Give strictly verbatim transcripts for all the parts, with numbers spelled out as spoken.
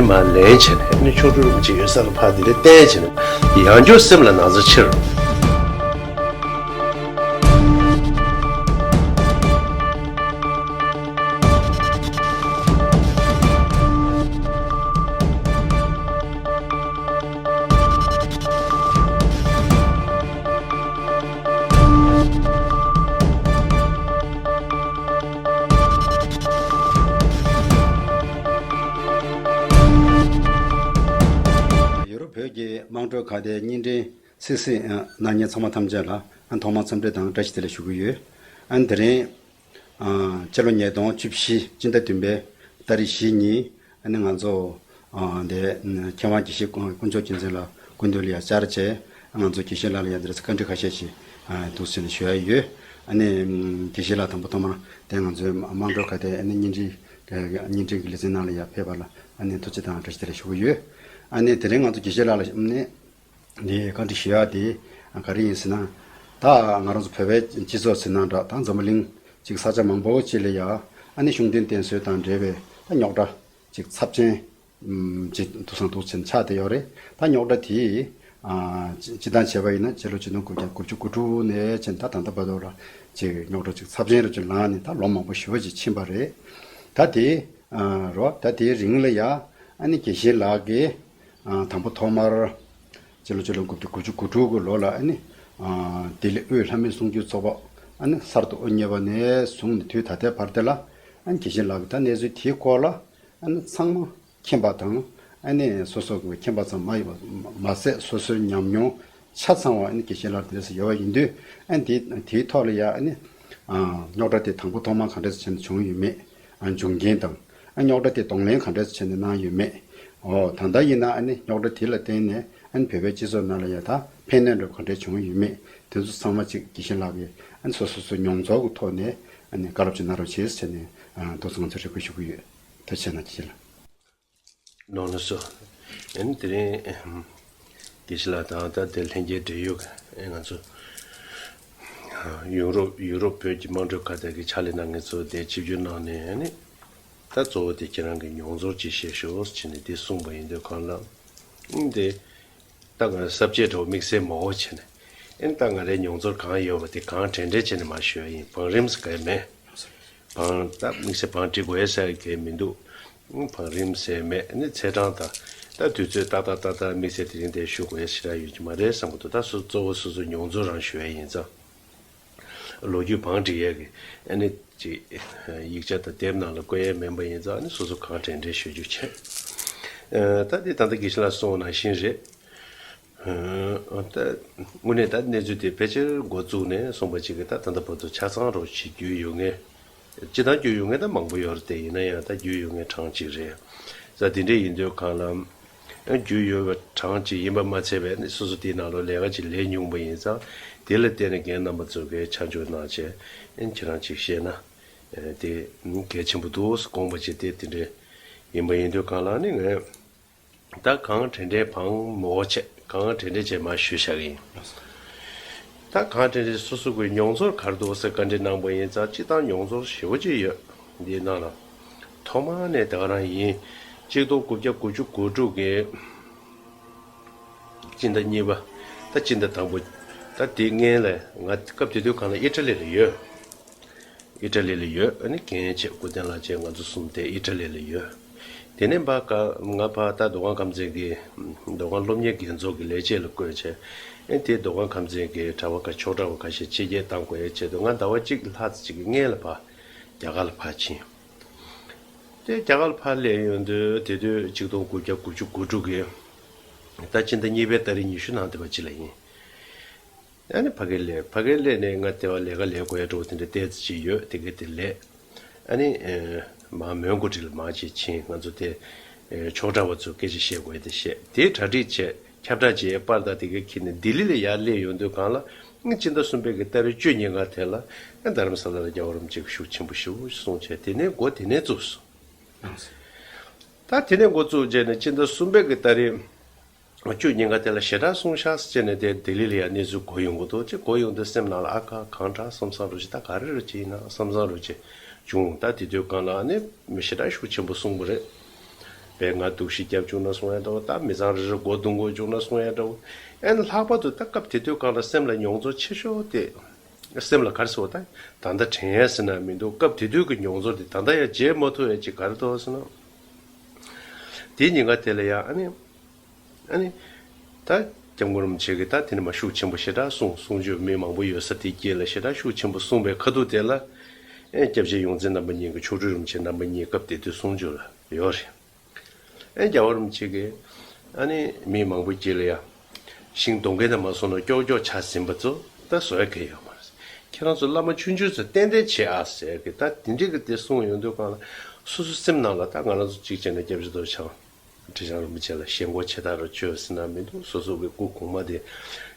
མ་ལེན་བྱས་ནས་ནི་ཆོ་འཕྲུལ་རིན་པོ་ཆེ་ཡོད་ས་ལ་ཕར་དེ་ལས་བསྟན་བྱས་ནས་ཡང་བསྐྱར་སེམས་ལ་ན་ཚ་ཆེ་རུ། ཡུ་རོབ་བོད་ཀྱི་དམངས་ཁྲོད་ཁ་བརྡའི་བརྙན་འཕྲིན་སིག་སིག་གནང་མཁན་ཚང་མ་ཐམས་ཅད་ལ་ཨ་ཐོག་མར་འཚམས་འདྲི་དང་བཀྲ་ཤིས་བདེ་ལེགས་ཞུ་གི་ཡོད། ཨ་དེ་རིང་ཨ་ཕྱི་ལོ་ཉིས་སྟོང་བཅུ་བཞི་སྤྱི་ཟླ་བདུན་པའི་ཏ་རིག་བཞི་ཉིན་ཨ་ནི་ང་ཚོ་ཨ་འདི་མཁས་དབང་དགེ་བཤེས་དཀོན་མཆོག་རྒྱལ་མཚན་ལགས་སྐུ་མདུན་ལ་ཡ་བཅར་བྱས་ང་ཚོ་དགེ་བཤེས་ལགས་ལ་ཡ་འདི་རེས་བཀའ་འདྲི་ཁ་ཤས་ཤིག་ཨ་འདུག་ཟེར་ནས་ཞུ་ཡ་ཡོད། ཨ་ནི་དགེ་བཤེས་ལགས་དང་པོ་ཐོག་མར་དེ་ང་ཚོའི་དམངས་ཁྲོད་ཁ་བརྡའི་ཨ་ནི་བརྙན་འཕྲིན་བརྙན་འཕྲིན་གྱི་ལེ་ཚན་ནང་ལ་ཡ་ཕེབས་པ་ལ་ཨ་ནི་ཐུགས་རྗེ་དང་བཀྲ་ཤིས་བདེ་ལེགས་ཞུ་གི་ཡོད། ཨ་ནི་དེ་རིང་ང་ཚོ་དགེ་བཤེས་ལགས་ལ་ཨ་ནི། འདི་བཀའ་འདྲི་ཞུ་ཡག་དེ་ག་རེ་ཡིན་ཟེར་ན། ད་ང་རང་ཚོ་བོད་པའི་སྤྱི་ཚོགས་ཟེར་ན་འདྲ་ད་འཛམ་བུ་གླིང་ཅིག་ས་ཆ་མང་པོ་ཅིག་ལ་ཡ་ཨ་ནི་གཞུང་དོན་བསྟེན་གསོལ་དང་འབྲེལ་བའི་ད་རྙོག་དྲ་ཅིག་ཚབས་ཆེན་ཅིག་འདུག་སང་འདུག་ཟེར་ཆགས་བསྡད་ཡོད་རེད། ད་རྙོག་དྲ་དེ་ཨ་སྤྱི་སྤྱི་བཏང་བྱས་པ་ཡིན་ན་ཕྱི་ལོ་ཆིག་སྟོང་དགུ་བརྒྱ་དགུ་བཅུ་གོ་དྲུག་ནས་བྱས་ད་ད་ལྟ་བར་དུ་ལ་ཅིག་རྙོག་དྲ་ཅིག་ཚབས་ཆེན་རུ་ཅིག་ལངས་ནས་ད་ལོ་མང་པོ་ཞེ་པོ་ཅིག་ཕྱིན་པ་རེད། ད་དེ་རོ་ད་དེའི་རིང་ལ་ཡ་ཨ་ནི་དགེ་བཤེས་ལགས་ཀྱིས། དང་པོ་ཐོག་མར་སྤྱི་ལོ་ཆིག་སྟོང་དགུ་བརྒྱ་དགུ་བཅུ་གོ་དྲུག་གི་ལོ་ལ་ཨ་ནི་ལྡི་ལི་དབུས་ལྷ་མི་གསུང་ཆོས་ཚོགས་པ་ཨ་ནི་གསར་དུ་དབུ་བརྙེས་པ་ནས་བཟུང་ནས་དུས་ད་ལྟའི་བར་དེ་ལ་ཨ་ནི་དགེ་བཤེས་ལགས་ཀྱིས་ད་གནས་ཚུལ་དེའི་སྐོར་ལ་ཨ་ནི་ཚང་མ་མཁྱེན་པ་དང་ཨ་ནི་སོ་སོ་གི་མཁྱེན་པ་ཙམ་མ་ཡིན་པ་མ་ཟད་སོ་སོའི་ཉམས་མྱོང་ཆ་ཚང་བ་ཨ་ནི་དགེ་བཤེས་ལགས་དེ་འདྲ་ཞིག་ཡོད་པ་ཡིན་དུས་ཨ་ནི་དེ་དེའི་ཐོག་ལ་ཡ་ཨ་ནི་རྙོག་དྲ་དེ་དང་པོ་ཐོག་མར་ག་འདྲ་ཞིག་བྱས་ནས་བྱུང་ཡོད་མེད། འབྱུང་རྐྱེན་དང་། རྙོག་དྲ་དེ་གདོང་ལེན་ག་འདྲས་བྱས་ནས་གནང་ཡོད་མེད། འོ་ད་ལྟ་ཡིན་ན་ཨ་ནི་རྙོག་དྲ་དེ་ལ་བརྟེན་ནས་ཨ་ནི་བོད་པའི་སྤྱི་ཚོགས་ནང་ལ་ཡང་ད་ཕན་གནོད་འདྲ་ག་འདྲས་བྱུང་ཡོད་མེད་དེ་ཚོ་ཚང་མ་ཅིག་དགེ་བཤེས་ལགས་ཀྱིས་ཨ་ནི་སོ་སོ་སོའི་མྱོང་ཚོར་གྱི་ཐོག་ནས་ཨ་ནི་བཀའ་སློབ་ཅིག་གནང་རོགས་བྱེད་ཟེར་ནས་ཨ་ཏོག་ཙམ་ང་ཚོས་རེ་སྐུལ་ཞུ་གི་ཡོད། ཐུགས་རྗེ་ཆེ་གནང་དགེ་བཤེས་ལགས། ནོར་ལ་སོ། ཨ་ནི་དེ་རིང་དགེ་བཤེས་ལགས་དང་ད་དེ་ལྷན་རྒྱས་འབྲེལ་ཡོད་ཀྱི་ང་ཚོ་ཡུ་རོབ་ཡུ་རོབ་བོད་ཀྱི་དམངས་ཁྲོད་ཁ་བརྡ་གི་ཕྱག་ལས་གནང་མཁན་ཚོ་དེ་ཆིབས་བསྒྱུར་གནང་ནས་ཨ་ནི་ད་གཙོ་བོ་དེ་ཁྱེད་རང་གི་མྱོང་ཚོར་ཅིག་བཤད་ཤོག་ཟེར་ནས་དེ་གསུངས་པ་ཡིན་དུས་གང་ལ་ཨ་ནི་དེ་ད་ང་ས་བཅད་འདྲ་བོ་དམིགས་བསལ་མང་བོ་བྱས་ནས་ཨ་ནི་ད་ང་རའི་མྱོང་ཚོར་གང་ཡོད་པ་དེ་གང་དྲན་དྲན་བྱས་ནས་མར་ཞུ་ཡ་ཡིན། བང་རིམ་ཟེར་ག་ཡ་མེད། བང་ད་དམིགས་བསལ་བང་བྲིས་དགོས་ཡ་ཟེར་གི་མི་འདུག་བང་རིམ་ཟེར་མེད་ནི་ཚེས་གྲངས་དང་ད་དུས་ཚོད་ཏག་ཏག་ཏག་ཏག་དམིགས་བསལ་དེ་རིང་དེ་ཞུ་དགོས་ཡ་ཞེ་དྲག་ཡོད་ཀྱི་མ་རེད་བསམ་གི་འདུག་ད་སོ་གཙོ་བོ་སོ་སོའི་མྱོང་ཚོར་རང་ཞུ་ཡ་ཡིན་ཙང་། ལོ་རྒྱུས་བང་བྲིས་ཡ་གི་ཨ་ནི་ཅིག་ཡིག་ཆ་དང་དེབ་ནང་ལ་བཀོད་ཡ་མིན་པ་ཡིན་ཙང་ཨ་ནི་སོ་སོ་གང་དྲན་དྲན་ཞུ་རྒྱུ་བྱས། ད་དེ་ད་ལྟ་དགེ་བཤེས་ལགས་གསུངས་པ་ནང་བཞིན་རེད། ད་དངོས་གནས་ད་གནས་ཚུལ་དེ་ཕལ་ཆེར་འགོ་བཙུགས་ནས་གསུངས་པ་ཅིག་གིས་ད་ད་ལྟ་བར་དུ་ཆ་ཚང་རོགས་བྱེད་རྒྱུ་ཡོད་ངེས། སྤྱི་བཏང་རྒྱུས་ཡོད་ངེས་ད་མང་པོ་ཡོད་རེད་དེ་ཡིན་ན་ཡང་ད་རྒྱུས་ཡོད་ངེས་གྲངས་གཅིག་རེད། ས་དེ་འདྲས་ཡིན་དུས་གང་ལ་རྒྱུས་ཡོད་པ་གྲངས་གཅིག་ཡིན་པ་མ་ཚད་པས་ནི་སོ་སོ་དེའི་ནང་ལོགས་ལས་ཀ་ཅིག་ལས་མྱོང་པ་ཡིན་ཙང་དེ་ལ་བརྟེན་ནས་རྒན་རྣམ་པ་ཚོ་གིས་ཆ་འཇོག་གནང་བྱས་ཁྱེད་རང་ཅིག་བཤད་ན་དེ་གལ་ཆེན་པོ་འདུག་དགོངས་པ་བྱས་ཏེ་དེ་འདྲས་ཡིན་པ་ཡིན་དུས་གང་ལ་ནི་ངས། ད་གང་དྲན་དྲན་བང་མོ་བྱས་གང་དྲན་དྲན་བྱས་མ་ཞུས་བཞག་གི་ཡིན། ད་གང་དྲན་དྲན་སོ་སོ་གི་མྱོང་ཚོར་ག་རེ་འདུག་ཟེར་བཀའ་འདྲི་གནང་པ་ཡིན་ཙང་སྤྱི་བཏང་མྱོང་ཚོར་ཞེ་པོ་ཅིག་ཡོད། འདིའི་ནང་ལ་ཐོག་མ་ནས་ད་ག་རང་ཡིན། གཅིག་སྟོང་དགུ་བརྒྱ་དགུ་བཅུ་གོ་དྲུག་གི་སྤྱི་ཟླ་གཉིས་པ། ད་སྤྱི་ཟླ་དང་པོ། ད་དེ་སྔན་ལ་ང་སྐབས་དེ་དུས་གང་ལ་ཨི་ཊ་ལི་ལ་ཡོད། ཨི་ཊ་ལི་ལ་ཡོད། ཨ་ནི་རྒན་བྱས་སྐུ་བསྟན་ལགས་བཅས་ང་ཚོ་གསུམ་དེ་ཨི་ཊ་ལི་ལ་ཡོད། དེ་ནས་ཕར་ཀ་ང་ཕར་ད་མདོ་ཁམས་ཁམས་ཚན་གྱི་མདོ་ཁམས་སློབ་གཉེར་རྒྱལ་ཚོགས་ཀྱི་ལས་བྱེད་ལ་བསྐོས་བྱས། ཨ་ནི་དེ་མདོ་ཁམས་ཁམས་ཚན་གྱི་གྲྭ་པ་ཁག་ཆོས་གྲྭ་པ་ཁ་ཤས་ཕྱི་རྒྱལ་བཏང་དགོས་ཡའི་ཆེད་དུ་ང་ཟླ་བ་གཅིག་ལྷག་ཙམ་ཅིག་གི་སྔན་ལ་ཕར་རྒྱ་གར་ལ་ཕར་ཕྱིན། དེ་རྒྱ་གར་ལ་ཕར་སླེབས་ཡོང་དུས་དེ་དུས་གཅིག་སྟོང་དགུ་བརྒྱ་དགུ་བཅུ་གོ་དྲུག་གི་ད་སྤྱི་ཟླ་གཉིས་པའི་ཏ་རིག་ཉི་ཤུ་ནང་དེ་བ་ཅིག་ལ་ཡིན། ཨ་ནི་ཕ་གིར་སླེབས། ཕ་གིར་སླེབས་ནས་ང་དེ་བ་ལས་ཀ་ལས་དགོས་ཡ་འགྲོ་དེ་འདྲ་ཏོག་ཙམ་ཅིག་ཡོད། དེ་ག་དེ་ལས། ཨ་ནི་ཨེ་མར་མོན་གྷོ་ཁྲི་ལ་མར་ཅིག་ཕྱིན། ང་ཚོ་དེ་ཨེ་ཆོས་གྲྭ་བ་ཚོ་སྐད་ཆ་བཤད་དགོས་ཡ་དེ་བཤད། དེ་གྲ་སྒྲིག་བྱས་ཁྱབ་བསྒྲགས་བྱས་པར་དང་དེ་ག་ཁྱེར་ནས་ལྡི་ལི་ལ་ཡར་སླེབས་ཡོང་དུས་གང་ལ་ཨ་ནི་སྤྱི་ཟླ་གསུམ་པའི་གི་ཏ་རིག་བཅུ་ཉིན་ག་དེ་ལ་ཨ་ནི་རྡ་རམ་ས་ལ་ལ་རྒྱལ་བ་རིན་པོ་ཆེ་གི་ཤུགས་ཆེན་པོ་ཞེ་པོ་གསུངས་བྱས་དེ་ནས་འགོ་དེ་ནས་བཙུགས་སོང་། ད་དེ་ནས་འགོ་བཙུགས་བྱས་ནས་སྤྱི་ཟླ་གསུམ་པའི་གི་ཏ་རིག་བཅུ་ཉིན་ག་དེ་ལ་ཞེ་དྲག་གསུང་ཤག་ཟེར་ནས་དེ་ལྡི་ལི་ལ་ཡང་གནས་ཚུལ་གོ་ཡོང་གི་འདུག་ཅེས་གོ་ཡོང་དུས་སེམས་ནང་ལ་ཨ་ཁ་གང་དྲག་བསམ་བསམ་རུ་ཅིག་ད་ག་རེ་རུ་ཅིག་ཡིན་ན་བསམ་བསམ་རུ་ཅིག་བྱུང་། ད་དེ་དུས་གང་ལ་ཨ་ནི་མི་ཞེ་དྲག་ཤུགས་ཆེན་པོ་གསུངས་པ་རེད། བས་ང་སྡུག་ཤི་རྒྱབ་བཅུག་ན་སོང་ཡ་འདྲ་བོ། ད་མི་ཚང་རེ་རེ་མགོ་རྡུང་དགོས་བཅུག་ན་སོང་ཡ་འདྲ་བོ། ཨེ་ནི་ལྷག་པར་དུ་ད་སྐབས་དེ་དུས་སྒང་ལ་སེམས་ལ་མྱོང་ཚོར་ཆེ་ཤོས་དེ། སེམས་ལ་ག་རེ་ཟེར་བ། ད་ད་ལྟ་དྲན་ཡ་ཟེར་ན་མི་འདུག་སྐབས་དེ་དུས་ཀྱི་མྱོང་ཚོར་དེ་ད་ལྟ་ཡང་བརྗེད་མ་ཐུབ་ཡ་ཅིག་ག་རེ་འདུག་ཟེར་ན། དེའི་ཉིན་ཀ་དེ་ལ་ཡ་ཨ་ནི། ཨ་ནི། ད་སྐྱབས་མགོན་རིན་པོ་ཆེ་གིས་ད་དེ་ནས་མར་ཤུགས་ཆེན་པོ་ཞེ་དྲག་གསུངས། གསུང་ཆོས་མི་མང་པོ་ཡོད་ས་དེའི་དཀྱིལ་ལ་ཞེ་དྲག་ཤུགས་ཆེན་པོ་གསུངས་པའི་ཁ་ཐུག་དེ་ལ། ཨེ་སྐྱབས་རྗེ་ཡོངས་འཛིན་རྣམ་པ་གཉིས་ཀྱི་མཆོག་སྤྲུལ་རིན་པོ་ཆེ་རྣམ་པ་གཉིས་སྐབས་དེ་དུས་གསུང་ཆོས་ལ་ཡོད་རེད། ཨེ་རྒྱལ་བ་རིན་པོ་ཆེ་གིས་ཨ་ནི་མི་མང་པོའི་དཀྱིལ་ལ་ཡ། ཤིང་སྡོང་རྒན་དང་མ་སོང་ན་ཀྱོག་ཀྱོག་ཆགས་ཟིན་པ་ཚོ་ད་བཟོ་ཡ་གང་ཡོད་མ་རེད། ཁྱེད་རང་ཚོ་བླ་མ་ཆུང་ཆུང་ཚོ་ཏན་ཏན་བྱེད་ཨ་ཟེར་གི་ད་དེ་འདྲའི་གི་དེ་གསུངས་ཡོང་དུས་སྒང་ལ། སོ་སོ་སེམས་ནང་ལ་ད་ང་རང་ཚོ་གཅིག་བྱས་ན་སྐྱབས་རྗེ་རྡོ་རྗེ་འཆང་། ཁྲི་བྱང་རིན་པོ་ཆེ་ལ་ཞེན་ཁོག་ཆེ་དྲགས་རུ་བྱོས་ཟེར་ན་མི་འདུག་སོ་སོ་གི་སྐུ་གོང་མ་དེ་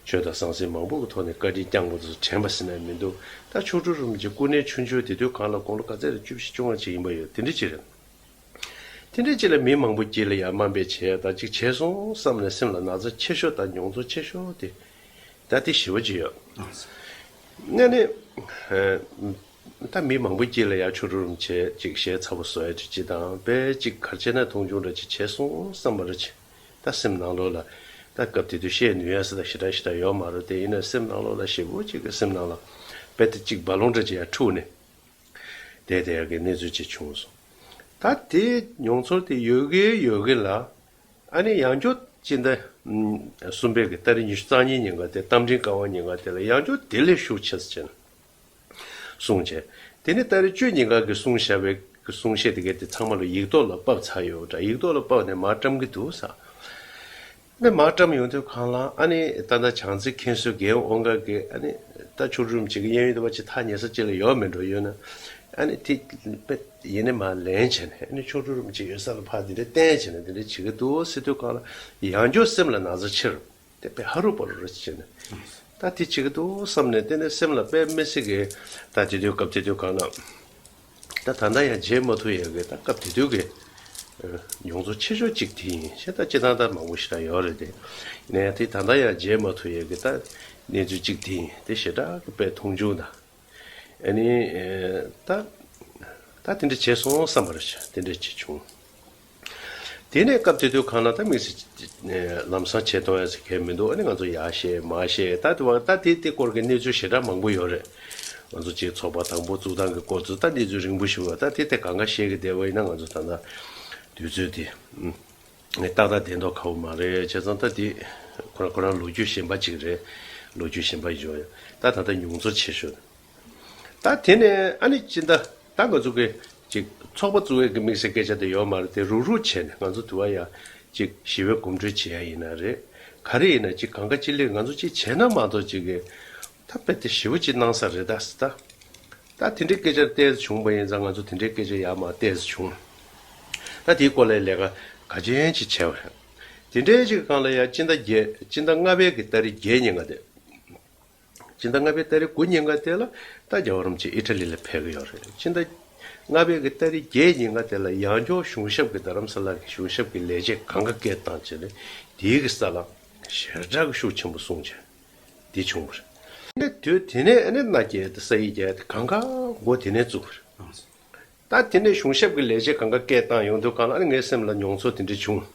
ཆོས་དང་ཟང་ཟིང་མང་པོ་གི་ཐོག་ནས་བཀའ་དྲིན་བསྐྱངས་པ་ཚོ་དྲན་པ་ཟེར་ན་མི་འདུག་ད་མཆོག་སྤྲུལ་རིན་པོ་ཆེ་སྐུ་ནས་ཆུང་ཆུང་དེ་དུས་སྒང་ལ་དགུང་ལོ་ག་ཚད་རེད། བཅུ་བཞི་བཅོ་ལྔ་ཅིག་ཡིན་པ་ཡོད། དེ་འདྲ་ཅིག་རེད། དེ་འདྲ་ཅིག་ལ་མི་མང་པོ་དཀྱིལ་ལ་ཡར་དམའ་འབེབས་བྱས་ད་ཅིག་བྱས་སོང་བསམ་ནས་སེམས་ལ་ན་ཚ་ཆེ་ཤོས་དང་མྱོང་ཚོར་ཆེ་ཤོས་དེ་ད་དེ་ཞེ་པོ་ཅིག་ཡོད། ཨ་ནི། ད་མི་མང་པོ་དཀྱིལ་ལ་ཡར་མཆོག་སྤྲུལ་རིན་པོ་ཆེ་ཅིག་ཞལ་ཚ་པོ་བཟོ་ཡ་ཅིག་ཅིག་དང་དཔེ་ཅིག་ག་རེ་བྱས་ན་མཐོང་ཆུང་འདྲ་ཅིག་བྱས་སོང་བསམ་པ་རེ་ཅིག་ད་སེམས་ནང་ལོགས་ལ་ད་སྐབས་དེ་དུས་བཤད་ནུས་ཡ་ས་ད་ཞེ་དྲག་ཞེ་དྲག་ཡོད་མ་རེད་དེ། ཡིན་ན་སེམས་ནང་ལོགས་ལ་ཞེ་པོ་ཅིག་གི་སེམས་ནང་ལ་དཔེ་དེ་ཅིག་རྦ་ཀློང་འདྲ་ཅིག་ཡར་འཁྲུགས་ནས་བསྡད་བསྡད་ཡ་གི་གནས་ཚུལ་ཅིག་བྱུང་སོང་། ད་དེ་མྱོང་ཚོར་དེ་ཡོད་གི་ཡོད་གི་ལ། ཨ་ནི་ཡང་བསྐྱར་སྤྱི་ཟླ་གསུམ་པའི་གི་ཏ་རིག་ཉི་ཤུ་རྩ་གཉིས་ཉིན་ཀ་དེ་རྟ་མགྲིན་དཀར་དབང་ཉིན་ཀ་དེ་ལ་ཡང་བསྐྱར་དེ་ལས་ཤུགས་ཆེ་ཙམ་བྱས་ནས་གསུངས་བྱས། དེ་ནས་ཏ་རིག་བཅུ་ཉིན་ཀ་གི་གསུང་བཤད་པའི་གི་གསུང་བཤད་དེ་གའི་དེ་ཚང་མ་ལ་ཡིག་ཐོག་ལ་ཕབ་ཚར་ཡོད་འདྲ། ཡིག་ཐོག་ལ་ཕབ་ནས་མར་བཀྲམ་གི་འདུག་ས། ནས་མར་བཀྲམ་ཡོང་དུས་སྒང་ལ་ཨ་ནི་ད་ལྟ་བྱང་རྩེ་མཁན་ཟུར་རྒན་དབང་གར་གི་ཨ་ནི་ད་མཆོག་སྤྲུལ་རིན་པོ་ཆེ་གི་གཡས་གཡོན་དུ་བ་ཅིག་ཐག་ཉེ་ས་ཅིག་ལ་ཡོད་མེད་འགྲོ་ཡོད་ན། ཨ་ནི་དེ་དཔེ་ཡིན་ནི་མ་ལེན་བྱས་ནས་ཨ་ནི་མཆོག་སྤྲུལ་རིན་པོ་ཆེ་ཡོད་ས་ལ་ཕར་དེ་འདྲ་བསྟན་བྱས་ནས་དེ་འདྲ་བྱེད་ཀྱི་འདུག་ཟེར་དུས་སྒང་ལ་ཡང་བསྐྱར་སེམས་ལ་ན་ཚ་ཆེ་རུ་དེ་དཔེ་ཧ་རུ་པ་རུ་རུ་བྱས་ནས་ད་དེ་བྱེད་ཀྱི་འདུག་བསམ་ནས་དེ་ནས་སེམས་ལ་དཔེ་མི་སྲིད་ཀྱི་ད་དེ་དུས་སྐབས་དེ་དུས་སྒང་ལ། ད་ད་ལྟ་ཡང་བརྗེད་མ་ཐུབ་ཡས་ཀྱི་ད་སྐབས་དེ་དུས་ཀྱི་ཨ་མྱོང་ཚོར་ཆེ་ཤོས་གཅིག་དེ་ཡིན་ཞེས་ད་སྤྱིར་བཏང་ད་མང་པོ་ཞེ་དྲག་ཡོད་རེད་དེ། ཡིན་ན་ཡང་དེ་ད་ལྟ་ཡང་བརྗེད་མ་ཐུབ་ཡས་ཀྱི་ད་གནས་ཚུལ་གཅིག་དེ་ཡིན། དེ་ཞེ་དྲག་གི་དཔེ་མཐོང་ཆུང་དང་། ཨ་ནི་ཨ་ད་ད་དེ་འདྲ་བྱས་སོང་བསམ་པ་རེད། དེ་འདྲ་ཅིག་བྱུང་། དེ་ནས་སྐབས་དེ་དུས་སྒང་ལ་ད་དམིགས་བསལ་ལམ་སང་བྱེད་གཏོང་ཡ་ཟེར་མཁན་མི་འདུག་ཨ་ནི་ང་ཚོ་ཡར་བཤད་མར་བཤད་ད་དེ་བ་ད་དེ་དེ་སྐོར་གྱི་གནས་ཚུལ་ཞེ་དྲག་མང་པོ་ཡོད་རེད། ང་ཚོ་གཅིག་ཚོགས་པ་དང་པོ་བཙུགས་སྟངས་ཀྱི་སྐོར་ཚོ་ད་གནས་ཚུལ་རིང་པོ་ཞིག་ཡོད། ད་དེ་དེ་གང་ག་བཤད་ཀྱི་བསྡད་པ་ཡིན་ན་ང་ཚོ་ད་ལྟ་དུས་ཚོད་དེ་ཏག་ཏག་བསྡད་མདོག་ཁ་པོ་མ་རེད། བྱས་ཙང་ད་དེ་ཁོ་རང་ཁོ་རང་ལོ་རྒྱུས་གཞན་པ་ཅིག་རེད། ལོ་རྒྱུས་གཞན་པ་ཡོད་ཡ། ད་ད་ལྟ་མྱོང་ཚོར་ཆེ་ཤོས། ད་དེ་ནས་ཨ་ནི་སྤྱི་ཟླ་ད་ང་ཚོ་གི་ཅིག་ཚོགས་པ་བཙུགས་ཡས་ཀྱི་དམིགས་བསལ་སྐད་ཆ་དེ་ཡོད་མ་རེད་དེ། རུག་རུག་བྱས་ནས་ང་ཚོ་དུ་བ་ཡ་ཅིག་ཞི་བའི་གོམ་བགྲོད་བྱེད་ཡ་ཡིན་ན་རེད། ག་རེ་ཡིན་ན་ཅིག་གང་ག་ཅི་ལས་ང་ཚོ་ཅིག་བྱས་ན་མ་གཏོགས་ཅིག་གི་ད་དཔེ་དེ་ཞི་བ་ཅིག་གནང་ས་རེད་ད་ཟེར་ད། ད་དེ་འདྲའི་སྐད་ཆ་ཏོག་ཙམ་བྱུང་བ་ཡིན་ཙང་ང་ཚོ་དེ་འདྲའི་སྐད་ཆ་ཡར་མར་ཏོག་ཙམ་བྱུང་། ད་དེའི་སྐོར་ལ་ལས་ཀ་ག་ཅན་ཅིག་བྱས་པ་རེད། དེ་འདྲའི་ཅིག་སྒང་ལ་ཡ་སྤྱི་ཟླ་བརྒྱད་སྤྱི་ཟླ་ལྔ་པའི་གི་ཏ་རིག་བརྒྱད་ཉིན་ཀ་དེ། སྤྱི་ཟླ་ལྔ་པའི་ཏ་རིག་དགུ་ཉིན་ཀ་དེ་ལ་ད་རྒྱལ་བ་རིན་པོ་ཆེ་ཨི་ཊ་ལི་ལ་ཕེབས་ཀྱི་ཡོད་རེད། སྤྱི་ཟླ་ལྔ་པའི་གི་ཏ་རིག་བརྒྱད་ཉིན་ཀ་དེ་ལ་ཡང་བསྐྱར་གཞུང་ཞབས་ཀྱི་རྡ་རམ་ས་ལ་གི་གཞུང་ཞབས་ཀྱི་ལས་བྱེད་གང་ག་སྐད་བཏང་བྱས་ནས་དེའི་གི་ས་ལ་ཞེ་དྲག་གི་ཤུགས་ཆེན་པོ་གསུངས་བྱས་དེ་བྱུང་བ་རེད། དེ་དུས་དེ་ནས་ཨ་ནི་མནའ་སྐྱེལ་དེ་ས་ཡིག་རྒྱག་དེ་གང་ག་འགོ་དེ་ནས་བཙུགས་པ་རེད། ད་དེ་ནས་གཞུང་ཞབས་ཀྱི་ལས་བྱེད་གང་ག་སྐད་བཏང་ཡོང་དུས་སྒང་ལ་ཨ་ནི་ངའི་སེམས་ལ་མྱོང་ཚོར་དེ་འདྲ་བྱུང་།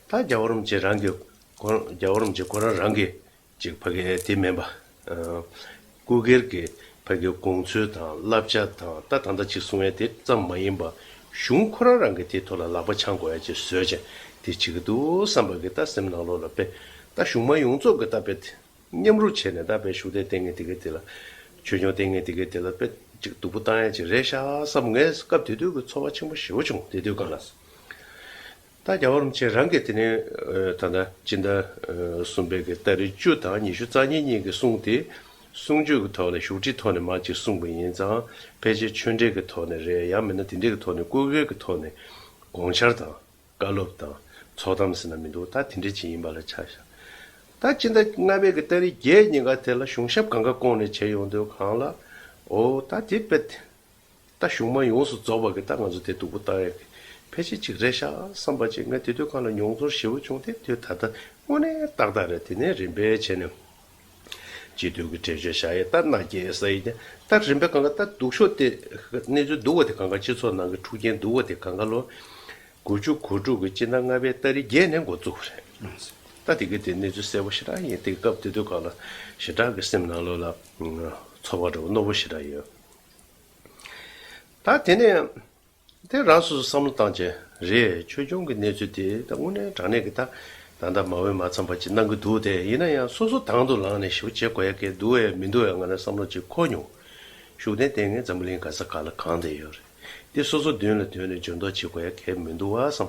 ད་རྒྱལ་བ་རིན་པོ་ཆེ་རང་གི་ཁོ་རང་རྒྱལ་བ་རིན་པོ་ཆེ་ཁོ་རང་རང་གི་ཅིག་ཕ་གི་དེ་མིན་པ། ཨ་སྐུ་སྒེར་གྱི་ཕ་གི་དགོངས་ཚུལ་དང་བསླབ་བྱ་དང་ད་ད་ལྟ་ཅིག་གསུང་ཡ་དེ་ཙམ་མ་ཡིན་པ། གཞུང་ཁོ་རང་རང་གི་དེའི་ཐོག་ལ་ལག་པ་འཆང་དགོས་ཡ་ཅིག་བཟོས་བྱས་དེ་བྱེད་ཀྱི་འདུག་བསམ་པ་གི་ད་སེམས་ནང་ལོགས་ལ་དཔེ་ད་གཞུང་མང་ཡོངས་རྫོགས་ཀྱི་ད་དཔེ་མཉམ་རུབ་བྱས་ནས་ད་དཔེ་ཤུགས་ལྡན་ལྟས་ངན་དེ་ག་དེ་ལ་ཆོས་སྐྱོང་ལྟས་ངན་དེ་ག་དེ་ལ་དཔེ་ཅིག་སྡུག་པོ་བཏང་ཡ་ཅིག་རེད་ཤག་བསམ་ངས་སྐབས་དེ་དུས་ཀྱི་ཚོར་བ་ཆེན་པོ་ཞེ་པོ་བྱུང་། དེ་དུས་སྒང་ལ། ད་རྒྱལ་བ་རིན་པོ་ཆེ་རང་གིས་དེ་ནས་ཨ་ད་ལྟ་སྤྱི་ཟླ་ཨ་གསུམ་པའི་གི་ཏ་རིག་བཅུ་དང་ཉི་ཤུ་རྩ་གཉིས་གཉིས་ཀྱི་གསུང་དེ་གསུང་ཆོས་ཀྱི་ཐོག་ལ་བཞུགས་ཁྲིའི་ཐོག་ནས་མར་ཅིག་གསུངས་པ་ཡིན་ཙང་ཕལ་ཆེར་ཆོས་འབྲེལ་གྱི་ཐོག་ནས་རེད། ཡང་མིན་ན་དེ་འདྲའི་གི་ཐོག་ནས་སྐུ་སྒེར་གྱི་ཐོག་ནས་དགོངས་འཆར་དང་བཀའ་སློབ་དང་ཚོགས་གཏམ་ཟེར་ན་མི་འདུག་ད་དེ་འདྲ་ཅིག་ཡིན་པ་ལ་ཆ་བཞག་ད་སྤྱི་ཟླ་ལྔ་པའི་གི་ཏ་རིག་བརྒྱད་ཉིན་ཀ་དེ་ལ་གཞུང་ཞབས་གང་ག་བསྐོངས་ནས་བྱས་ཡོང་དུས་སྒང་ལ་ཨོ་ད་དེ་དཔེ་ད་གཞུང་མང་ཡོངས་སུ་རྫོགས་པ་གི་ད་ང་ཚོ་དེ་སྡུག་པོ་བཏང་ཡ་གི་ཕལ་ཆེར་ཅིག་རེད་ཤག་བསམ་པ་ཅིག་ངས་དེ་དུས་སྒང་ལ་མྱོང་ཚོར་ཞེ་པོ་བྱུང་སྟེ་དུས་ད་ལྟ་དངོས་གནས་ཏག་ཏག་རེད། དེ་ནས་རིམ་པས་བྱས་ནས་སྤྱི་འཐུས་ཀྱི་གྲོས་ཆོད་བཞག་ཡས་ད་མནའ་སྐྱེལ་ས་ཡིན་ཏེ་ད་རིམ་པས་གང་ག་ད་སྡུག་ཤོས་དེ་གནས་ཚུལ་སྡུག་པ་དེ་གང་ག་སྤྱི་ཚོགས་ནང་གི་འཁྲུག་རྐྱེན་སྡུག་པ་དེ་གང་ག་ལོ། དགུ་བཅུ་གོ་དྲུག་གི་སྤྱི་ཟླ་ལྔ་པའི་ཏ་རིག་བརྒྱད་ནས་འགོ་བཙུགས་པ་རེད། ད་དེ་གི་དེ་གནས་ཚུལ་གསལ་པོ་ཞེ་དྲག་ཡིན། དེ་སྐབས་དེ་དུས་སྐབས་ལ་ཞེ་དྲག་གི་སེམས་ནང་ལོགས་ལ་ཚོར་བ་འདྲ་བོ་རྣོ་པོ་ཞེ་དྲག་ཡོད། ད་དེ་ནས་དེ་རང་སོ་སོ་བསམ་བློ་བཏང་བྱས་རེད། ཆོས་སྐྱོང་གི་གནས་ཚུལ་དེ་ད་དངོས་གནས་དྲང་གནས་ཀྱི་ད་ད་ལྟ་མ་འོས་མ་འཚམས་པ་ཅིག་གནང་གི་འདུག་དེ་ཡིན་ན་ཡང་སོ་སོ་དང་དུ་ལངས་ནས་ཞིབ་བྱེད་དགོས་ཡ་གལ་འདུག་ཨེ་མི་འདུག་ཨེ་ང་ལ་བསམ་བློ་ཅིག་འཁོར་མྱོང་། ཤུགས་ལྡན་ལྟས་ངན་འཛམ་བུ་གླིང་ག་ས་ག་ལ་གང་དུ་ཡོད་རེད། དེ་སོ་སོ་མདུན་ལ་དོན་ནས་འཇོན་མདོག་བྱེད་དགོས་ཡ་གལ་མི་འདུག་བ་བསམ།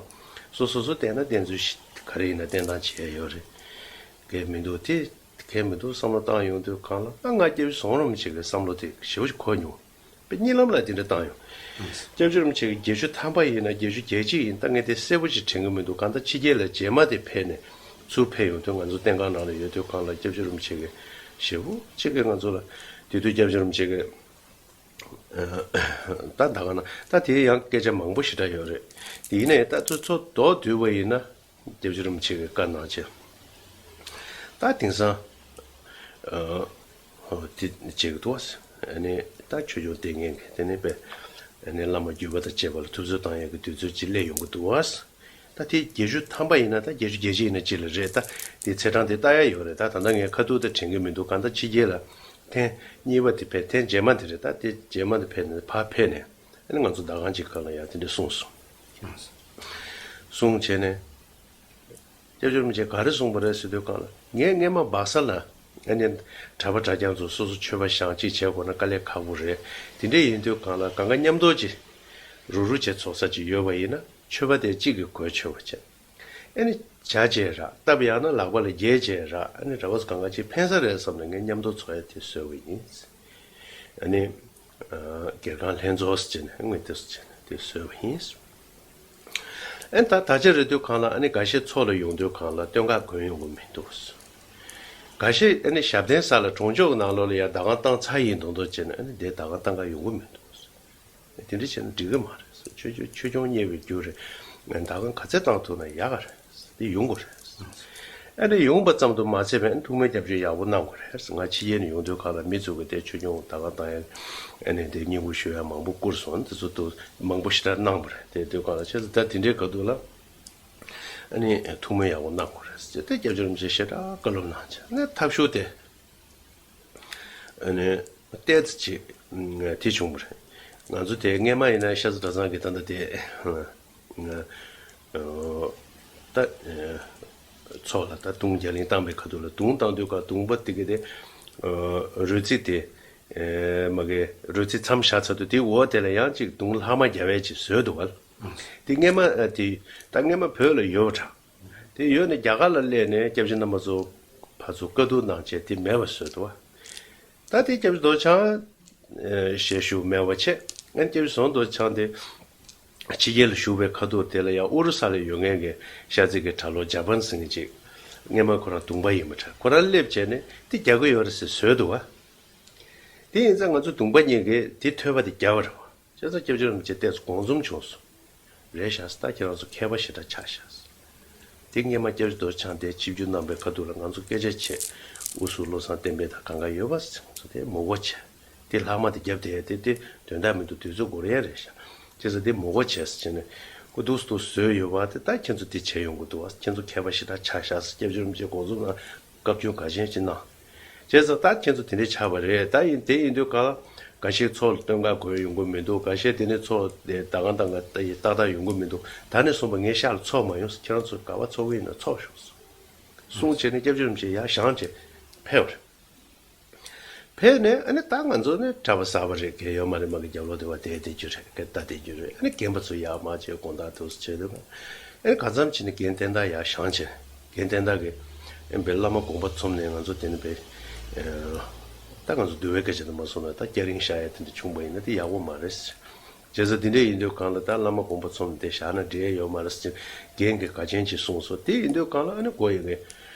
སོ་སོ་སོ་བལྟས་ན་བསྟེན་ཚུལ་ཞིག་ག་རེ་ཡིན་ན་བསྟེན་སྟངས་བྱས་ཡོད་རེད། གལ་མི་འདུག་དེ་གལ་མི་འདུག་བསམ་བློ་བཏང་ཡོང་དུས་གང་ལ་ད་ང་སྐྱབས་རྗེ་ཟམ་གདོང་རིན་པོ་ཆེ་གི་བསམ་བློ་དེ་ཞེ་པོ་ཅིག་གོ་མྱོང་། དཔེ་གཉིད་ལམ་ལ་དེ་འདྲ་བཏང་ཡོང་། སྐྱབས་རྗེ་རིན་པོ་ཆེ་གི་བརྒྱད་ཅུ་ཐམ་པ་ཡིན་ན་བརྒྱད་ཅུ་གྱ་གཅིག་ཡིན་ད་ངས་དེ་གསལ་པོ་ཅིག་དྲན་གི་མི་འདུག་གང་ལྟར་ཕྱི་རྒྱལ་ལ་རྗེས་མ་དེ་ཕེབས་ནས་ཚུར་ཕེབས་ཡོང་དུས་ང་ཚོ་བསྟེན་ཁང་ནང་ལ་ཡོད་དུས་གང་ལ་སྐྱབས་རྗེ་རིན་པོ་ཆེ་གི་ཞེ་པོ་ཅིག་གི་ང་ཚོ་ལ་དེ་དུས་སྐྱབས་རྗེ་རིན་པོ་ཆེ་གི་ད་ད་ག་ན་ད་དེ་ཡང་སྐད་ཆ་མང་པོ་ཞེ་དྲག་ཡོད་རེད། དེ་ཡིན་ནའི་ད་ཚོ་ཚོ་མདོར་བསྡུས་པ་ཡིན་ན་སྐྱབས་རྗེ་རིན་པོ་ཆེ་གི་བཀའ་གནང་བྱས། ད་དེང་སང་ཨ་ཧོ་དེ་བྱེད་ཀྱི་འདུག་བ། ཨ་ནི་ད་ཆོས་སྐྱོང་ལྟས་ངན་གྱི་དེ་ནས་པས་ཨ་ནི་བླ་མ་བརྒྱུད་པ་དང་བཅས་པ་ལ་ཐུབ་ཚོད་བཏང་ཡས་ཀྱི་དུས་ཚོད་ཅིག་སླེབས་ཡོང་གི་འདུག་བ། ད་དེ་བརྒྱད་ཅུ་ཐམ་པ་ཡིན་ན་ད་བརྒྱད་ཅུ་གྱ་གཅིག་ཡིན་ན་གཅིག་ལ་རེད། ད་དེ་ཚེས་གྲངས་དེ་ལྟ་ཡ་ཡོད་རེད། ད་ད་ལྟ་ངས་ཁ་ཐུག་ད་དྲན་གི་མི་འདུག་གང་ལྟར་ཕྱི་རྒྱལ་ལ་ཐེངས་གཉིས་པ་དེ་ཕེབས་ཐེངས་རྗེས་མ་དེ་རེད། ད་དེ་རྗེས་མ་དེ་ཕེབས་ནས་ཕར་ཕེབས་ནས་ཨ་ནི་ང་ཚོ་ཟླ་གང་ཅིག་ཁ་ལ་ཡ་དེ་འདྲ་གསུངས་སོང་། གསུངས་བྱས་ནས་སྐྱབས་རྗེ་རིན་པོ་ཆེ་ག་རེ་གསུངས་པ་རེད་ཟེར་དུས་གང་ལ་ངས་སྔས་མ་སྦག་ས་ལ་ཨ་ནི་གྲྭ་པ་གྲྭ་རྐྱང་ཚོ་སོ་སོ་ཆོས་པ་ཞང་གཅིག་བྱས་དགོས་ན་དཀའ་ལས་ཁག་པོ་རེད། དེ་འདྲ་ཡིན་དུས་གང་ལ་གང་ག་མཉམ་དུ་ཅིག་རུག་རུག་བྱས་ཚོགས་ས་ཅིག་ཡོད་པ་ཡིན་ན་ཆོས་པ་དེ་གཅིག་གི་གོས་ཆོད་པ་བྱས། ཨ་ནི་ཇ་བཅས་རག་སྟབས་ཡག་ན་ལག་པ་ལ་རྒྱས་བཅས་རག་ཨ་ནི་ར་བ་སུ་གང་ག་ཅིག་ཕན་ས་རེད་བསམ་ནས་ངས་མཉམ་དུ་ཚོགས་ཡ་དེ་བཟོས་པ་ཡིན། ཨ་ནི་ཨ་སྒེར་ཁང་ལྷན་ཚོགས་སུ་བྱས་ནས་དངོས་དེ་སུ་བྱས་ནས་དེ་བཟོས་པ་ཡིན། ཨ་ནི་ད་ད་ཆ་རེད་དུས་གང་ལ་ཨ་ནི་འགའ་ཤས་ཚོགས་ལ་ཡོང་དུས་གང་ལ་སྟོད་འགག་གོན་ཡོང་གི་མི་འདུག་འགའ་ཤས་ཨ་ནི་ཞབས་བརྟན་ས་ལ་གྲོང་ཆོག་གི་ནང་ལོགས་ལ་ཡ་ཟླ་གང་བཏང་ཚར་ཡིན་མདོག་མདོག་བྱས་ནས་ཨ་ནི་དེ་ཟླ་གང་བཏང་ག་ཡོང་གི་མི་འདུག་དེ་འདྲ་བྱས་ན་འགྲིག་གི་མ་རེད། ཆོས་ཆོས་ཆོས་སྐྱོང་མཉེས་པའི་རྒྱུ་རེད། ཟླ་གང་ག་ཚད་བཏང་ཐུབ་ན་ཡག་ག་རེད། དེ་ཡོང་དགོས་རེད། ཨ་ནི་ཡོང་པ་ཙམ་དུ་མ་ཚད་པའི་ཐུགས་སྨོན་སྐྱབས་བཅོལ་ཡག་པོ་གནང་དགོས་རེད། ང་ཕྱི་རྒྱལ་ནས་ཡོང་དུས་ག་ལ་མི་ཚོ་གི་དེ་ཆོས་སྐྱོང་ཟླ་གང་བཏང་ཡ་ཨ་ནི་དེ་བསྙེན་བཀུར་ཞུ་ཡ་མང་པོ་བསྐུར་སོང་། དེ་ཚོ་དུ་མང་པོ་ཞེ་དྲག་གནང་བ་རེད། དེ་དུས་ག་ལ་བྱས་ཙང་ད་དེ་འདྲའི་སྐབས་དུ་ལ་ཨ་ནི་ཐུགས་སྨོན་ཡག་པོ་གནང་དགོས་རེད་ཟེར་དེ་སྐྱབས་རྗེ་རིན་པོ་ཆེ་ཞེ་དྲག་བཀའ་སློབ་གནང་བྱས་ནས་ཐབས་ཤུགས་དེ། ཨ་ནི་ཏོག་ཙམ་ཅིག་དེ་བྱུང་བ་རེད། ང་ཚོ་དེ་སྔས་མ་ཡིན་ན་ཤ་ཚ་གྲྭ་ཚང་གི་ད་ལྟ་དེ་ད་ཚོགས་ལ་ད་དུང་རྒྱ་གླིང་བཏང་པའི་ཁ་ཐུག་ལ་དུང་བཏང་དུས་ཀ་དུང་པ་དེ་གི་དེ་རོལ་རྩེད་དེ་མ་གི་རོལ་རྩེད་མཚམས་བཞག་ཚར་དུས་དེ་འོག་དེ་ལ་ཡང་ཅིག་དུང་ལྷག་མ་རྒྱབ་ཡས་ཅིག་བཟོས་འདུག་བ། དེ་སྔས་མ་དེ་ད་སྔས་མ་བོད་ལ་ཡོད་པ་དྲག་དེ་ཡོད་ནས་རྒྱ་གར་ལ་སླེབས་ནས་སྐྱབས་རྗེ་རྣམ་པ་ཚོ་ཕར་ཚུར་བཀའ་བསྡུར་གནང་བྱས་དེ་མེད་པ་བཟོས་འདུག་བ། ད་དེ་སྐྱབས་རྗེ་རྡོ་རྗེ་འཆང་ཞལ་བཞུགས་མེད་པ་བྱས། ཨ་ནི་སྐྱབས་རྗེ་ཟམ་གདོང་རྡོ་རྗེ་འཆང་དེ་ཕྱི་རྒྱལ་ལ་བཞུགས་པའི་ཁ་ཐུག་དེ་ལ་ཡང་ཨུ་རུ་ས་ལ་ཡོད་མཁན་གྱི་ཤར་རྩེ་གི་གྲྭ་ལོག་ཇ་པན་ཟེར་མཁན་ཅིག་སྔས་མ་ཁོ་རང་དུང་པ་ཡིན་པ་འདྲ་ཁོ་རང་སླེབས་བྱས་ནས་དེ་རྒྱག་གི་ཡོད་རེད་ཟེར་བཟོས་འདུག་བ། དེ་ཡིན་ཙང་ང་ཚོ་དུང་པ་གཉིས་ཀྱིས་དེ་ཐོས་པ་དེ་རྒྱབ་པ་རེད་བ། བྱས་ཙང་སྐྱབས་རྗེ་རིན་པོ་ཆེ་ཏོག་ཙམ་དགོངས་འཛོམས་བྱུང་སོང་། རེད་ཤག་ད་ཁྱེད་རང་ཚོ་མཁས་པ་ཞེ་དྲག་ཆགས་ཤག་དེ་སྔས་མ་སྐྱབས་རྗེ་རྡོ་རྗེ་འཆང་དེ་ཆིབས་བསྒྱུར་གནང་པའི་ཁ་ཐུག་ལ་ང་ཚོ་སྐད་ཆ་བྱས། ཨུ་ཚུགས་བློ་བཟང་བསྟན་འཕེལ་དང་གང་ག་ཡོད་པ་ཚོ་དེ་མི་གོ་བྱས། དེ་ལྷག་མ་དེ་རྒྱབ་དེ་དེ་དེ་དོན་དག་མི་འདུག་དུས་ཚོད་འགོར་ཡ་རེད་ཤག་བྱས་ཙང་དེ་མི་གོ་བྱས་ཟེར་བྱས་ནས་ཁོ་འདུག་སེ་འདུག་སེ་བཟོས་ཡོད་པ་དེ་ད་ཁྱེད་ཚོ་དེ་བྱས་ཡོང་གི་འདུག་བ། ཁྱེད་ཚོ་མཁས་པ་ཞེ་དྲག་ཆགས་ཤག་སྐྱབས་རྗེ་རིན་པོ་ཆེ་དགོངས་འཛོམས་གནང་། བཀའ་བཀྱོན་ག་ཅན་ཅིག་གནང་། བྱས་ཙང་ད་ཁྱེད་ཚོ་དེ་འདྲས་ཆགས་པ་རེད། ད་ཡིན་དེ་ཡིན་དུས་ག་ལ་འགའ་ཤས་ཚོགས་ལ་སྟོད་འགག་གོན་ཡོང་གི་མི་འདུག་ག་ཤས་དེ་ནས་ཚོགས་དེ་ད་གང་ད་གང་ད་ཡི་ཏག་ཏག་ཡོང་གི་མི་འདུག་ད་ནས་བཟུང་པ་ངའི་ཤག་ལ་ཚོགས་མ་ཡོང་། ཁྱེད་རང་ཚོ་ག་པར་ཚོགས་ཀྱི་ཡིན་ན་ཚོགས་ཤོག་གསུངས་བྱས་ནས་སྐྱབས་རྗེ་རིན་པོ་ཆེ་ཡར་བཞེངས་བྱས་ཕེབས་པ་རེད། ཕེབས་ནས་ཨ་ནི་ད་ང་ཚོ་ནི་གྲྭ་པ་གསར་པ་རེད། གལ་ཡོད་མ་རེད། མ་གི་རྒྱབ་ལོགས་དེ་བ་བསྡད་བསྡད་རྒྱུ་རེད། སྐད་བརྡ་བསྡད་རྒྱུ་རེད། ཨ་ནི་རྒན་པ་ཚོ་ཡར་མར་བྱས་དགོང་དག་དུས་སུ་བྱས་དུས་ཨ་ནི་གང་འཚམ་བྱས་ནས་རྒན་བསྟན་དར་ཡར་བཞེངས་བྱས་རྒན་བསྟན་དར་གི་ཨ་ནི་བླ་མ་དགོངས་པ་ཚོམས་ནས་ང་ཚོ་དེ་ནི་བས་ད་ང་ཚོ་འདུལ་བའི་སྐད་ཆ་དུ་མ་སོང་ན་ད་སྐྱ་རེངས་ཤར་ཡ་དེ་འདྲ་བྱུང་པ་ཡིན་ན་དེ་ཡག་པོ་མ་རེད། བྱས་ཙང་དེ་འདྲ་ཡིན་དུས་གང་ལ་ད་བླ་མ་དགོངས་པ་ཚོམས་ནས་དེ་བཞག་ན་འགྲིག་ཡ་ཡོད་མ་རེད་ཟེར་རྒན་གྱིས་ག་ཅན་ཅིག་གསུངས་སོང་། དེ་ཡིན་དུས་གང་ལ་ཨ་ནི་གོ་ཡི་གི་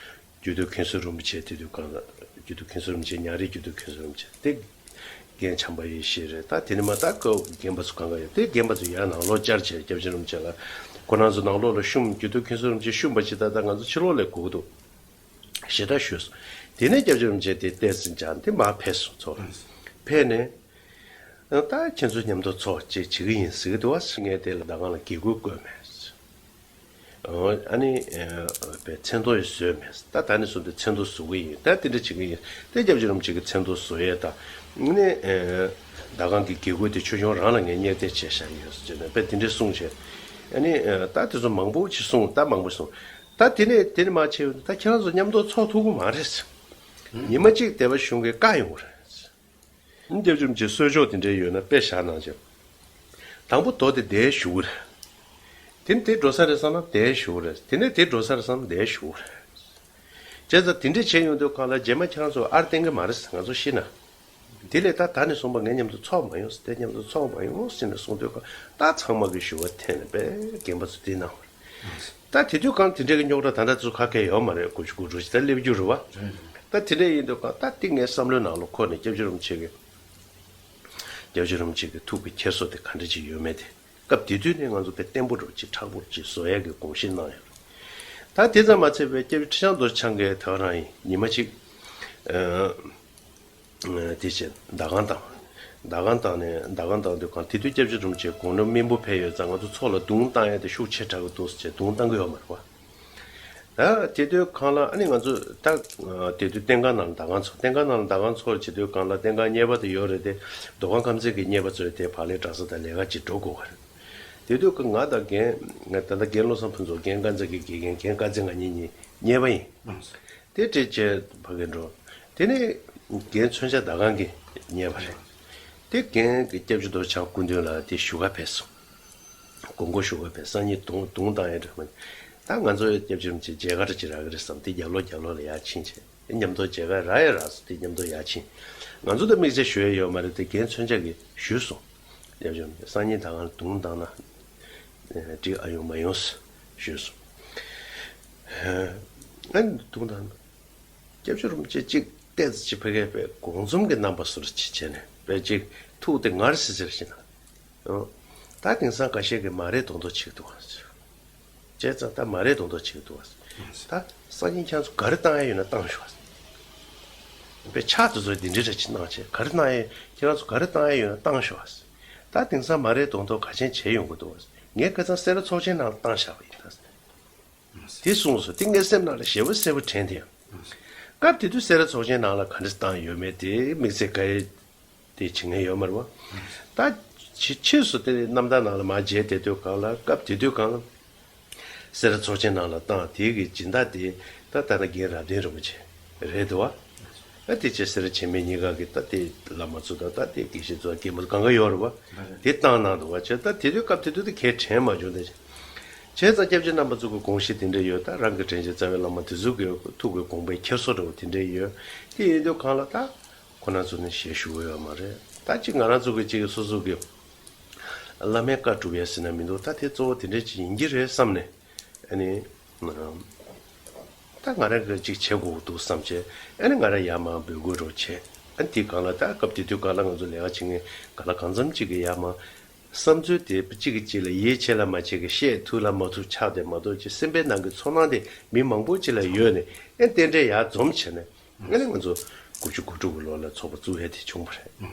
རྒྱུད་སྟོད་མཁན་ཟུར་རིན་པོ་ཆེ་དེ་དུས་གང་ལ་རྒྱུད་སྟོད་མཁན་ཟུར་རིན་པོ་ཆེ་ཉང་རིག་རྒྱུད་སྟོད་མཁན་ཟུར་རིན་པོ་ཆེ་དེ་རྒན་བྱམས་པ་ཡེ་ཤེས་རེད། ད་དེ་ནི་མ་ད་སྐབས་རྒན་པ་ཚོ་གང་ག་ཡོད་དེ་རྒན་པ་ཚོ་ཡར་ནང་ལོགས་བཅར་བྱས་སྐྱབས་རྗེ་རིན་པོ་ཆེ་ལ་ཁོ་རང་ཚོ་ནང་ལོགས་ལ་བཤུམས་རྒྱུད་སྟོད་མཁན་ཟུར་རིན་པོ་ཆེ་བཤུམས་པ་ཅིག་ད་ད་ང་ཚོ་ཕྱི་ལོགས་ལ་སྒུག་འདུག་ཞེ་དྲག་ཞུས་སོང་། དེ་ནས་སྐྱབས་རྗེ་རིན་པོ་ཆེ་དེ་ཏོག་ཙམ་སྦྱངས་དེ་མར་ཕེབས་སོང་ཚོ། ཕེབས་ནས་ད་ཁྱེད་ཚོ་མཉམ་དུ་ཚོགས་ཅིག་བྱེད་ཀྱི་ཡིན་ཟེར་གི་འདུག་བ། ངས་དེ་ལ་ཟླ་གང་ལ་དགེ་སྐུལ་བསྐོས་མེད། ཨ་ནི་པའི་མཚན་ཐོ་ཡི་བཟོས་མེད། ད་ད་ནི་བཟོ་འདི་མཚན་ཐོ་བཟོ་གི་ཡིན། ད་དེ་འདྲ་བྱེད་ཀྱི་ཡིན། དེ་སྐྱབས་རྗེ་རིན་པོ་ཆེ་གི་མཚན་ཐོ་བཟོ་ཡས་ད་ནི་ཟླ་སྒང་གི་དགེ་བསྐོས་དེ་ཆོས་སྐྱོང་རང་ལ་ངས་གཉེར་གཏད་བྱས་བཞག་ཡོད་ཟེར་ནས་པའི་དེ་འདྲ་གསུངས་བྱས། ཨ་ནི་ད་དེ་ཚོ་མང་པོ་ཅིག་གསུངས། ད་མང་པོ་གསུངས། ད་དེ་ནས་དེ་ནས་མ་བྱས་ད་ཁྱེད་རང་ཚོ་མཉམ་དུ་ཚོགས་ཐུབ་ཀྱི་མ་རེད། ཉི་མ་གཅིག་སྡེ་པ་གཞུང་གིས་བཀག་ཡོང་གི་རེད། སྐྱབས་རྗེ་རིན་པོ་ཆེ་གསོལ་ལྕོག་དེ་འདྲའི་ཡོད་ན་དཔེ་བཞག་གནང་བྱས། དང་པོ་མདོ་དེ་བསྡད་བཞུགས་རེད། དེ་ནས་དེ་འགྲོ་ས་རེད་བསམ་ན་བསྡད་བཞུགས་རེད། དེ་ནས་དེ་འགྲོ་ས་རེད་བསམ་ན་བསྡད་བཞུགས་རེད། བྱས་ཙང་དེ་འདྲའི་བྱས་ཡོང་དུས་གང་ལ་རྗེས་མ་ཁྱེད་རང་ཚོ་ཨར་བསྟན་གྱི་མ་རེད་ང་ཚོ་ཤི་ན། དེ་ལས་ད་ད་ནས་བཟུང་པ་ངའི་མཉམ་དུ་ཚོགས་མ་ཡོང་ཟེར། དེ་མཉམ་དུ་ཚོགས་མ་ཡོང་ཟེར་ནས་གསུངས་དུས་གང་ད་ཚང་མ་གི་ཞུ་བ་འཐེན་ནས་པས་རྒན་པ་ཚོ་དེ་གནང་བ་རེད། ད་དེ་དུས་གང་དེ་འདྲའི་གི་རྙོག་དྲ་ད་ལྟ་ཚོ་ཁ་སྐད་ཡོད་མ་རེད། དགུ་བཅུ་གོ་དྲུག་ཅིག་ད་སླེབས་རྒྱུ་རེད་བ། ད་དེ་འདྲ་ཡིན་དུས་གང་ད་དེ་ངའི་བསམ་བློའི་ནང་ལ་འཁོར་ནས་སྐྱབས་རྗེ་རིན་པོ་ཆེ་གི་སྐྱབས་རྗེ་རིན་པོ་ཆེ་གི་ཐུགས་ཀྱི་འཁྱེར་སོ་དེ་ག་འདྲ་ཅིག་ཡོད་མེད་དེ། སྐབས་དེ་དུས་ནས་ང་ཚོ་དཔེ་བརྟན་པོ་འདྲ་ཅིག་མཁྲེགས་པོ་ཅིག་བཟོ་ཡས་ཀྱི་དགོངས་བཞེས་གནང་ཡོད་རེད། ད་དེ་ཙམ་མ་ཚད་པའི་སྐྱབས་རྗེ་ཁྲི་བྱང་རྡོ་རྗེ་འཆང་གིས་ད་ག་རང་ཡིན་ཉི་མ་གཅིག་དེ་བྱས་ཟླ་གང་བཏང་། ཟླ་གང་བཏང་ནས་ཟླ་གང་བཏང་དུས་གང་དེ་དུས་སྐྱབས་རྗེ་རིན་པོ་ཆེ་དགུང་ལོ་སྨིན་པོ་ཕེབས་ཡོད་ཙང་ང་ཚོ་ཚོགས་ལ་རྡུང་བཏང་ཡས་དེ་ཤུགས་ཆེ་དྲགས་ཀྱི་འདུག་ཟེར་བྱས་རྡུང་བཏང་གི་ཡོད་མ་རེད་བ། ད་དེ་དུས་གང་ལ་ཨ་ནི་ང་ཚོ་ད་དེ་དུས་བསྟན་ཁང་ནང་ལ་ཟླ་གང་ཚོགས། བསྟན་ཁང་ནང་ལ་ཟླ་གང་ཚོགས་བྱེད་དུས་གང་ལ་བསྟན་ཁང་གཉེར་པ་དེ་ཡོད་རེད་དེ། མདོ་ཁམས་ཁམས་ཚན་གྱི་གཉེར་པ་ཚོས་དེ་བག་ལེབ་སྦྲག་ས་དང་ལས་ཀ་ཅིག་འགྲོ་དགོས་པ་རེད། དེ་དུས་ང་དང་རྒན་ང་ད་ལྟ་རྒན་བློ་བཟང་ཕུན་ཚོགས་རྒན་དཀར་མཛེས་ཀྱི་དགེ་རྒན་རྒན་དཀར་མཛེས་ང་གཉིས་གཉིས་གཉེར་པ་ཡིན། དེ་འདྲ་བྱས་ཕ་གི་འགྲོ། དེ་ནས་རྒན་མཚོན་ཆ་ཟླ་གང་གིས་གཉེར་པ་རེད། དེ་རྒན་གྱི་སྐྱབས་རྗེ་རྡོ་རྗེ་འཆང་སྐུ་མདུན་ལ་དེ་ཞུ་ག་ཕེབས་སོང་། དགོངས་སྐོར་ཞུ་ག་ཕེབས། སང་ཉིན་རྡུང་རྡུང་བཏང་ཡས་འདྲ་མ། ད་ང་ཚོ་སྐྱབས་རྗེ་རིན་པོ་ཆེ་མཇལ་ཁ་འདྲ་ཅིག་རག་གི་རེད་བསམ་དེ་རྒྱབ་ལོགས་རྒྱབ་ལོགས་ལ་ཡར་ཕྱིན་བྱས་མཉམ་དུ་མཇལ་ཁ་རག་ཡས་རག་སོང་། དེ་མཉམ་དུ་ཡར་ཕྱིན། ང་ཚོ་ད་དམིགས་བསལ་ཞུ་ཡས་ཡོད་མ་རེད་དེ་རྒན་མཚོན་ཆ་གིས་ཞུས་སོང་། སྐྱབས་རྗེ་རིན་པོ་ཆེ་སང་ཉིན་ད་གང་རྡུང་བཏང་ན་འགྲིག་ཨ་ཡོང་མ་ཡོང་ཞུས་སོང་། ཨ་ནི་རྡུང་བཏང་ན། སྐྱབས་རྗེ་རིན་པོ་ཆེ་གཅིག་ཏོག་ཙམ་ཅིག་ཕ་གིའི་དཔེ་དགོངས་འཛོམས་ཀྱི་རྣམ་པ་བཟོ་འདྲ་ཅིག་བྱས་ནས་དཔེ་གཅིག་ཐུགས་དེ་ངར་སི་སིར་བྱས་ན། ཨོ། ད་དེང་སང་འགའ་ཤས་ཀྱིས་མ་རེད་མདོག་མདོག་བྱེད་ཀྱི་འདུག་བ། བྱས་ཙང་ད་མ་རེད་མདོག་མདོག་བྱེད་ཀྱི་འདུག་བ། ད་སང་ཉིན་ཁྱེད་ཚོ་ག་རེ་བཏང་ཡ་ཡོད་ན་བཏང་ཤོག་བ། དཔེ་ཕྱག་དེ་ཚོ་འདི་འདྲའི་འདྲ་ཅིག་གནང་བྱས་ག་རེ་བཏང་ཡ་ཁྱེད་རང་ཚོ་ག་རེ་བཏང་ཡ་ཡོད་ན་བཏང་ཤོག་བ། ད་དེང་སང་མ་རེད་མདོག་མདོག་ག་ཅན་བྱས་ཡོང་གི་འདུག་བ། ངས་ཁ་སང་སེ་ར་ཚོགས་ཆེན་ནང་ལ་བཏང་བཞག་པ་ཡིན་ད། དེ་གསུངས་སོ། དེ་ངའི་སེམས་ནང་ལ་ཞེ་པོ་གསལ་པོ་དྲན་དེ་ཡང་། སྐབས་དེ་དུས་སེ་ར་ཚོགས་ཆེན་ནང་ལ་ག་འདྲ་བཏང་ཡོད་མེད་དེ་དམིགས་བསལ་ག་ཡེ་དེ་བྱེད་མཁན་ཡོད་མ་རེད་བ། ད་ཕྱི་ཕྱིས་སུ་དེ་རྣམ་ཐར་ནང་ལ་མར་མཇལ་བསྡད་དུས་གང་ལ་སྐབས་དེ་དུས་གང་ལ་སེ་ར་ཚོགས་ཆེན་ནང་ལ་བཏང་དེ་གི་སྦྱིན་བདག་དེ་ད་ད་ལྟ་རྒན་རབ་བརྟན་རིན་པོ་ཆེ་རེད་འདུག་བ། ཨ་དེ་ཆེ་སེ་ར་ཆེན་མོའི་གཉིས་ཀ་གི་ད་དེ་བླ་མ་ཚོ་དང་ད་དེ་དགེ་བཤེས་ཚོ་རྒན་པོ་གང་ག་ཡོད་རེད་བ། དེ་བཏང་གནང་འདུག་བ། བྱས་ད་དེ་དུས་སྐབས་དེ་དུས་དེ་གས་དྲན་མ་བྱུང་དེ། བྱས་ཙང་སྐྱབས་རྗེ་རྣམ་པ་ཚོ་གི་དགོངས་གཞི་དེ་འདྲ་ཡོད། ད་རང་གི་དྲན་ཤེས་རྩ་བའི་བླ་མ་དེ་ཚོ་གི་ཐུགས་ཀྱི་དགོངས་པའི་འཁྱེར་སོ་འདྲ་བོ་དེ་འདྲ་ཡོད། དེ་ཡིན་དུས་གང་ལ་ད་ཁོ་རང་ཚོ་ནི་ཞལ་བཞུགས་ཡོད་མ་རེད། ད་ཅིག་ང་རང་ཚོ་གི་ཅིག་སོ་སོ་གི་བླ་མའི་བཀའ་སྒྲུབ་ཡས་ཟེར་ན་མི་འདུག་ད་དེ་གཙོ་བོ་དེ་འདྲ་ཅིག་ཡིན་གྱི་རེད་བསམ་ནས་ཨ་ནི། ད་ང་རང་གིས་ཅིག་བྱེད་དགོས་འདུག་བསམ་བྱས་ཨ་ནི་ང་རང་ཡར་མར་འབོད་སྐུལ་རོགས་བྱས། ཨ་ནི་དེའི་སྒང་ལ་ད་སྐབས་དེ་དུས་སྒང་ལ་ང་ཚོ་ལས་ཀ་བྱེད་མཁན་གང་ལ་གང་འཚམ་ཅིག་གིས་ཡར་མར་བསམ་ཚུལ་དེ་གཅིག་གིས་གཅིག་ལ་ཡིད་ཆེས་ལ་མ་བྱེད་ཀྱི་བཤད་ཐུབ་ལ་མ་ཐུབ་ཆགས་བསྡད་མ་གཏོགས་ཅིག་སེམས་པའི་ནང་གི་ཚོར་སྣང་དེ་མི་མང་པོ་ཅིག་ལ་ཡོད་ནས་ཨ་ནི་རྟེན་འབྲེལ་ཡར་འཛོམས་བྱས་ནས་ཨ་ནི་ང་ཚོ་དགུ་བཅུ་གོ་དྲུག་གི་ལོ་ལ་ཚོགས་པ་བཙུགས་ཡས་དེ་བྱུང་བ་རེད།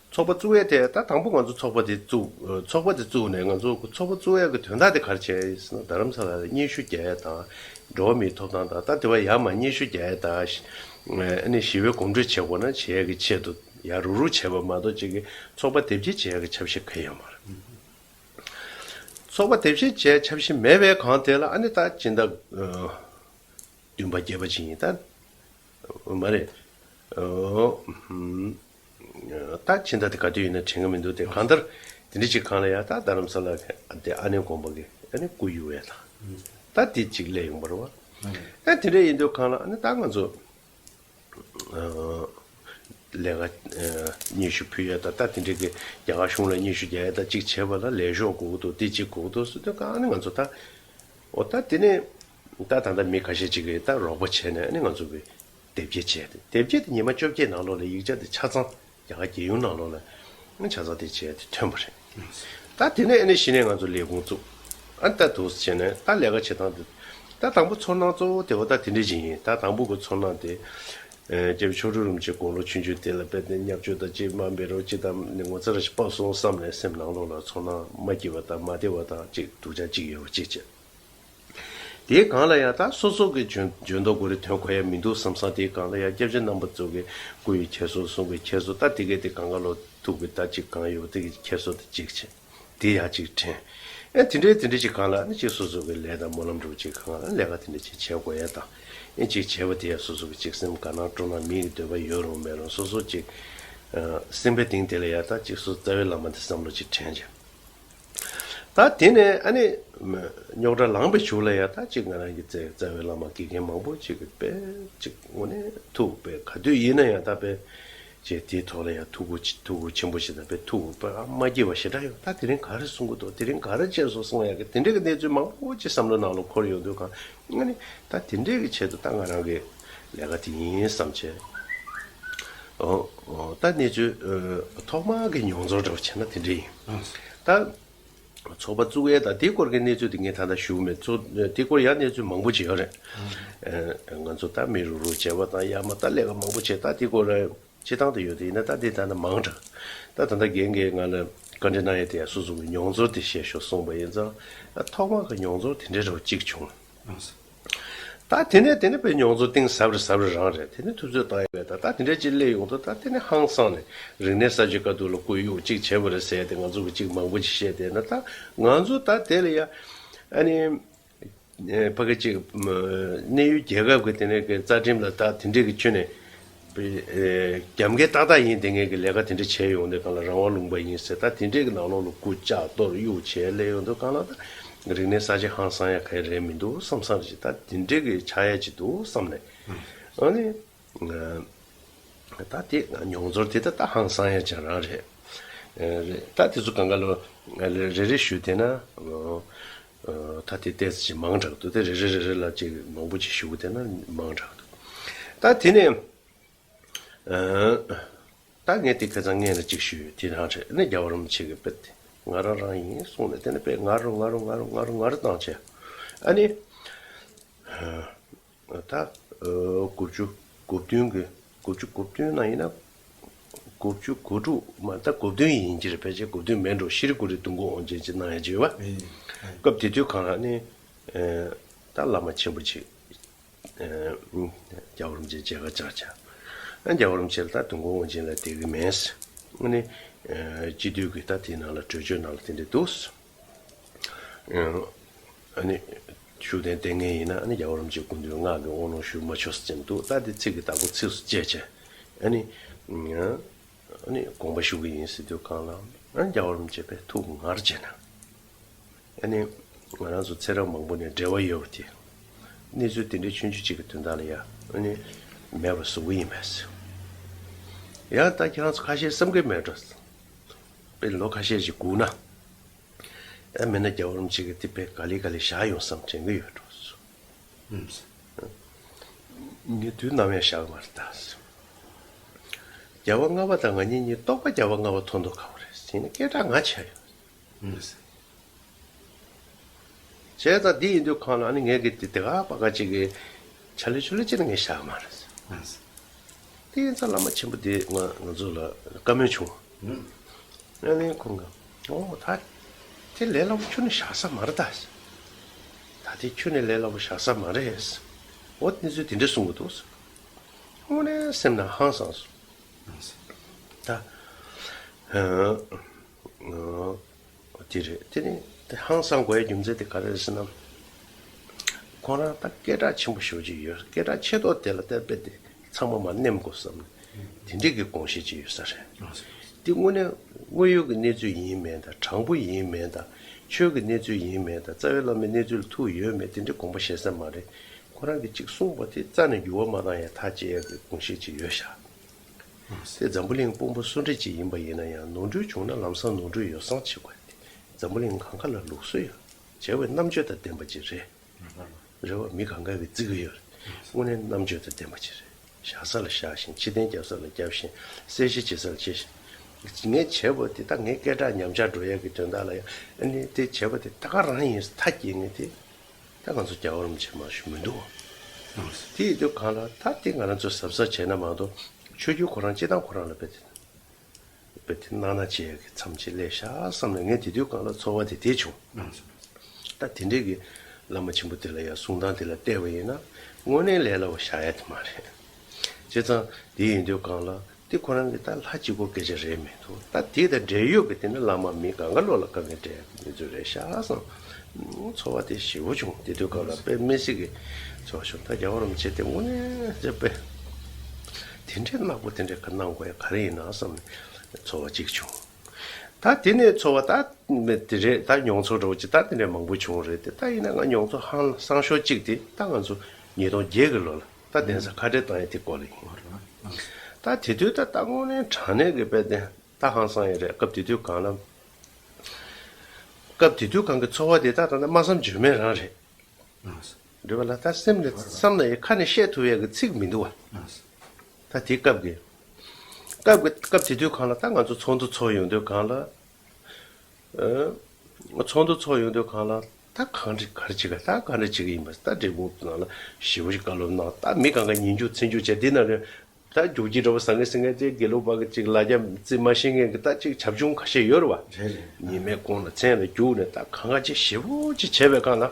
ཚོགས་པ་བཙུགས་ཡས་དེ་ད་དང་པོ་ང་ཚོ་ཚོགས་པ་དེ་བཙུགས། ཚོགས་པ་དེ་བཙུགས་ནས་ང་ཚོ་ཚོགས་པ་བཙུགས་ཡས་ཀྱི་དོན་དག་དེ་ག་རེ་བྱས་ཡིན་ཟེར་ན་རྡ་རམ་ས་ལ་ལ་སྙན་ཞུ་རྒྱག་ཡས་དང་། འགྲོ་བ་མིའི་ཐོབ་ཐང་དང་ད་དེ་བ་ཡར་མར་སྙན་ཞུ་རྒྱག་ཡས་དང་། ཨ་ནི་ཞི་བའི་གོམ་བགྲོད་བྱེད་དགོས་ན་བྱེད་ཡས་ཀྱི་ཆེད་དུ་ཡར་རུག་རུག་བྱས་པ་མ་གཏོགས་ཅིག་གི་ཚོགས་པ་དེབ་སྐྱེལ་བྱེད་ཡས་ཀྱི་ཆབ་སྲིད་གང་ཡང་ཡོད་མ་རེད། ཚོགས་པ་དེབ་སྐྱེལ་བྱེད་ཡས་ཆབ་སྲིད་མེད་པའི་སྒང་དེ་ལ་ཨ་ནི་ད་སྦྱིན་བདག་བདུན་པ་བརྒྱད་པ་ཅིག་ཡིན་ད། མ་རེད། ཨོ། ཧུམ། ད་ཕྱི་ཟླ་དེ་ག་དུས་ཡིན་ན་དྲན་གི་མི་འདུག་སྟེ། གང་ལྟར་དེ་འདྲ་ཅིག་གང་ལ་ཡ་ད་རྡ་རམ་ས་ལ་དེ་ཨ་ནེ་དགོན་པ་གི་ཨ་ནེ་སྐུ་ཡུལ་བས་དང་། ད་དེ་ཅིག་སླེབས་ཡོང་བ་རེད་བ། ཨ་དེ་འདྲ་ཡིན་དུས་གང་ལ་ཨ་ནེ་ད་ང་ཚོ་ལས་ཀ་སྙན་ཞུ་ཕུལ་ཡ་ད་ད་དེ་འདྲ་གི་རྒྱ་གར་གཞུང་ལ་སྙན་ཞུ་རྒྱག་ཡ་ད་ཅིག་བྱས་པ་ལ་ལས་ཤོག་དགོས་འདུག་དེ་ཅིག་དགོས་འདུག་ཟེར་དུས་གང་ཨ་ནེ་ང་ཚོ་ད་འོ་ད་དེ་ནས་ད་ད་ལྟ་མི་ཁ་ཤས་ཅིག་གིས་ད་རོགས་པ་བྱས་ནས་ཨ་ནེ་ང་ཚོ་གི་དེབ་སྐྱེལ་བྱས་ཏེ། དེབ་སྐྱེལ་དེ་ཉི་མ་བཅོ་བརྒྱད་ནང་ལོགས་ལ་ཡིག་ཆ་དེ་ཆ་ཚང་རྒྱ་གར་རྒྱལ་ཡོངས་ནང་ལོགས་ལ་ཆ་ཚང་དེ་བྱས་ཏེ་ཐོན་པ་རེད། ད་དེ་ནས་ཨ་ནི་གཞི་ནས་ང་ཚོ་ལས་ཁུངས་བཙུགས། ཨ་ནི་ད་འདུག་སེ་བྱས་ནས་ད་ལས་ཀ་བྱེད་སྟངས་དེ། ད་དང་པོ་ཚོར་སྣང་གཙོ་བོ་དེ་བ་ད་དེ་འདྲ་ཅིག་ཡིན། ད་དང་པོ་གི་ཚོར་སྣང་དེ། ཨེ་སྐྱབས་མཆོག་སྤྲུལ་རིན་པོ་ཆེ་དགུང་ལོ་ཆུང་ཆུང་དེ་ལ་དཔེ་དེ་བརྙས་བཅོས་དང་ཅིག་མ་འབད་རོགས་ཅིག་དང་ནི་ངོ་ཚ་ར་ཞིག་སྤབས་སོང་བསམ་ནས་སེམས་ནང་ལོགས་ལ་ཚོར་སྣང་མ་སྐྱིད་པ་དང་མ་བདེ་བ་དང་ཅིག་སྡུག་ཅག་ཅིག་ཡོད་པ་ཅིག་བྱས། དེའི་སྒང་ལ་ཡང་ད་སོ་སོ་གི་འཇོན་འཇོན་མདོག་དགོས་རེད། དོན་གོ་ཡ་མི་འདུག་བསམ་བསམ། དེའི་སྒང་ལ་ཡང་སྐྱབས་རྗེ་རྣམ་པ་ཚོ་གི་སྐུ་ཡི་འཁྱེར་སོ་གསུང་གི་འཁྱེར་སོ་ད་དེ་གས་དེ་སྒང་ག་ལོ་ཐུག་གི་ད་ཅིག་གང་ཡོད་དེ་གི་འཁྱེར་སོ་དེ་གཅིག་བྱས། དེ་ཡང་གཅིག་དྲན། ཨེ་དེ་འདྲའི་དེ་འདྲའི་ཅིག་སྒང་ལ་ནི་ཅིག་སོ་སོ་གི་ལས་དང་སྨོན་ལམ་འདྲ་བོ་ཅིག་སྒང་ལ་ལས་ཀ་དེ་འདྲ་ཅིག་བྱེད་དགོས་ཡ་དང་། ཨེ་ཅིག་བྱས་པ་དེ་ཡང་སོ་སོ་གི་ཅིག་སེམས་དགའ་སྣང་སྤྲོ་སྣང་མི་གི་འདོད་པ་ཡོད་རུང་མེད་རུང་སོ་སོ་ཅིག་ཨ་སེམས་པའི་གཏིང་དེ་ལ་ཡ་ད་ཅིག་སོ་རྩ་བའི་བླ་མ་དེ་བསམ་བློ་ཅིག་དྲན་བྱས། ད་དེ་ནས་ཨ་ནི་རྙོག་དྲ་ལངས་པའི་གཞུག་ལ་ཡ་ད་ཅིག་ང་རང་གི་རྩ་རྩ་བའི་བླ་མ་དགེ་རྒན་མང་པོ་ཅིག་གི་དཔེ་ཅིག་དངོས་གནས་ཐུགས་དཔེ་ག་དུས་ཡིན་ན་ཡང་ད་དཔེ་ཅིག་དེའི་ཐོག་ལ་ཡ་ཐུགས་ཁུར་ཐུགས་ཁུར་ཆེན་པོ་ཞིག་དང་དཔེ་ཐུགས་དཔེ་ཨ་མ་སྐྱིད་པ་ཞེ་དྲག་ཡོད། ད་དེ་རིང་ག་རེ་གསུང་གི་འདུག་དེ་རིང་ག་རེ་བྱས་སོང་གསུང་ཡ་གི་དེ་འདྲ་གི་གནས་ཚུལ་མང་པོ་ཅིག་བསམ་བློ་ནང་ལ་འཁོར་ཡོང་དུས་གང་ཨ་ནི་ད་དེ་འདྲ་གི་ཆེད་དུ་ད་ང་རང་གི་ལས་ཀ་དེ་ཡིན་བསམ་བྱས། ཨོ་ཨོ་ད་གནས་ཚུལ་ཨ་ཐོག་མ་གི་མྱོང་ཚོར་འདྲ་བོ་བྱས་ན་དེ་འདྲ་ཡིན། ད་ཚོགས་པ་བཙུགས་ཡས་དང་དེའི་སྐོར་གྱི་གནས་ཚུལ་དེ་ངས་ད་ལྟ་ཞུ་གི་མེད། ཚོགས་དེའི་སྐོར་ཡང་གནས་ཚུལ་མང་པོ་ཅིག་ཡོད་རེད། ཨ་ང་ཚོ་ད་མི་རུག་རུག་བྱས་པ་དང་ཡར་མར་ད་ལས་ཀ་མང་པོ་བྱས། ད་དེའི་སྐོར་སྤྱི་བཏང་དུ་ཡོད་དེ་ཡིན་ན་ད་དེ་ད་ནི་མང་དྲགས། ད་ད་ལྟ་རྒན་གྱིས་ང་ལ་བཀའ་འདྲི་གནང་ཡས་དེ་ཡང་སོ་སོ་གི་མྱོང་ཚོར་དེ་བཤད་ཤོག་གསུངས་པ་ཡིན་ཙང་། ཐོག་མ་གི་མྱོང་ཚོར་དེ་འདྲའི་འདྲ་བོ་གཅིག་བྱུང་། ད་དེ་ནས་དེ་ནས་དཔེ་མྱོང་ཚོར་གཏིང་ཟབ་རེ་ཟབ་རེ་རང་རེད། དེ་ནས་ཐུབ་ཚོད་བཏང་ཡོད་པས་ད་ད་དེ་འདྲ་ཅིག་སླེབས་ཡོང་དུས་ད་དེ་ནས་ཧང་སངས་ནས་རིག་གནས་གསར་བརྗེ་དཀའ་སྡུག་ལ་སྐུ་གཡུག་ཅིག་བྱས་པ་རེད་ཟེར་ཏེ་ང་ཚོ་གི་ཅིག་མང་པོ་ཅིག་བཤད་བསྡད་ན། ད་ང་ཚོ་ད་དེ་ལ་ཡ་ཨ་ནི་ཕ་གི་ཅིག་གནས་ཡུལ་རྒྱལ་ཁབ་ཀྱི་དེ་ནས་གི་རྩ་ཁྲིམས་ལ་ད་དེ་འདྲས་ཀྱི་ཁྱོན་ནས་རྒྱབ་འགལ་ཏག་ཏག་ཡིན། དེ་ངས་ཀྱི་ལས་ཀ་དེ་འདྲ་བྱས་ཡོང་དུས་གང་ལ་རང་དབང་ལུང་པ་ཡིན་ཟེར། ད་དེ་འདྲས་ཀྱི་ནང་ལོགས་ལ་སྐུ་ལྕགས་གཏོར་གཡུག་བྱས་སླེབས་ཡོང་དུས་གང་ལ་ད་རིག་གནས་གསར་བརྗེ་ཧང་སང་ཡ་ག་རེ་རེད་མི་འདུག་བསམ་བསམ་ཞིག་ད་དེ་འདྲས་ཀྱི་ཆགས་ཡ་ཅིག་འདུག་བསམ་ནས་ཨ་ནི་ད་དེ་མྱོང་ཚོར་དེ་ད་ད་ཧང་སང་ཡ་ཅིག་རང་རེད། རེད། ད་དེ་ཚོ་གང་ག་ལོ་རེ་རེ་ཞུས་བསྡད་ན་ད་དེ་ཏོག་ཙམ་ཅིག་མང་དྲགས་འདུག་དེ་རེ་རེ་རེ་རེ་ལ་ཅིག་མང་པོ་ཅིག་ཞུ་གི་བསྡད་ན་མང་དྲགས་འདུག་ད་དེ་ནས། ཨ། ད་ངས་དེ་ཁ་སང་སྔོན་ལ་གཅིག་ཞུས་ཡོད། དེ་རང་རེད། ཨ་ནི་རྒྱལ་བ་རིན་པོ་ཆེ་གི་དཔེ་དེ་ང་རང་རང་ཡིན་གསུངས་ནས་དེ་ནས་དཔེ་ང་རུ་ང་རུ་ང་རུ་ང་རུ་ང་རུ་བཏང་བྱས། ཨ་ནི་ད་དགུ་བཅུ་གོ་བདུན་གི་དགུ་བཅུ་གོ་བདུན་ནང་ཡིན་ན་དགུ་བཅུ་གོ་དྲུག་མ་ད་གོ་བདུན་ཡིན་གྱི་རེད། ཕལ་ཆེར་གོ་བདུན་མིན་འགྲོ། ཤི་རི་ཀུ་རི་དུས་འཁོར་དབང་ཆེན་ཅིག་གནང་ཡ་ཅིག་ཡོད་པ། སྐབས་དེ་དུས་གང་ལ་ནི་ད་བླ་མ་ཆེན་པོ་ཅིག་རྒྱལ་བ་རིན་པོ་ཆེ་མཇལ་ཁ་བཅར་བྱས། ཨ་རྒྱལ་བ་རིན་པོ་ཆེ་ལ་ད་དུས་འཁོར་དབང་ཆེན་ལ་བསྡད་ཀྱི་མེད། ཨ་ནི་སྤྱི་འཐུས་ཀྱི་ད་དེའི་ནང་ལ་གྲོས་ཆོད་ནང་ལ་དེ་འདྲ་འདུག་ཨ་ནི་ཤུགས་ལྡན་ལྟས་ངན་ཡིན་ན་ཨ་ནི་རྒྱལ་བ་རིན་པོ་ཆེ་སྐུ་མདུན་མངགས་ཀྱི་དབང་ལུང་ཞུ་མ་ཆོག་ཟེར་ཅན་འདུག་ད་དེ་ཚིག་གི་བདག་པོ་ཚིགས་སུ་བཅད་བྱས། ཨ་ནི་ཨ་ནི་དགོངས་པ་ཞུ་གི་ཡིན་ཟེར་དུས་གང་ལ་ཨ་རྒྱལ་བ་རིན་པོ་ཆེ་དཔེ་ཐུགས་ངར་བྱས་ན། ཨ་ནི་ང་རང་ཚོ་ཚེ་རབས་མང་པོ་ནས་འབྲེལ་བ་ཡོད་པ་དེ། གནས་ཚུལ་དེ་འདྲའི་ཆུང་ཆུང་གཅིག་གི་དོན་དག་ལ་ཡ་ཨ་ནི་མེད་པ་བཟོ་གི་ཡིན་པས། ཡང་ད་ཁྱེད་རང་ཚོ་ཁ་ཤས་བསམ་གི་མེད་འགྲོ། དཔེ་ལོ་ཁ་ཤས་ཤིག་སྒུག་ན། ཨ་མིན་ན་རྒྱལ་བ་རིན་པོ་ཆེ་གི་དེ་དཔེ་ག་ལེ་ག་ལེ་བཞག་ཡོང་བསམ་དྲན་གི་ཡོད་འགྲོ། ངས་དུས་ནམ་ཡང་བཞག་གི་མ་རེད་ད། རྒྱལ་བ་ལྔ་པ་དང་ང་གཉིས་གཉིས་རྟོགས་པ་རྒྱལ་བ་ལྔ་པ་མཐོང་མདོག་ཁ་པོ་རེད་ཟེར་ནས་སྐད་གྲགས་ང་ཆེ་ཡོད། བྱས་ཙང་འདི་ཡིན་དུས་གང་ལ་ཨ་ནི་ངས་ཀྱི་དེ་དེ་ག་པ་ག་ཅིག་གི་ཆ་ལེ་ཆུ་ལེ་ཅིག་ནི་ངས་བཞག་མ་རེད། དེ་ཡིན་ཙང་བླ་མ་ཆེན་པོ་དེ་ང་ང་ཚོ་ལ་བཀའ་མོལ་བྱུང་། ཨ་ནི་ཁོང་ག་ཨོ་ད་དེ་ལས་སླ་པོ་ཁྱོན་ནས་བཞག་ས་མ་རེད་ད། ད་དེ་ཁྱོན་ནས་ལས་སླ་པོ་བཞག་ས་མ་རེད། འོ་དེ་ཚོས་དེ་འདྲ་གསུང་གི་འདུག་དངོས་གནས་སེམས་ནང་ཧང་སངས་སོང་། ད། དེ་རེད། དེ་ནི་དེ་ཧང་སང་དགོས་ཡ་རྒྱུ་མཚན་དེ་ག་རེ་རེད་ཟེར་ན། ཁོང་རང་ད་སྐད་གྲགས་ཆེན་པོ་ཞེ་པོ་ཅིག་ཡོད། སྐད་གྲགས་ཆེ་ཏོག་དེ་ལ་བལྟས་པས་དེ་ཚང་མ་མར་ནེམ་དགོས་བསམ་ནས་དེ་འདྲས་ཀྱི་དགོངས་བཞེད་ཅིག་ཡོད་ས་རེད། དེ་དངོས་གནས་དངོས་ཡོད་ཀྱི་གནས་ཚུལ་ཡིན་མིན་དང་དྲང་པོ་ཡིན་མིན་དང་ཆོས་ཀྱི་གནས་ཚུལ་ཡིན་མིན་དང་རྩ་བའི་བླ་མའི་གནས་ཚུལ་ལ་ཐུག་ཡོད་མེད་དེ་འདྲས་དགོངས་པ་བཞེས་ས་མ་རེད། ཁོ་རང་གིས་ཅིག་གསུངས་པ་དེ་རྩ་ནས་འགྱུར་བ་མ་བཏང་ཡ་ཐག་བཅད་ཡ་གི་དགོངས་བཞེད་ཅིག་ཡོད་ཤག་དེ་འཛམ་བུ་གླིང་དཔོན་པོ་སུ་འདྲ་ཅིག་ཡིན་པ་ཡིན་ན་ཡང་ནོར་འཁྲུལ་བྱུང་ན་ལམ་སང་ནོར་འཁྲུལ་ཡོ་བསྲང་བྱེད་དགོས་ཏེ། འཛམ་བུ་གླིང་གང་ག་ལ་ལུགས་སྲོལ་ཡོད། བྱས་པའི་རྣམ་དཔྱོད་དང་ལྡན་པ་ཅིག་རེད། རེད་བ། མི་གང་ག་གིས་བརྩི་གི་ཡོད་རེད། དངོས་གནས་རྣམ་དཔྱོད་དང་ལྡན་པ་ཅིག་རེད། བཞག་ས་ལ་བཞག་བཞིན་ཕྱིར་འཐེན་རྒྱབ་ས་ལ་རྒྱབ་བཞིན་གསལ་བཤད་བྱེད་ས་ལ་བྱེད་བཞིན། ངས་བྱས་པ་དེ་ད་ངའི་སྐད་གྲགས་ཉམས་ཆག་འགྲོ་ཡ་གི་དོན་དག་ལ་ཡང་ཨ་ནི་དེ་བྱས་པ་དེ་ད་ག་རང་ཡིན་ཐག་བཅད་ངས་དེ། ད་ང་ཚོ་རྒྱལ་བ་རིན་པོ་ཆེ་མང་ཤོས་མི་འདུག་དེ་ཡིན་དུས་གང་ལ་ད་དེ་ང་རང་ཚོ་གཟབ་གཟབ་བྱས་ན་མ་གཏོགས་ཆོས་བརྒྱུད་ཁོ་རང་སྤྱི་བཏང་ཁོ་རང་ལ་དཔེ་དེ་དཔེ་དེ་གནང་ན་བྱས་ཀྱི་མཚམས་ཅིག་སླེབས་ཤག་བསམ་ནས་ངས་དེ་དུས་གང་ལ་ཚོར་བ་དེ་དེ་བྱུང་། ད་དེ་འདྲས་ཀྱི་ བླ་མ་ཆེན་པོ་དེ་ལ་ཡང་གསུང་སྟངས་དེ་ལ་བལྟས་པ་ཡིན་ན་དངོས་གནས་ལས་སླ་བོ་བཞག་ཡ་དེ་མ་རེད། བྱས་ཙང་དེ་ཡིན་དུས་གང་ལ་དེ་ཁོ་རང་གི་ད་ལྷ་གཅིག་པོ་སྐད་ཆ་རེད་མི་འདུག་ད་དེ་དང་འབྲེལ་ཡོད་ཀྱི་དེ་ནི་བླ་མ་མི་གང་ག་ལོ་ལ་དཀའ་ངལ་འཕྲད་ཡ་གི་གནས་ཚུལ་རེད་ཤག་བསམ། ཚོར་བ་དེ་ཞེ་པོ་བྱུང་། དེ་དུས་སྐབས་ལ་དཔེ་མི་སྲིད་ཀྱི་ཚོར་བ་བྱུང་། ད་རྒྱལ་བ་རིན་པོ་ཆེ་དེ་དངོས་གནས་དཔེ་དེ་འདྲའི་ནག་པོ་དེ་འདྲའི་ག་གནང་དགོས་ཡ་ག་རེ་ཡིན་ན་བསམ་ནས་ཚོར་བ་གཅིག་བྱུང་། ད་དེ་ནས་ཚོར་བ་ད་དེ་རེད། ད་མྱོང་ཚོར་འདྲ་བོ་ཅིག་ད་དེ་འདྲའི་མང་པོ་བྱུང་རེད་དེ། ད་ཡིན་ན་ང་མྱོང་ཚོར་ཧང་སང་ཤོས་གཅིག་དེ་ད་ང་ཚོ་ཉིས་སྟོང་བརྒྱད་ཀྱི་ལོ་ལ་ད་གདན་ས་ཁ་བྲལ་བཏང་ཡ་དེ་སྐོར་ལ་ཡིན། ད་དེ་དུས་ད་ད་དངོས་གནས་དྲང་གནས་ཀྱི་དཔེ་དེ་ད་ཧང་སང་ཡ་རེད། སྐབས་དེ་དུས་གང་ལ། སྐབས་དེ་དུས་གང་གི་ཚོར་བ་དེ་ད་ད་ལྟ་སྨྲ་བསམ་བརྗོད་མེད་རང་རེད། རེད་བ་ལ། ད་སེམས་ནས་བསམ་ན་ཡང་ཁ་ནས་བཤད་ཐུབ་ཡ་གི་ཚིག་མི་འདུག་བ། ད་དེ་སྐབས་ཀྱི་སྐབས་ཀྱི་སྐབས་དེ་དུས་གང་ལ་ད་ང་ཚོ་ཚོགས་འདུ་ཚོགས་ཡོང་དུས་གང་ལ། ཨ། ཚོགས་འདུ་ཚོགས་ཡོང་དུས་གང་ལ་ད་གང་འདྲ་ག་རེ་བྱེད་ག་ད་ག་འདྲ་བྱེད་ཀྱི་ཡིན་པ། ད་འབྲས་སྤུངས་ནང་ལ་ཞེ་པོ་ཞིག་བཀའ་སློབ་གནང་། ད་མི་གང་ག་ཉིན་རྒྱུགས་མཚན་རྒྱུགས་བྱས། འདི་ན་རེ་ད་རྒྱུགས་ཀྱི་འདྲ་བོ་ཟ་ངེ་ཟིང་ངེ་དེ་དགེ་ལུགས་པ་གི་ཅིག་ལ་རྒྱ་རྩིས་མ་ཤེས་མཁན་གྱི་ད་ཅིག་བྱབ་ཆུང་ཁ་ཤས་ཡོད་རེད་བ། རེད་རེད། ཉི་མའི་གུང་ལ་མཚན་ལ་རྒྱུགས་ནས་ད་གང་ག་ཅིག་ཞེ་པོ་ཅིག་བྱས་པའི་སྒང་ལ།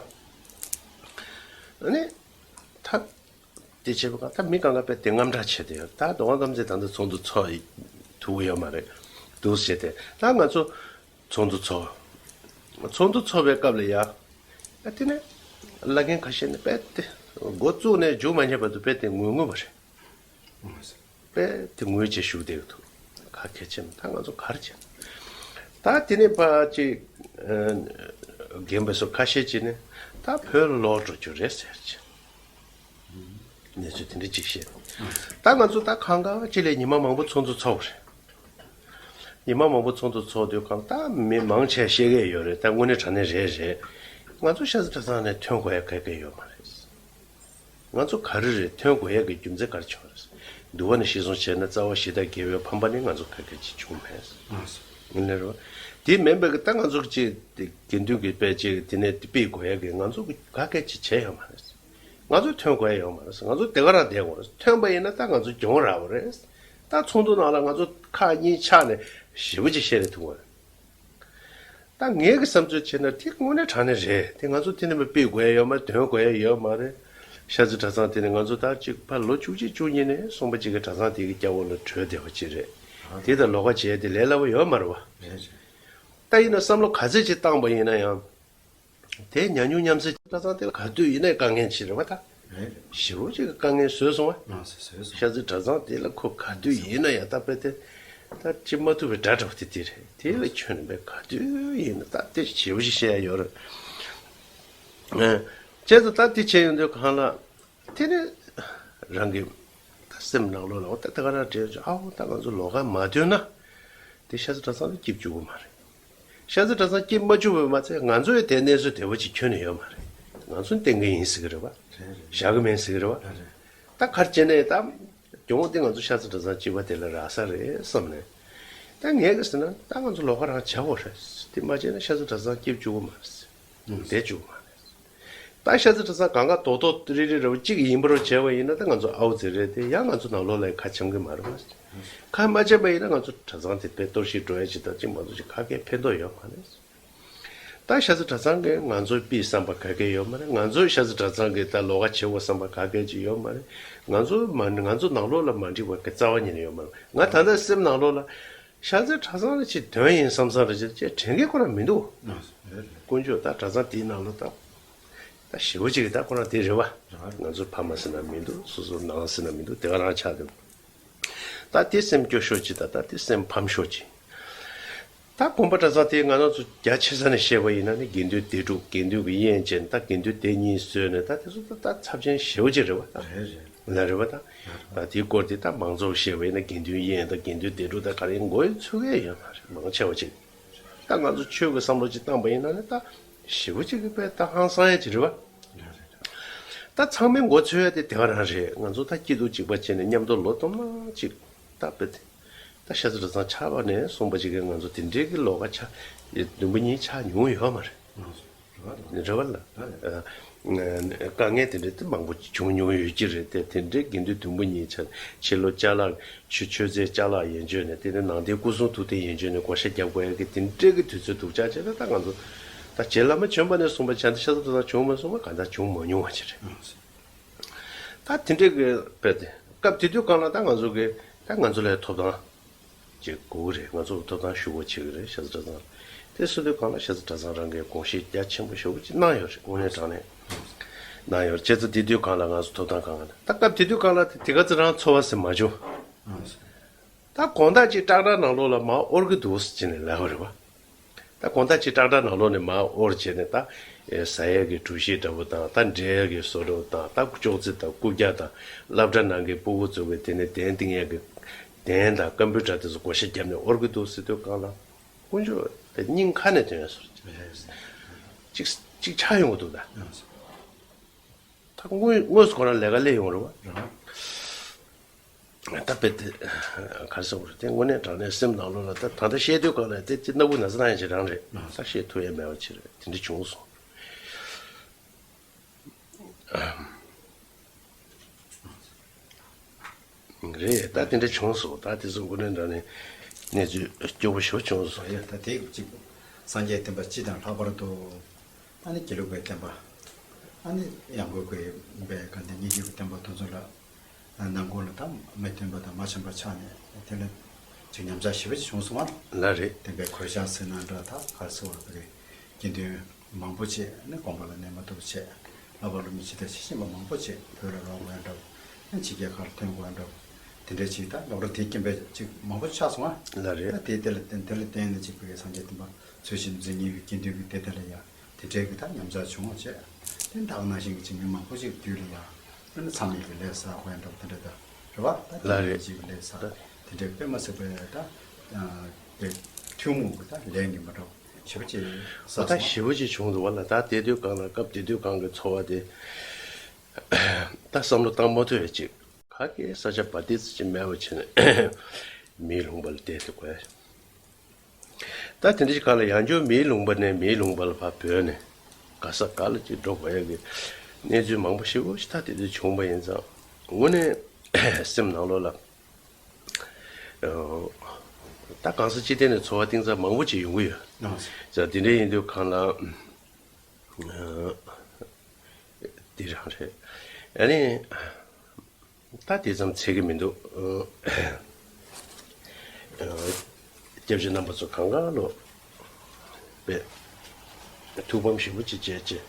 ཨ་ནི་ད་དེ་བྱས་པའི་སྒང་ད་མི་གང་ག་དཔེ་དེ་དངངས་སྐྲག་བྱས་ཏེ། ད་མདོ་སྒང་དཀར་མཛེས་ད་ལྟ་ཚོགས་འདུ་ཚོགས་ཡི་ཐུབ་ཀྱི་ཡོད་མ་རེད་འདུག་ཟེར་ཏེ། ད་ང་ཚོ་ཚོགས་འདུ་ཚོགས། ཚོགས་འདུ་ཚོགས་པའི་སྐབས་ལ་ཡ། ཨ་དེ་ནས་བླ་རྒན་ཁ་ཤས་ནས་དཔེ་དེ་འགོ་བཙུགས་ནས་མཇུག་མ་རྙེད་བར་དུ་དཔེ་དེ་ངུས་ངུས་པ་རེད། དཔེ་དེ་ངུས་བྱས་བཞུགས་བསྡད་ཀྱི་འདུག་ག་གལ་ཆེ་མ། ད་ང་ཚོ་ག་རེ་བྱེད། ད་དེ་ནས་ཕར་ཅིག་ཨ་རྒན་པ་ཚོ་ཁ་ཤས་ཅིག་ནས་ད་བོད་ལ་ལོག་འགྲོ་རྒྱུ་རེད་ཟེར་བྱས། གནས་ཚུལ་དེ་འདྲ་ཅིག་བཤད། ད་ང་ཚོ་ད་གང་ག་ཅིག་ལ་ཉི་མ་མང་པོ་ཚོགས་འདུ་ཚོགས་པ་རེད། ཉི་མ་མང་པོ་ཚོགས་འདུ་ཚོགས་དུས་གང་ད་མི་མང་ཆེ་བཤད་མཁན་ཡོད་རེད། ད་དངོས་གནས་དྲང་གནས་རེད་རེད། ང་ཚོ་ཤ་ཚ་གྲྭ་ཚང་ནས་ཐོན་དགོས་ཡ་ག་གེ་ཡོད་མ་རེད། ང་ཚོ་ག་རེ་རེད། ཐོན་དགོས་ཡ་གི་རྒྱུ་མཚན་ག་རེ་བྱུང་རེད། འདུལ་བ་ནས་གཞིར་བཟུང་བྱས་ན་རྩ་བ་གཞི་དང་དགེ་བའི་ཕམ་པ་ནི་ང་ཚོ་ག་གེ་ཅིག་བྱུང་མེད། ངས་ལབ་རོགས། དེ་མིན་པའི་གི་ད་ང་ཚོ་གི་ཅིག་དགེ་འདུན་གྱི་དཔེ་ཅིག་དེ་ནས་དཔེ་དགོས་ཡ་གི་ང་ཚོ་གི་ག་གེ་ཅིག་བྱས་ཡོད་མ་རེད། ང་ཚོ་ཐོན་དགོས་ཡ་ཡོད་མ་རེད། ང་ཚོ་དེ་ག་རང་བསྡད་དགོས་རེད། ཐོན་པ་ཡིན་ན་ད་ང་ཚོ་གྱོང་རག་པ་རེད། ད་ཚོགས་འདུ་ནང་ལ་ང་ཚོ་ཁག་གཉིས་ཆགས་ནས་ཞེ་པོ་ཅིག་བཤད་རེད་ཐུག་པ་རེད། ད་ངའི་གི་བསམ་ཚུལ་བྱས་ན་དེ་དངོས་གནས་དྲང་གནས་རེད། དེ་ང་ཚོ་དེ་ནས་མ་ཕུད་དགོས་ཡ་ཡོད་མ་རེད། དོན་དགོས་ཡ་ཡོད་མ་རེད། ཤ་ཚ་གྲྭ་ཚང་དེ་ནས་ང་ཚོ་ད་ཅིག་ཕར་ལོ་བཅུ་གཅིག་བཅུ་གཉིས་ནས་གསུམ་པ་ཅིག་གི་གྲྭ་ཚང་དེ་གི་སྐྱ་བོ་ལ་བྲོས་བསྡད་པ་ཅིག་རེད། དེ་ད་ལོགས་ཀ་བྱས་དེ་ལས་སླ་པོ་ཡོད་མ་རེད་བ། རེད་རེད། ད་ཡིན་ན་བསམ་བློ་ག་ཚད་ཅིག་བཏང་པ་ཡིན་ན་ཡང་། དེ་ཉམས་མྱོང་མཉམ་བསྲེས་གྲྭ་ཚང་དེ་ལ་ག་དུས་ཡིན་ནའི་དཀའ་ངལ་ཅིག་རེད་བ་ད། རེད་རེད། ཞེ་པོ་ཅིག་གི་དཀའ་ངལ་བཟོས་སོང་བ། ཨ་བཟོས་སོང་། ཤ་ཚ་གྲྭ་ཚང་དེ་ལ་ཁོ་ག་དུས་ཡིན་ན་ཡང་ད་དཔེ་དེ་ད་ཅི་མ་ཐུབ་པའི་དགྲ་འདྲ་བོ་དེ་དེ་རེད། དེ་ལ་ཁྱོན་ནས་དཔེ་ག་དུས་ཡིན་ན་ད་དེ་ཞེ་པོ་ཅིག་བཤད་ཡ་ཡོད་རེད། ཨ། བྱས་ཙང་ད་དེ་བྱས་ཡོང་དུས་གང་ལ། དེ་ནས་རང་གི་ད་སེམས་ནང་ལོགས་ལ་འོ་ད་ད་ག་རང་དྲན་བྱུང་། ཨ་འོ་ད་ང་ཚོ་ལོགས་ཀ་མ་ཐོན་ན་དེ་ཤ་ཚ་གྲྭ་ཚང་དུ་སྐྱིད་བཅུག་གི་མ་རེད། ཤ་ཚ་གྲྭ་ཚང་སྐྱིད་མ་བཅུག་པས་མ་ཚད་ང་ཚོ་ཡང་དེ་གནས་ཚུལ་བདེ་བོ་ཅིག་ཁྱོན་ནས་ཡོད་མ་རེད། ང་ཚོ་བསྟེན་གི་ཡིན་ཟེར་གི་རེད་བ། རེད་རེད། བཞག་གི་མིན་ཟེར་གི་རེད་བ། རེད་རེད། ད་ག་རེ་བྱས་ནས་ད་གྱོང་དེ་ང་ཚོ་ཤ་ཚ་གྲྭ་ཚང་སྐྱིད་པ་དེ་ལ་རག་ས་རེད་བསམ་ནས། ད་ངས་གི་ཟེར་ན་ད་ང་ཚོ་ལོགས་ཀ་རང་བྱ་དགོས་རེད། དེ་མ་བྱས་ན་ཤ་ཚ་གྲྭ་ཚང་སྐྱིད་བཅུག་གི་མ་རེད། བསྡད་བཅུག་མ་རེད། ད་ཤ་ཚ་གྲྭ་ཚང་གང་ག་རྡོག་རྡོག་རིལ་རིལ་འདྲ་བོ་གཅིག་ཡིན་པ་རུ་བྱས་པ་ཡིན་ན་ད་ང་ཚོ་ཨའུ་ཙི་རེད་དེ། ཡང་ང་ཚོ་ནང་ལོགས་ལ་ཁ་འཆམ་གི་མ་རེད་བ། ཁ་མ་འཆམ་པ་ཡིན་ན་ང་ཚོ་གྲྭ་ཚང་དེ་དཔེ་གཏོར་བཤིག་འགྲོ་ཡ་ཅིག་དང་གཅིག་མ་གཏོགས་ཅིག་ག་གེ་ཕན་ཐོགས་ཡོད་མ་རེད། ད་ཤ་ཚ་གྲྭ་ཚང་གིས་ང་ཚོ་ཕུད་བསམ་པ་ག་གེ་ཡོད་མ་རེད། ང་ཚོས་ཤ་ཚ་གྲྭ་ཚང་གི་ད་ལོགས་ཀ་བྱེད་དགོས་བསམ་པ་ག་གེ་ཅིག་ཡོད་མ་རེད། ང་ཚོ་མ་ང་ཚོ་ནང་ལོགས་ལ་མ་འགྲིག་པ་གི་རྩ་བ་ཉིད་ནས་ཡོད་མ་རེད། ང་ད་ལྟ་སེམས་ནང་ལོགས་ལ། ཤ་ཚའི་གྲྭ་ཚང་ལ་ཅིག་དོན་ཡིན་བསམ་བསམ་རེ་བྱེད་ཅེས་དྲན་གི་ཁོ་རང་མི་འདུག་ཨ་རེད་རེད། དཀོན་མཆོག་ད་གྲྭ་ཚང་དེའི་ནང་ལ་ད་ད་ཞེ་པོ་ཅིག་གི་ད་ཁོ་རང་དེ་རེད་བ། རེད་བ། ང་ཚོ་ཕ་མ་ཟེར་ན་མི་འདུག་སོ་སོ་ནང་ཟེར་ན་མི་འདུག་དེ་ག་རང་ཆགས་འདུག་ད་དེ་སེམས་སྐྱོ་ཤོས་ཅིག་ད་ད་དེ་སེམས་ཕམ་ཤོས་ཅིག་ད་དགོན་པ་གྲྭ་ཚང་དེ་ང་རང་ཚོ་རྒྱ་ཆེ་ས་ནས་བཤད་པ་ཡིན་ན་ནི་དགེ་འདུན་སྡེ་དྲུག་དགེ་འདུན་གྱི་དབྱེན་བྱས་ནས་ད་དགེ་འདུན་སྡེ་གཉིས་བཟོས་ནས་ད་དེ་ཚོ་ད་ད་ཚབས་ཆེན་ཞེ་པོ་ཅིག་རེད་བ་ད། རེད་རེད། ལ་རེ་བ་དང་། ད་དེའི་སྐོར་དེ་ད་མང་ཚོགས་བཤད་པ་ཡིན་ན་དགེ་འདུན་དབྱེན་དང་དགེ་འདུན་སྡེ་དྲུག་དང་ག་རེ་མགོ་ཡི་ཚོད་ཀྱི་ཡོད་མ་རེད། མང་ཆེ་བ་ཅིག་ད་ང་ཚོ་ཆོས་ཀྱི་བསམ་བློ་ཅིག་བཏང་པ་ཡིན་ན་ནི་ད་ཞེ་པོ་ཅིག་གི་དཔེ་ད་ཧང་སང་ཡ་ཅིག་རེད་བ། ད་ཚང་མས་མགོ་ཚོད་ཡ་དེ་དེ་ག་རང་རེད། ང་ཚོ་ད་སྐྱིད་སྡུག་གཅིག་པ་བྱས་ནས་མཉམ་དུ་ལོ་སྟོང་ཕྲག་གཅིག་ད་དཔེ་དེ་ད་ཤ་ཚ་གྲྭ་ཚང་ཆགས་པ་ནས་གསུངས་པ་ཅིག་གིས་ང་ཚོ་དེ་འདྲའི་གི་ལོགས་ཀ་ཆ་བདུན་པོ་གཉིས་ཆགས་མྱོང་ཡོད་མ་རེད། རེད་བ་ལ། ཨ། དཀའ་ངལ་དེ་འདྲ་དེ་མང་པོ་བྱུང་མྱོང་ཡོད་ཀྱི་རེད་དེ། དེ་འདྲའི་དགེ་འདུན་བདུན་པོ་གཉིས་ཆ་ཕྱི་ལོ་ཅ་ལག་ཆུ་མཆོད་རྫས་ཅ་ལག་ཡན་ཆོད་ནས་དེ་ནས་ནང་བསྟན་སྐུ་གསུང་ཐུགས་རྟེན་ཡན་ཆོད་ནས་བགོ་བཤའ་རྒྱབ་དགོས་ཡ་གི་དེ་འདྲའི་གི་དུས་ཚོད་སྡུག་ཅག་བྱས་ན་ད་ང་ཚོ་ ད་རྗེ་བླ་མ་བྱོན་པ་ནས་བཟུང་བ་བྱས་ན་ཤ་ཚ་ཐོབ་ཐང་བྱུང་མ་སོང་བ་གང་ལྟར་བྱུང་མ་མྱོང་བ་ཅིག་རེད། ད་དེ་འདྲའི་གི་དཔེ་དེ་སྐབས་དེ་དུས་སྒང་ལ་ད་ང་ཚོ་གི་ད་ང་ཚོ་ལ་ཐོབ་ཐང་ཅིག་དགོས་ཀྱི་རེད། ང་ཚོ་ལ་ཐོབ་ཐང་ཞུ་བ་བྱེད་ཀྱི་རེད། ཤ་ཚ་གྲྭ་ཚང་དེ་སུ་དུས་སྒང་ལ་ཤ་ཚ་གྲྭ་ཚང་རང་གིས་དགོངས་བཞེས་རྒྱ་ཆེན་པོ་ཞེ་པོ་ཅིག་གནང་ཡོད་རེད། དངོས་གནས་དྲང་གནས་གནང་ཡོད་རེད། བྱས་ཙང་དེ་དུས་སྒང་ལ་ང་ཚོ་ཐོབ་ཐང་གང་ག་ད་སྐབས་དེ་དུས་སྒང་ལ་དེ་དེ་ག་ཚོད་རང་འཚོ་བ་ཟེར་མ་བྱུང་། ད་དགོང་དག་ཅིག་ཀྲག་ཀྲག་ནང་ལོགས་ལ་མར་དབོར་གི་འདུག་ཟེར་ནས་ལབ་པ་རེད་བ། ད་དགོང་དག་ཅིག་ཀྲག་ཀྲག་ནང་ལོགས་ནས་མར་དབོར་བྱས་ནས་ད་ཟ་ཡས་ཀྱི་གྲུ་བཞི་འདྲ་པོ་དང་ད་འབྲལ་ཡས་ཀྱི་བཟོ་འདྲ་པོ་དང་ད་ཅོག་ཙེ་དང་རྐུབ་བཀྱག་དང་སློབ་གྲྭ་ནང་གི་སྤུ་གུ་ཚོ་གི་དེ་ནས་གདན་བཏིང་ཡས་ཀྱི་གདན་དང་ཀམ་པུ་ཊར་དེ་ཚོ་བགོ་བཤའ་བརྒྱབ་ནས་དབོར་གི་འདུག་ཟེར་དུས་སྒང་ལ་དཀོན་མཆོག་དེ་སྙིང་ཁ་ནས་དོན་ཡོད་ཟེར། ཅིག་ཅིག་ཆགས་ཡོང་གི་འདུག་ད། ད་དངོས་དངོས་སུ་ཁོ་རང་ལས་ཀ་ལས་ཡོང་རེད་བ། ད་དཔེ་དེ་ག་རེ་ཟེར་དགོས་རེད། དེ་དངོས་གནས་དྲང་གནས་སེམས་ནང་ལོགས་ལ་ད་ད་ལྟ་བཤད་དུས་སྒང་ལ་དེ་དེ་སྣ་བུག་ན་ཚ་ན་ཡང་ཅིག་རང་རེད། ད་བཤད་ཐུབ་ཡ་མེད་པ་ཅིག་རེད། དེ་འདྲ་བྱུང་སོང་། རེད། ད་དེ་འདྲ་བྱུང་སོང་། ད་དེ་ཚོ་དངོས་གནས་དྲང་གནས་གནས་ཚུལ་སྐྱོ་པོ་ཞེ་པོ་བྱུང་སོང་། ཡ་ད་དེ་གཅིག་སངས་རྒྱས་བསྟན་པ་སྤྱི་དང་ལྷག་པར་དུ་ཨ་ནི་དགེ་ལུགས་པའི་བསྟན་པ། ཨ་ནི་ཡང་སྒོས་ཀྱི་པའི་ག་འདི་སྙིང་རྗེའི་བསྟན་པ་དེ་ཚོ་ལ་ནང་ཁུལ་ལ་ད་མི་མཐུན་པ་དང་མ་འཆམ་པ་ཆགས་ནས་དེ་ལ་ཅིག་ཉམས་ཆག་ཞེ་པོ་ཅིག་བྱུང་སོང་བ། ལ་རེད། བསྟན་པའི་གོད་ཆག་ཟེར་ན་འདྲ། ད་ག་རེ་ཟེར་བ་རེད། དགེ་འདུན་མང་པོ་ཅིག་ནི་དགོངས་པ་ལ་གནས་མ་ཐུབ་བྱས། བསླབ་པ་སློབ་གཉེར་ཇི་ལྟར་བྱེད་བཞིན་པ་མང་པོ་ཅིག་བོད་ལ་ལོག་དགོས་ཡ་འདྲ་བོ། ཕྱི་རྒྱལ་ཁག་ལ་ཐོན་དགོས་ཡ་འདྲ་བོ། དེ་འདྲའི་ཅིག་ད་ལོག་འགྲོ་དེ་རྐྱེན་པས་ཅིག་མང་པོ་ཆགས་སོང་ང་། ལ་རེད། ད་དེ་དེ་ལ་བརྟེན་དེ་ལ་བརྟེན་ནས་ཅིག་བོད་སངས་རྒྱས་བསྟན་པ་འཚོ་ཞིང་འཛིན་མཁན་གྱི་དགེ་འདུན་གྱི་སྡེ་དེ་ལ་ཡ་དེ་འདྲའི་གི་ད་ཉམས་ཆག་བྱུང་བ་བྱས། དེ་ད་ག་ནང་བཞིན་གྱི་ཅིག་མི་མང་པོ་ཅིག་དུས་ལ་ཡ་ཨ་ནི་མཚམས་མེད་ཀྱི་ལས་བསགས་དགོས་ཡ་འདྲ་བོ་དེ་འདྲ་ད་རེད་བ། ད་ལ་རེད། དེ་འདྲའི་ཅིག་ལས་བསགས་དེ་འདྲའི་དཔེ་མ་སྲིད་པའི་ད་དེ་ཐུན་མོང་གི་ད་ལས་ངན་པ་འདྲ་བོ་ཞེ་པོ་ཅིག་བསགས་ད་སོང་། ཞེ་པོ་ཅིག་བྱུང་འདུག་བ་ལ། ད་དེ་དུས་སྒང་ལ་སྐབས་དེ་དུས་སྒང་གི་འཚོ་བ་དེ་ད་བསམ་བློ་བཏང་མ་ཐུབ་ཡ་ཅིག་ག་གེ་ས་ཆ་བ་ཏི་ཙི་ཅིག་མེད་པ་བྱས་ནས་མིའི་ལུང་པ་ལ་བསྡད་དེ་དགོས། ད་དེ་འདྲ་ཅིག་ག་ལ་ཡང་བསྐྱར་མིའི་ལུང་པ་ནས་མིའི་ལུང་པ་ལ་ཕར་བྲོས་ནས་ག་ས་ག་ལ་ཅིག་འགྲོ་དགོས་ཡ་གི་གནས་ཚུལ་མང་པོ་ཞེ་པོ་ཞིག་ད་དེ་དུས་བྱུང་བ་ཡིན་ཙང་དངོས་གནས་སེམས་ནང་ལོགས་ལ་ད་གང་ས་ཅི་ཐད་ནས་ཚོར་བ་གཏིང་ཟབ་མང་པོ་ཅིག་ཡོང་གི་ཡོད། ཙང་དེ་འདྲ་ཡིན་དུས་གང་ལ་འདི་རང་རེད། ཨ་ནི། ད་དེ་ཙམ་ཚད་ཀྱི་མི་འདུག་སྐྱབས་རྗེ་རྣམ་པ་ཚོ་གང་ག་ལོ་པས་ཐུགས་ཕམ་ཞེ་པོ་ཅིག་བྱས་བྱས་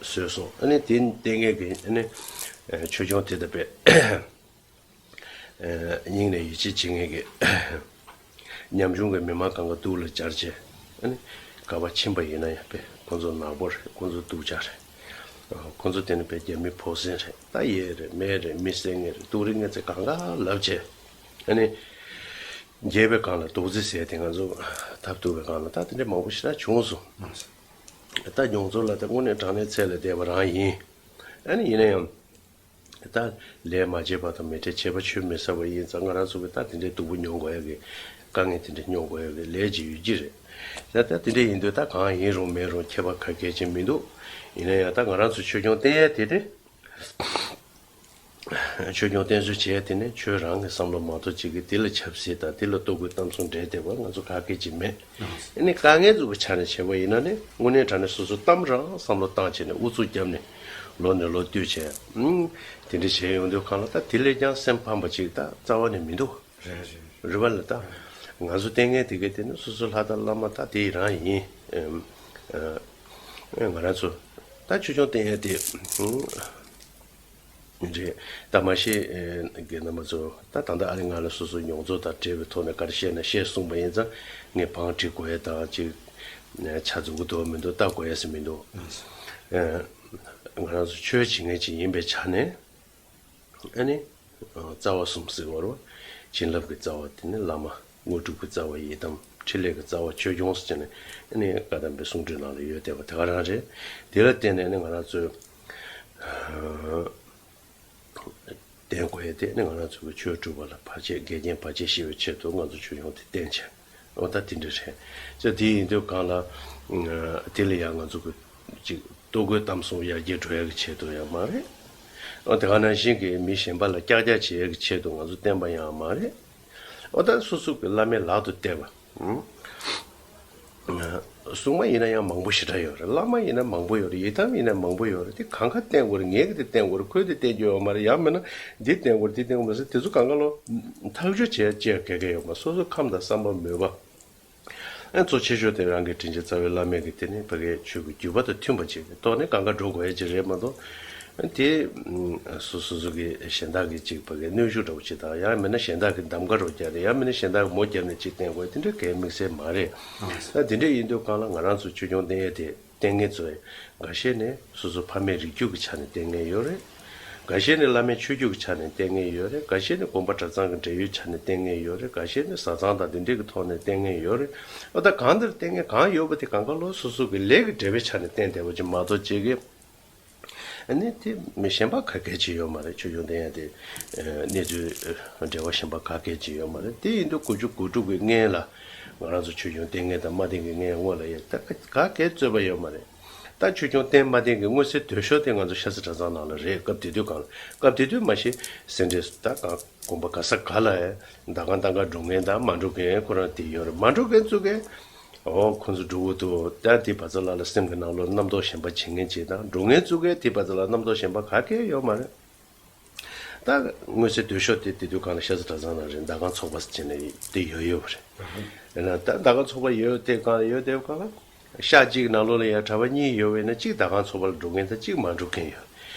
བཟོས་སོང་། ཨ་ནི་དེ་ལྟས་ངན་གྱི་ཨ་ནི་ཆོས་སྐྱོང་དེ་ལྟ་བུའི་སྙིང་ནས་ཡིད་ཆེས་བྱེད་མཁན་གྱི་ཉམ་ཆུང་གི་མི་མང་གང་ག་སྡུག་ལ་སྦྱར་བྱས། ཨ་ནི་ག་པར་ཕྱིན་པ་ཡིན་ན་ཡང་པས་ཁོ་ཚོ་ནག་པོ་རེད། ཁོ་ཚོ་སྡུག་ཅག་རེད། ཁོ་ཚོ་དེ་ནི་པས་རྒྱ་མི་ཕོ་གསེང་རེད། ད་ཡས་རེད། མེད་རེད། མི་བསད་མཁན་རེད། སྡུག་རུས་མཁན་ཚོ་གང་ག་ལབ་བྱས། ཨ་ནི་རྒྱས་པའི་སྒང་ལ་རྡོག་རྫིས་ཟེར་དེ་ང་ཚོ་ཐབས་སྡུག་པའི་སྒང་ལ་ད་དེ་འདྲ་མང་པོ་ཞེ་དྲག་བྱུང་སོང་། ད་མྱོང་ཚོར་ལ་ད་དངོས་གནས་དྲང་གནས་ཚད་ལས་འདས་པ་རང་ཡིན། ཨ་ནི་ཡིན་ན་ཡང་། ད་ལས་མ་བྱས་པ་དང་མི་འཕྲད། བྱས་པ་ཆོས་མི་ཟ་བ་ཡིན་ཙང་ང་རང་ཚོ་གི་ད་དེ་འདྲའི་སྡུག་པོ་མྱོང་དགོས་ཡ་གི་དཀའ་ངལ་དེ་འདྲ་མྱོང་དགོས་ཡ་གི་ལས་ཅིག་ཡོད་ཀྱི་རེད། ད་ད་དེ་འདྲ་ཡིན་དུས་ད་གང་ཡིན་རུང་མིན་རུང་ཁྱད་པར་ག་གལ་ཆེན་མི་འདུག་ཡིན་ན་ཡང་ད་ང་རང་ཚོ་ཆོས་སྐྱོང་བསྟེན་ཡ་དེ་དེ། ཆོས་སྐྱོང་བསྟེན་གསོལ་བྱས་དེ་ནས་ཆོས་རང་གི་བསམ་བློ་མ་གཏོགས་ཅིག་གི་དེ་ལ་ཆབ་སྲིད་དང་དེ་ལ་ལྟོ་གོས་གཏམ་གསུམ་འབྲེལ་བསྡད་པ་ང་ཚོ་ག་གེ་ཅིག་མེད། ཨ་ནི་དཀའ་ངལ་འཛུགས་པའི་ཆ་ནས་བྱས་པ་ཡིན་ན་ནི་དངོས་གནས་དྲང་གནས་སོ་སོ་གཏམ་རང་བསམ་བློ་བཏང་བྱས་ནས་ཨུ་ཚུགས་བརྒྱབ་ནས་ལོ་ནས་ལོ་བསྟུད་བྱས། ཨུམ། དེ་འདྲ་བྱས་ཡོང་དུས་གང་ལ་ད་དེ་ལས་ཀྱང་སེམས་ཕམ་པ་ཅིག་ད་རྩ་བ་ནས་མི་འདུག་རེད་རེད། རེད་པ་ལ་ད། ང་ཚོ་བསྟེན་མཁན་དེ་གས་དེ་ནི་སོ་སོ་ལྷ་དང་བླ་མ་ད་དེ་རང་ཡིན། ཨེམ། ཨེ། ང་རང་ཚོ་ད་ཆོས་སྐྱོང་བསྟེན་ཡ་དེ། ཨུམ། རེད། ད་མ་གཞི་ཨེ་རྒན་རྣམ་པ་ཚོ་ད་ད་ལྟ་ཨ་རི་ང་ལ་སོ་སོ་མྱོང་ཚོར་དང་འབྲེལ་བའི་ཐོག་ནས་ག་རེ་བཤད་ན་བཤད་གསུངས་པ་ཡིན་ཙང་ངས་བང་སྒྲིག་དགོས་ཡ་དང་ཅིག་ཆ་འཛུགས་དགོས་མི་འདུག་ལྟ་དགོས་ཡ་ཟེར་མི་འདུག་ཨེ། ང་རང་ཚོ་ཆོས་བྱེད་མཁན་ཅིག་ཡིན་པའི་ཆ་ནས་ཨ་ནི་རྩ་བ་གསུམ་ཟེར་བ་རེད། བྱིན་རླབས་ཀྱི་རྩ་བ་དེ་ནི་བླ་མ། དངོས་གྲུབ་ཀྱི་རྩ་བ་ཡི་དམ། ཕྲིན་ལས་ཀྱི་རྩ་བ་ཆོས་སྐྱོང་ཟེར་ནས་ཨ་ནི་བཀའ་གདམས་པའི་གསུང་སྒྲོས་ནང་ལ་ཡོད་བསྡད་པ་དེ་ག་རང་རེད། དེ་ལ་བརྟེན་ནས་ནི་ང་རང་ཚོས་བསྟེན་དགོས་ཡ་དེ་ནི་ང་རང་ཚོ་གི་ཆོས་སྒྲུབ་པ་ལ་བར་ཆད་འགལ་རྐྱེན་བར་ཆད་ཞི་བའི་ཆེད་དུ་ང་ཚོ་ཆོས་སྐྱོང་དེ་བསྟེན་བྱས། འོ་ད་དེ་འདྲ་རེད། ཅེས་དེ་ཡིན་དུས་གང་ལ་དེ་ལ་ཡང་ང་ཚོ་གི་ཅིག་ལྟོ་གོས་གཏམ་གསུམ་ཡར་རྒྱས་འགྲོ་ཡ་གི་ཆེད་དུ་ཡང་མ་རེད། འོ་དེ་ག་ནང་བཞིན་གྱི་མི་གཞན་པ་ལ་ཀྱག་ཀྱག་བྱེད་ཡ་གི་ཆེད་དུ་ང་ཚོ་བསྟེན་པ་ཡང་མ་རེད། འོ་ད་སོ་སོ་གི་བླ་མའི་ལག་ཏུ་གཏད་པ། ཨུམ། སྲུང་མ་ཡིན་ན་ཡང་མང་པོ་ཞེ་དྲག་ཡོད་རེད། བླ་མ་ཡིན་ན་མང་པོ་ཡོད་རེད། ཡི་དམ་ཡིན་ན་མང་པོ་ཡོད་རེད། དེ་གང་ག་བསྟེན་དགོས་རེད། ངས་གི་དེ་བསྟེན་དགོས་རེད། ཁོས་དེ་བསྟེན་རྒྱུ་ཡོད་མ་རེད། ཡང་མིན་ན་འདི་བསྟེན་དགོས་རེད། འདི་བསྟེན་དགོས་མ་ཟེར། དེ་ཚོ་གང་ག་ལོ་ཐག་གཅོད་བྱེད་བྱེད་གལ་གལ་ཡོད་མ། སོ་སོ་ཁམས་དང་བསམ་པ་མོས་པ། ཨ་གཙོ་ཆེ་ཤོས་དེ་རང་གི་དྲིན་ཅན་རྩ་བའི་བླ་མས་གི་དེ་ནི་ཕ་གིའི་ཆོས་ཀྱི་བརྒྱུད་པ་དང་མཐུན་པ་ཅིག་གི་ཐོག་ནས་གང་ག་འགྲོ་དགོས་ཡ་ཅིག་རེད་མ་གཏོགས། དེ་སོ་སོ་སོ་གི་གཞན་དག་གི་ཅིག་ཕ་གིའི་གནོན་ཤུགས་འདྲ་བོ་ཅིག་དང་། ཡང་མིན་ན་གཞན་དག་གི་གདམ་ག་རོ་རྒྱག་ནས། ཡང་མིན་ན་གཞན་དག་གི་མོ་བརྒྱབ་ནས་ཅིག་བསྟེན་དགོས། དེ་འདྲ་གའི་དམིགས་བསལ་མ་རེད། ད་དེ་འདྲ་ཡིན་དུས་གང་ལ་ང་རང་ཚོ་ཆོས་སྐྱོང་བསྟེན་ཡས་དེ་བསྟེན་མཁན་ཚོས་འགའ་ཤས་ནས་སོ་སོ་ཕ་མེས་རིགས་རྒྱུད་ཀྱི་ཆ་ནས་བསྟེན་མཁན་ཡོད་རེད། འགའ་ཤས་ནས་བླ་མའི་ཆོས་བརྒྱུད་ཀྱི་ཆ་ནས་བསྟེན་མཁན་ཡོད་རེད། འགའ་ཤས་ནས་དགོན་པ་གྲྭ་ཚང་གི་འབྲེལ་ཡོད་ཆ་ནས་བསྟེན་མཁན་ཡོད་རེད། འགའ་ཤས་ནས་བཟའ་ཚང་དང་དེ་འདྲས་ཀྱི་ཐོག་ནས་བསྟེན་མཁན་ཡོད་རེད། ཨོ་ད་གང་དེར་བསྟེན་མཁན་གང་ཡོད་པ་དེ་གང་ག་ལོ་སོ་སོ་གི་ལས་ཀྱི་འབྲེལ་བའི་ཆ་ནས་བསྟེན་བསྡད་པ་ཅིག་མ་གཏོགས་ཅིག་གི། ཨ་ནི་དེ་མི་གཞན་པ་ག་གལ་ཅིག་ཡོད་མ་རེད། ཆོས་སྐྱོང་བསྟེན་ཡ་དེ་གནས་ཚུལ་འབྲེལ་བ་གཞན་པ་ག་གལ་ཅིག་ཡོད་མ་རེད། དེ་ཡིན་དུས་དགུ་བཅུ་གོ་དྲུག་གི་སྔན་ལ་ང་རང་ཚོ་ཆོས་སྐྱོང་བསྟེན་མཁན་དང་མ་བསྟེན་མཁན་སྔན་དབང་ལ་ཡ་ད་ག་གལ་རྩོད་པ་ཡོད་མ་རེད། ད་ཆོས་སྐྱོང་བསྟེན་མ་བསྟེན་གྱི་མངོན་གསལ་དོད་ཤོས་དེ་ང་ཚོ་ཤ་ཚ་གྲྭ་ཚང་ནང་ལ་རེད། སྐབས་དེ་དུས་གང་ལ། སྐབས་དེ་དུས་མ་གཞི་སེ་འབྲས་ད་གང་དགོན་པ་ག་ས་ག་ལ་ཡང་ཟླ་གང་ལྟར་གང་འགྲོ་མཁན་དང་མ་འགྲོ་མཁན་ཁོ་རང་དེ་ཡོད་རེད། མ་འགྲོ་མཁན་ཚོ་གས་ཨོ་ཁོ་ཚོ་འགྲོ་གི་འདུག་ད་དེ་བ་ཚ་ལ་ལ་སེམས་ཀྱི་ནང་ལོགས་རྣམ་རྟོག་གཞན་པ་བྱེད་མཁན་ཅིག་དང་། འགྲོ་མཁན་ཚོ་གས་དེ་བ་ཚ་ལ་རྣམ་རྟོག་གཞན་པ་ག་གས་ཡོད་མ་རེད། ད་མངོན་གསལ་དོད་ཤོས་དེ་དེ་དུས་གང་ལ་ཤ་ཚ་གྲྭ་ཚང་ནང་རེད། ཟླ་གང་ཚོགས་པ་ཟེར་ནས་དེ་ཡོད་ཡོད་པ་རེད། ཡིན་ན་ད་ཟླ་གང་ཚོགས་པ་ཡོད་དེ་གང་ཡོད་དེ་གང་ལ། ཤག་གཅིག་ནང་ལོགས་ལ་ཡང་གྲྭ་པ་གཉིས་ཡོད་པས་ན་གཅིག་ཟླ་གང་ཚོགས་པ་ལ་འགྲོ་མཁན་དང་གཅིག་མ་འགྲོ་མཁན་ཡོད།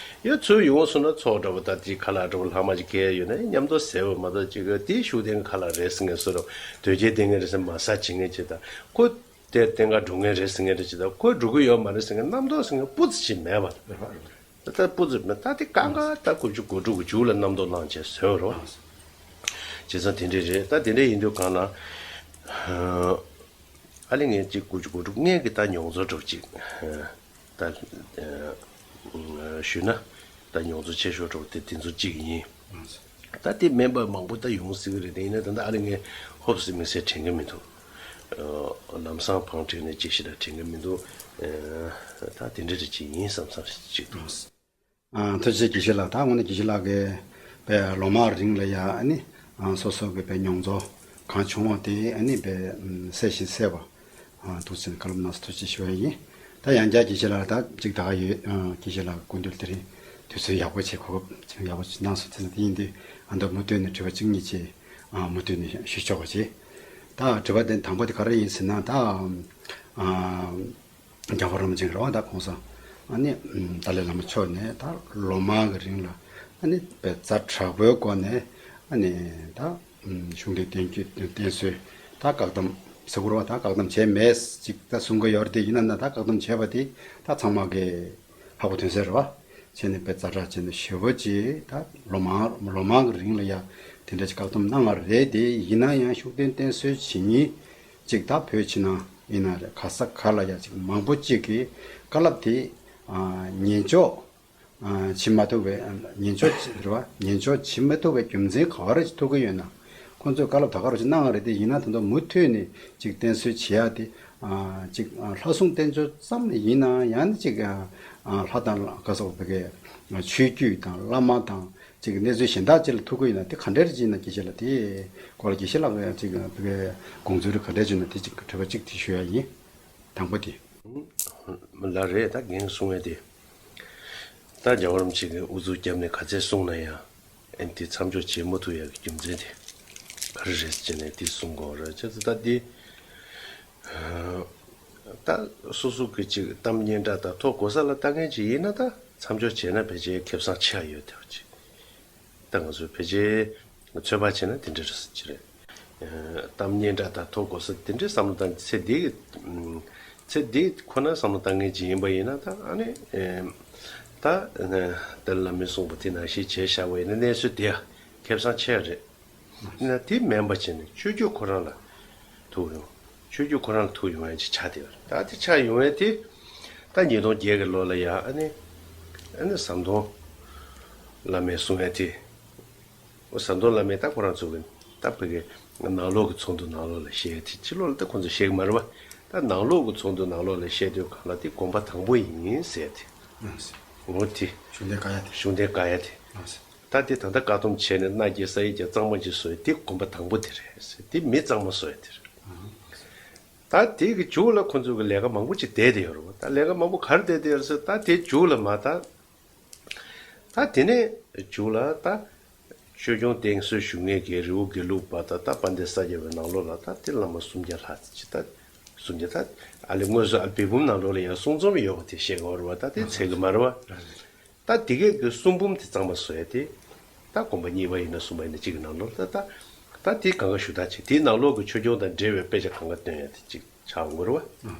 ཡོད་ཚུལ་ཡོང་སོང་ན་ཚོགས་འདྲ་པོ་ད་དེ་ཁ་ལག་འདྲ་པོ་ལྷག་མ་ཅིག་གས་ཡོད་ན་མཉམ་དུ་ཟས་པ་མ་གཏོགས་ཅིག་གི་དེའི་ཤུགས་ལྡན་ཁ་ལག་རེད་ཟེར་མཁན་བཟོ་འདྲ་པོ། དོལ་རྒྱལ་བསྟེན་མཁན་རེད་ཟེར་མ་ཟ་བྱེད་མཁན་ཅིག་དང་། ཁོ་དེར་བསྟེན་ག་འགྲོ་མཁན་རེད་ཟེར་མཁན་རེད་ཅིག་དང་། ཁོ་འགྲོ་གི་ཡོད་མ་རེད་ཟེར་མཁན་རྣམ་རྟོག་ཟེར་མཁན་སྤུ་ཙམ་ཅིག་མེད་པ་རེད། ད་སྤུ་ཙམ་མེད། ད་དེ་གང་ག་ད་དགུ་བཅུ་གོ་དྲུག་གི་མཇུག་ལ་རྣམ་རྟོག་ལངས་བྱས་བཟོས་པ་རེད་བ། བྱས་ཙང་དེ་འདྲས་རེད། ད་དེ་འདྲས་ཡིན་དུས་གང་ལ། ཨ་ལེ་ངས་གཅིག་དགུ་བཅུ་གོ་དྲུག་སྔོན་གྱི་ད་མྱོང་ཚོར་འདྲ་པོ་གཅིག་ད་ཞུས་ན། ད་མྱོང་ཚོར་ཆེ་ཤོས་འདྲ་པོ་དེ་དེ་ཚོ་གཅིག་ཡིན། ད་དེ་མིན་པ་མང་པོ་ད་ཡོང་སྲིད་ཀྱི་རེད། དེ་ཡིན་ན་ད་ལྟ་ཨ་ལེ་ངས་ཧོབ་སེ་དམིགས་བསལ་དྲན་གྱི་མི་འདུག་ལམ་སང་བང་བསྒྲིགས་ནས་ཅིག་ཞིག་ལ་དྲན་གྱི་མི་འདུག་ད་དེ་འདྲ་རེ་ཅིག་ཡིན་བསམ་བསམ་ཞིག་འདུག་ཨ། ཐུགས་རྗེ་ཆེ་དགེ་བཤེས་ལགས། ད་དངོས་གནས་དགེ་བཤེས་ལགས་ཀྱིས་པའི་ལོ་མང་རིང་ལ་ཡ་ཨ་ནི་ཨ་སོ་སོ་གི་པའི་མྱོང་ཚོར་གང་བྱུང་བ་དེ་ཨ་ནི་པའི་ཨམ་གསལ་ཞིང་གསལ་བ་ཨ་འདུག་ཟེར་ནས་བཀའ་སློབ་གནང་སོང་། ཐུགས་རྗེ་ཆེ་ཞུ་བ་ཡིན། ད་ཡང་བསྐྱར་དགེ་བཤེས་ལགས་ད་ཅིག་ད་ག་ཡོད། ཨ་དགེ་བཤེས་ལགས་སྐུ་མདུན་དེ་རིང་དུས་ཚོད་ཡག་པོ་བྱས་གོ་སྐབས་ཡག་པོ་གནང་སོང་། དེ་ནི་དེ་ཡིན་དུས་ཨ་མདོ་མུ་མཐུད་ནས་དྲི་བ་གཅིག་གཉིས་ཅིག་ཨ་མུ་མཐུད་ནས་ཞུ་ཆོག་པ་བྱེད། ད་དྲི་བ་དེ་དང་པོ་དེ་ག་རེ་ཡིན་ཟེར་ན། ད་ཨ། རྒྱལ་བ་རིན་པོ་ཆེ་རེད་བ། ད་གོང་ས་ཨ་ནི་ཏཱ་ལའི་བླ་མ་མཆོག་ནས་ད་ལོ་མང་གི་རིང་ལ་ཨ་ནི་པའི་ཛ་དྲག་པོའི་སྒོ་ནས་ཨ་ནི་ད་ཤུགས་ལྡན་བསྟེན་རྒྱུ་བསྟེན་སྲོལ་ད་བཀག་སྡོམ་ཟེར་དགོས་རེད་བ། ད་བཀག་སྡོམ་བྱས་མེད་ཅིག་ད་གསུང་གི་ཡོད་རེད། དེ་ཡིན་ན་ན་ད་བཀག་སྡོམ་བྱས་པ་དེ་ད་ཚང་མ་གི་ཧ་གོ་དོན་གསལ་རེད་བ། བྱས་ནས་པའི་ཛ་དྲག་བྱས་ནས་ཞེ་པོ་ཅིག་ད་ལོ་མང་ལོ་མང་གི་རིང་ལ་ཡ་དེ་འདྲ་ཅིག་བཀག་སྡོམ་གནང་བ་རེད། དེ་ཡིན་ན་ཡང་ཤུགས་ལྡན་བསྟེན་གསོལ་བྱེད་མཁན་ཅིག་ད་བོད་ཕྱི་ནང་ཡིན་ན་རེད། ག་ས་ག་ལ་ཡ་ཅིག་མང་པོ་ཅིག་གིས་བཀའ་སློབ་དེ་ཨ་ཉན་འཇོག་ཨ་བྱེད་མ་ཐུབ་པའི། ཉན་འཇོག་རེད་བ། ཉན་འཇོག་བྱེད་མ་ཐུབ་པའི་རྒྱུ་མཚན་ག་བ་རེ་ཅིག་ཐུག་གི་ཡོད་ན། ཁོང་ཚོས་བཀའ་སློབ་ད་ག་རེ་ཅིག་གནང་བ་རེད། དེ་ཡིན་ན་ད་དུང་མུ་མཐུད་ནས་ཅིག་བསྟེན་གསོལ་བྱེད་ཡ་དེ་ཨ་ཅིག་ལྷ་སྲུང་བསྟེན་འཇོག་ཙམ་ཡིན་ན་ཡང་ནི་ཅིག་ཨ་ལྷ་དང་ག་ས་བ་གའི་ཆོས་བརྒྱུད་དང་བླ་མ་དང་། ཅིག་གནས་ཚུལ་གཞན་དག་ཅིག་ལ་ཐུག་གི་ཡོད་ན་དེ་ག་འདྲ་རེ་ཅིག་ཡིན་ན་དགེ་བཤེས་ལགས་དེ་སྐོར་ལ་དགེ་བཤེས་ལགས་ཀྱི་ཅིག་དགོངས་ཚུལ་རེ་ག་འདྲ་ཅིག་ཡོད་ན་དེ་ཅིག་དྲི་བ་ཅིག་དེ་ཞུ་ཡ་ཡིན། དང་པོ་དེ། ལགས་རེད། ད་རྒན་གསུང་ཡ་དེ། ད་རྒྱལ་བ་རིན་པོ་ཆེ་གིས་ཨུ་ཚུགས་བརྒྱབ་ནས་ག་ཚད་གསུངས་ན་ཡང་ཨ་ནི་དེ་མཚམས་འཇོག་བྱེད་མ་ཐུབ་ཡ་གི་རྒྱུ་མཚན་དེ་ག་རེ་རེད་ཟེར་ནས་དེ་གསུང་དགོས་རེད། བྱས་ཙང་ད་དེ། ད་སོ་སོ་གི་ཅིག་གཏམ་སྙན་གྲགས་དང་ཐོ་གོ་ས་ལ་ལྟ་མཁན་ཅིག་ཡིན་ན་ད་མཚམས་འཇོག་བྱས་ན་ཕལ་ཆེར་ཁེ་བཟང་ཆེ་བ་ཡོད་བསྡད་པ་ཅིག་ད་ང་ཚོས་ཕལ་ཆེར་ཚོད་དཔག་བྱས་ན་དེ་འདྲ་རེད་ཟེར་གྱི་རེད། གཏམ་སྙན་གྲགས་དང་ཐོ་གོ་ས་དེ་འདྲའི་བསམ་བློ་བཏང་ཚེ་འདི་གི་ཚེ་འདི་ཁོ་ན་བསམ་བློ་བཏང་མཁན་ཅིག་ཡིན་པ་ཡིན་ན་ད་ཨ་ནི་ད་ཏཱ་ལའི་བླ་མས་གསུངས་པ་དེ་ནང་བཞིན་བྱས་བཞག་པ་ཡིན་ན་གནས་ཚུལ་དེ་ཡང་ཁེ་བཟང་ཆེ་བ་རེད། ཡིན་ན་དེ་མིན་པ་བྱས་ནས་ཆོས་བརྒྱུད་ཁོ་རང་ལ་ཐུག་ཡོང་། ཆོས་བརྒྱུད་ཁོ་རང་ལ་ཐུག་ཡོང་ཡ་ཅིག་ཆགས་བསྡད་ཡོད་རེད། ད་དེ་ཆགས་ཡོང་ཡ་དེ་ད་ཉིས་སྟོང་བརྒྱད་ཀྱི་ལོ་ལ་ཡ་ཨ་ནི་ཨ་ནི་ཟམ་གདོང་བླ་མས་གསུང་ཡ་དེ། ཨོ་ཟམ་གདོང་བླ་མས་ད་ཁོ་རང་ཚོ་གི་ད་བོད་ཀྱི་ནང་ལོགས་ཀྱི་ཚོགས་འདུ་ནང་ལོགས་ལ་བཤད་ཡ་དེ་ཕྱི་ལོགས་ལ་ད་ཁོ་ཚོ་བཤད་གི་མ་རེད་བ། ད་ནང་ལོགས་ཀྱི་ཚོགས་འདུ་ནང་ལོགས་ལ་བཤད་དུས་གང་ལ་དེ་དགོན་པ་དང་པོ་ཡིན་ཟེར་ཡ་དེ། ཨོ་དེ། ཤུགས་ལྡན་བཀག་ཡ་དེ། ཤུགས་ལྡན་བཀག་ཡ་དེ། ད་དེ་ད་ལྟ་བཀག་སྡོམ་བྱས་ནས་མནའ་སྐྱེལ་ས་ཡི་གྱ་གཙང་མ་ཅིག་བཟོ་ཡ་དེ་དགོན་པ་དང་པོ་དེ་རེད་ཟེར། དེ་མི་གཙང་མ་བཟོ་ཡ་དེ་རེད། ད་དེ་གི་མཇུག་ལ་ཁོ་ཚོ་གི་ལས་ཀ་མང་པོ་ཅིག་བསྡད་དེ་ཡོད་རེད་བ། ད་ལས་ཀ་མང་པོ་ག་རེ་བསྡད་དེ་ཡོད་རེད་ཟེར། ད་དེ་མཇུག་ལ་མ་ད། ད་དེ་ནས་མཇུག་ལ་ད། ཆོས་སྐྱོང་བསྟེན་གསོལ་ཞུ་མཁན་གྱི་རི་བོ་དགེ་ལུགས་པ་དང་ད་དཔལ་ལྡན་ས་སྐྱ་པའི་ནང་ལོགས་ལ་ད་དེ་བླ་མ་སུམ་བརྒྱ་ལྷག་ཅིག་ད། སུམ་བརྒྱ་ད། ཨ་ལེ་དངོས་སུ་ཨ་ལེ་བེ་བུམ་ནང་ལོགས་ལ་ཡང་གསུང་རྩོམ་ཡོད་པ་དེ་བཤད་དགོས་རེད་བ། ད་དེ་ཚད་ཀྱི་མ་རེད་བ། ད་དེ་གས་ཀྱི་གསུང་འབུམ་དེ་གཙང་མ་བཟོ་ཡ་དེ། ད་དགོན་པ་གཉིས་པ་ཡིན་ན་གསུམ་པ་ཡིན་ན་གཅིག་གི་ནང་ལོགས་ད་ད། ད་དེ་གང་ག་ཞུ་དག་ཅིག་དེའི་ནང་ལོགས་ཀྱི་ཆོས་སྐྱོང་དང་འབྲེལ་བའི་དཔེ་ཆ་གང་ག་སྟོན་ཡ་དེ་གཅིག་ཆགས་འགྲོ་རེད་བ།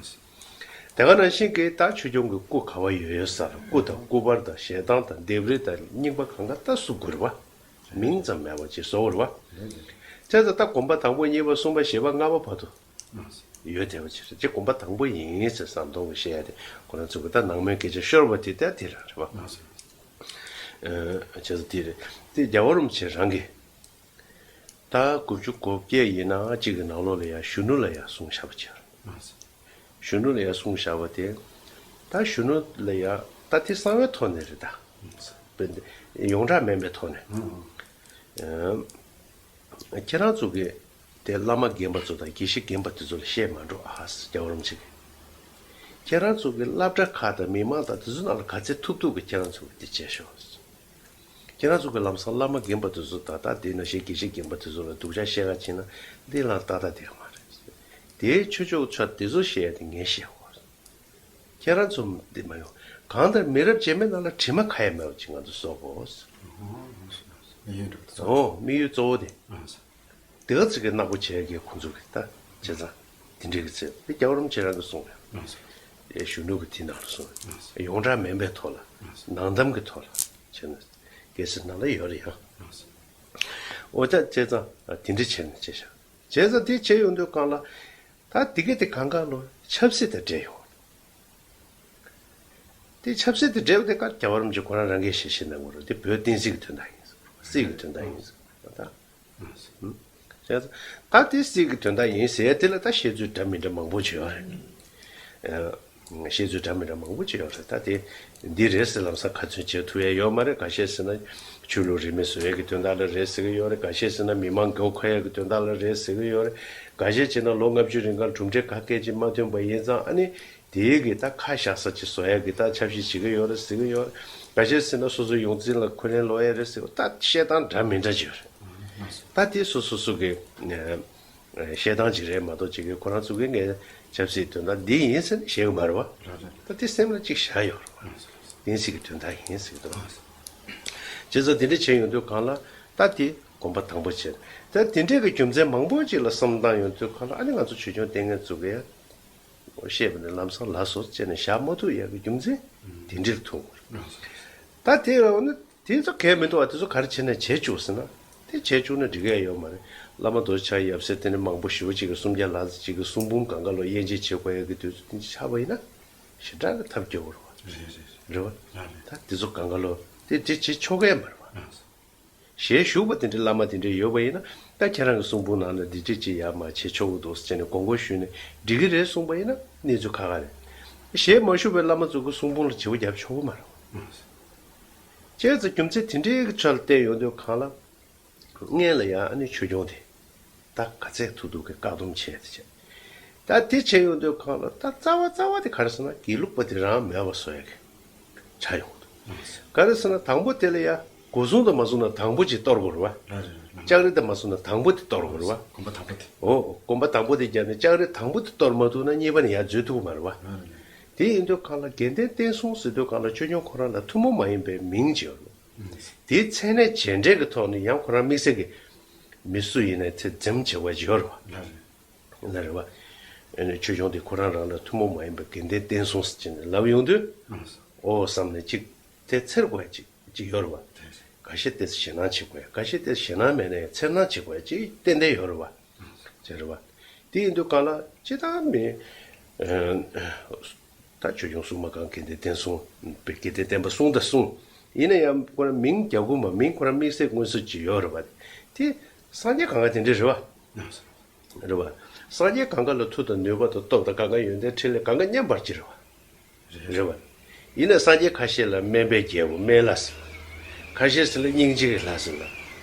དེ་ག་ནང་བཞིན་གྱི་ད་ཆོས་སྐྱོང་གི་སྐུ་ག་བ་ཡོད་ཡོད་སར་སྐུ་དང་སྐུ་པར་དང་ཞལ་ཐང་དང་ལྡེབས་རིས་དང་རྙིང་པ་གང་ག་ད་བསུབ་དགོས་རེད་བ། མིང་ཙམ་མེད་པ་ཅིག་བཟོ་དགོས་རེད་བ། བྱས་ཙང་ད་དགོན་པ་དང་པོ་གཉིས་པ་གསུམ་པ་བཞི་པ་ལྔ་པ་བར་དུ་ཡོད་བསྡད་པ་ཅིག་རེད། ཅིག་དགོན་པ་དང་པོ་ཡིན་ཟེར་ཟམ་གདོང་གིས་བཤད་ཡ་དེ་ཁོ་རང་ཚོ་གི་ད་ནང་མོལ་སྐད་ཆ་ཤོར་བ་དེ་ད་དེ་རང་རེད་བ། བྱས་ཙང་དེ་རེད། དེ་རྒྱལ་བ་རིན་པོ་ཆེ་རང་གིས། ད་དགུ་བཅུ་གོ་བརྒྱད་ཡིན་ན་གཅིག་གི་ནང་ལོགས་ལ་ཡ་གཞོན་ནུ་ལ་ཡ་གསུང་བཞག་པ་ཅིག་ཡོད་རེད། གཞོན་ནུ་ལ་ཡ་གསུང་བཞག་པ་དེ། ད་གཞོན་ནུ་ལ་ཡ་ད་དེ་གསང་བའི་ཐོག་ནས་རེད་ད། དཔེ་འདི་ཡོངས་གྲགས་མིན་པའི་ཐོག་ནས། ཨ། ཁྱེད་རང་ཚོ་གི་དེ་བླ་མ་རྒན་པ་ཚོ་དང་དགེ་བཤེས་རྒན་པ་དེ་ཚོ་ལ་བཤད་མ་འགྲོ་ཨ་ཟེར། རྒྱལ་བ་རིན་པོ་ཆེ་གིས། ཁྱེད་རང་ཚོ་གི་སློབ་གྲྭ་ཁག་དང་མི་མང་དང་དེ་ཚོ་ནང་ལ་ག་ཚད་ཐུབ་ཐུབ་གི་ཁྱེད་རང་ཚོ་གི་དེ་བྱས་ཤོག་ཟེར། ཁྱེད་རང་ཚོ་གི་ལམ་སང་བླ་མ་རྒན་པ་དེ་ཚོ་དང་ད་དེ་ནང་བཞིན་དགེ་བཤེས་རྒན་པ་དེ་ཚོ་ལ་སྡུག་ཅག་བཤད་ག་ཕྱིན་ན་འདི་ལ་ཏག་ཏག་བསྡད་ཡོད་མ་རེད། དེའི་ཆོས་ཕྱོགས་ཆ་དེ་ཚོ་བཤད་ཡ་དེ་ངས་བཤད་དགོས། ཁྱེད་རང་ཚོ་འདི་མ་ཡོང་། གང་ལྟར་མི་རབས་རྗེས་མའི་ནང་ལ་དྲི་མ་ཁ་ཡ་མེད་པ་ཅིག་ང་ཚོ་བཟོ་དགོས། དམིགས་ཡུལ་འགྲུབ་ཐུབ། ཨོ་དམིགས་ཡུལ་གཙོ་བོ་དེ། ཨ་ས། དེ་ག་ཚོད་ཀྱི་ནག་པོ་བྱས་ཀྱི་ཁོང་ཚོ་གི་ད་བྱས་ཙང་དེ་འདྲའི་གི་ཚེ་དེ་རྒྱལ་བ་རིན་པོ་ཆེ་རང་གི་གསུང་རེད། ཨ་ས། ཨེ་གཞོན་ནུ་གི་དེ་ནང་ལ་གསུང་རེད། ཨ་ས། ཡོངས་གྲགས་མིན་པའི་ཐོག་ལ། ཨ་ས། ནང་གཏམ་གི་ཐོག་ལ་བྱས་ན་གལ་སྲིད་ནང་ལ་ཡོད་རེད་ཡང་། ཨ་ས། འོ་ད་བྱས་ཙང་དེ་འདྲ་བྱས་ནས་བྱས་ཤག་བྱས་ཙང་དེ་བྱས་ཡོང་དུས་གང་ལ། ད་དེ་ག་དེ་གང་ག་ལོ་ཆབ་སྲིད་དང་འབྲེལ་ཡོང་། དེ་ཆབ་སྲིད་དེ་འབྲེལ་བ་དེ་ག་རྒྱལ་བ་རིན་པོ་ཆེ་ཁོ་རང་རང་གིས་ཞལ་བཞེས་གནང་དགོས་རེད། དེ་བོད་བསྟན་སྲིད་ཀྱི་དོན་དག་ཡིན། སྲིད་ཀྱི་དོན་དག་ཡིན། ད་ད་དེ་སྲིད་ཀྱི་དོན་དག་ཡིན་ཟེར་དེ་ལ་ད་བཤད་ཚུལ་འདྲ་མི་འདྲ་མང་པོ་བྱས་ཡོད་རེད། བཤད་ཚུལ་འདྲ་མི་འདྲ་མང་པོ་བྱས་ཡོད་རེད། ད་དེ་འདི་རེད་ཟེར་ལམ་སང་ཁ་ཚོན་བྱེད་ཐུབ་ཡ་ཡོད་མ་རེད། འགའ་ཤས་ཟེར་ན་ཆོས་ལུགས་རིས་མེད་བཟོ་ཡ་གི་དོན་དག་ལ་རེད་ཟེར་གི་ཡོད་རེད། འགའ་ཤས་ཟེར་ན་མི་མང་མགོ་འཁོར་ཡ་གི་དོན་དག་ལ་རེད་ཟེར་གི་ཡོད་རེད། འགའ་ཤས་བྱས་ན་ལོ་ལྔ་བཅུ་རིང་ག་གྲུབ་འབྲས་ག་སྐད་ཅིག་མ་ཐོན་པ་ཡིན་ཙང་ཨ་ནི། དེའི་གི་ད་ཁ་བཞག་ས་ཅིག་བཟོ་ཡ་གི་ད་ཆབ་སྲིད་བྱེད་ཀྱི་ཡོད་རེད་ཟེར་གི་ཡོད་རེད། འགའ་ཤས་ཟེར་ན་སོ་སོའི་ཡོངས་འཛིན་ལ་འཁོན་ལན་སློག་ཡ་རེད་ཟེར་གི། ད་བཤད་སྟངས་འདྲ་མི་འདྲ་ཅིག་ཡོད་རེད། ད་དེ་སོ་སོ་སོ་གི་ཨ་བཤད་སྟངས་ཅིག་རེད་མ་གཏོགས་ཅིག་གི་ཁོ་རང་ཚོ་གི་ངས་ཆབ་སྲིད་དོན་དག་འདི་ཡིན་ཟེར་ནས་བཤད་གི་མ་རེད་བ། ད་དེ་སེམས་ལ་ཅིག་བཞག་ཡོད་རེད་བ། བསྟན་སྲིད་ཀྱི་དོན་དག་ཡིན་ཟེར་གི་འདུག་བྱས་ཙང་དེ་འདྲ་བྱས་ཡོང་དུས་གང་ལ་ད་དེ་གོམ་པ་དང་པོ་བྱས། ད་དེ་འདྲའི་གི་རྒྱུ་མཚན་མང་པོ་ཅིག་ལ་བསམ་བཏང་ཡོང་དུས་གང་ལ་ཨ་ནི་ང་ཚོ་ཆོས་སྐྱོང་བསྟེན་མཁན་ཚོ་གི་བཤད་པ་ནི་ལམ་སང་ལགས་སོ་བྱས་ནས་བཞག་མ་ཐུབ་ཡག་གི་རྒྱུ་མཚན་དེ་འདྲ་ལ་ཐུག་ཡོང་གི་རེད། ད་དེ་ལ་འོ་ན་དེ་ཚོ་གལ་མི་འདུག་བ། དེ་ཚོ་ག་རེ་བྱས་ནས་བྱེད་བཅུག་ཟེར་ན། དེ་བྱེད་བཅུག་ན་འགྲིག་གི་ཡོད་མ་རེད། བླ་མ་རྡོ་རྗེ་འཆང་ཡབ་སྲས་དེ་ནི་མང་པོ་ཞེ་པོ་ཅིག་གི་སུམ་བརྒྱ་ལྷག་ཙམ་ཅིག་གི་གསུང་འབུམ་གང་ག་ལོ་དབྱེ་འབྱེད་བྱེད་དགོས་ཡག་གི་དུས་ཚོད་དེ་ཆགས་པ་ཡིན་ན་ཞེ་དྲག་གི་ཐབས་སྐྱོ་བོ་རེད་བ། རེད་རེད་རེད། རེད་བ། ད་དེ་ཚོ་གང་ག་ལོ་དེ་དེ་བྱེད་ཆོག་གི་མ་རེད་བ། ཞལ་བཞུགས་པ་དེ་འདྲའི་བླ་མ་དེ་འདྲའི་ཡོད་པ་ཡིན་ན་ད་ཁྱེད་རང་གི་གསུང་འབུམ་ནང་ལ་འདི་འདྲས་ཅིག་ཡར་མར་བྱེད་ཆོག་གི་འདུག་ཟེར་ནས་དགོངས་སྐོར་ཞུས་ནས་འགྲིག་གི་རེད་གསུངས་པ་ཡིན་ན་གནས་ཚུལ་ཁག་ཁག་རེད། ཞལ་མ་བཞུགས་པའི་བླ་མ་ཚོ་གི་གསུང་འབུམ་ལ་བྱེད་པོ་རྒྱབ་ཆོག་གི་མ་རེད། བྱས་ཙང་རྒྱུ་མཚན་དེ་འདྲའི་གི་ཆ་ལ་བལྟས་ཡོང་དུས་གང་ལ་སྔོན་ལ་ཡང་ཨ་ནི་ཆོས་སྐྱོང་དེ། ད་ག་ཚད་ཐུབ་ཐུབ་ཀྱི་བཀག་སྡོམ་བྱས་ཏེ་བྱས། ད་དེ་བྱས་ཡོང་དུས་གང་ལ་ད་རྩ་བ་རྩ་བ་དེ་ག་རེ་ཟེར་ན་དགེ་ལུགས་པ་དེ་རང་མེད་པ་བཟོ་ཡ་གི་ཆགས་ཡོང་གི་འདུག་ག་རེ་ཟེར་ན་དང་པོ་དེ་ལ་ཡ་སྒོ་སྲུང་དང་མ་སྲུང་ན་དང་པོ་ཅིག་གཏོར་དགོས་རེད་བ། ལྕགས་རི་དང་མ་སྲུང་ན་དང་པོ་དེ་གཏོར་དགོས་རེད་བ། གོམ་པ་དང་པོ་དེ། ཨོ་གོམ་པ་དང་པོ་དེ་བརྒྱབ་ནས་ལྕགས་རི་དང་པོ་དེ་གཏོར་མ་ཐུབ་ན་གཉིས་པ་ནས་ཡར་འཛུལ་ཐུབ་ཀྱི་མ་རེད་བ། དེ་ཡིན་དུས་གང་ལ་དགེ་ལྡན་བསྟན་སྲུང་ཟེར་དུས་གང་ལ་ཆོས་སྐྱོང་ཁོ་རང་ལ་ཐུན་མོང་མ་ཡིན་པའི་མིང་ཅིག་ཡོད་རེད། དེའི་མཚན་གནས་རྗེས་འབྲེལ་གྱི་ཐོག་ནས་ཡང་ཁོ་རང་དམིགས་བསལ་གྱི་མི་སུ་ཡིན་ནའི་ཚེ་འཛེམ་བྱེད་པ་ཅིག་ཡོད་རེད་བ། ལ་རེད་བ། ཨ་ནི་ཆོས་སྐྱོང་དེ་ཁོ་རང་རང་ལ་ཐུན་མོང་མ་ཡིན་པའི་དགེ་ལྡན་བསྟན་སྲུང་ཟེར་ནས་ལབ་ཡོང་དུས། ཨོ་བསམ་ནས་ཅིག་དེ་འཚེར་དགོས་ཡ་ཅིག་ཅིག་ཡོད་རེད་བ། འགའ་ཤས་དེ་ཞེད་སྣང་བྱེད་དགོས་ཡ། འགའ་ཤས་དེ་ཞེད་སྣང་མེད་ནའི་འཚེར་སྣང་བྱེད་དགོས་ཡ་ཅིག་ཏན་ཏན་ཡོད་རེད་བ། ཅེས་རེད་བ། དེ་ཡིན་དུས་གང་ལ་ཅི་ལྟར་མི། ཨ། ད་ཆོས་སྐྱོང་སྲུང་མ་གང་དགེ་ལྡན་བསྟན་སྲུང་། དགེ་ལྡན་བསྟན་པ་སྲུང་དང་སྲུང་། ཡིན་ན་ཡང་ཁོ་རང་མིང་རྒྱག་དགོས་མ་མིང་ཁོ་རང་དམིགས་བསལ་མངོན་གསལ་ཅིག་ཡོད་རེད་བ། དེ་སངས་རྒྱས་གང་ག་དེ་འདྲ་རེད་བ། རེད་བ། སངས་རྒྱས་གང་ག་ལ་མཐུ་དང་ནུས་པ་དང་སྟོབས་དང་གང་ག་ཡོན་ཏན་ཕྲིན་ལས་གང་ག་མཉམ་པར་གྱི་རེད་བ། རེད་བ། ཡིན་ན་སངས་རྒྱས་ཁ་ཤས་ལ་སྨན་པའི་རྒྱལ་པོ་སྨན་བླ་ཟེར། ཁ་ཤས་ཟེར་ལ་སྙིང་རྗེ་གི་བླ་ཟེར་ལ།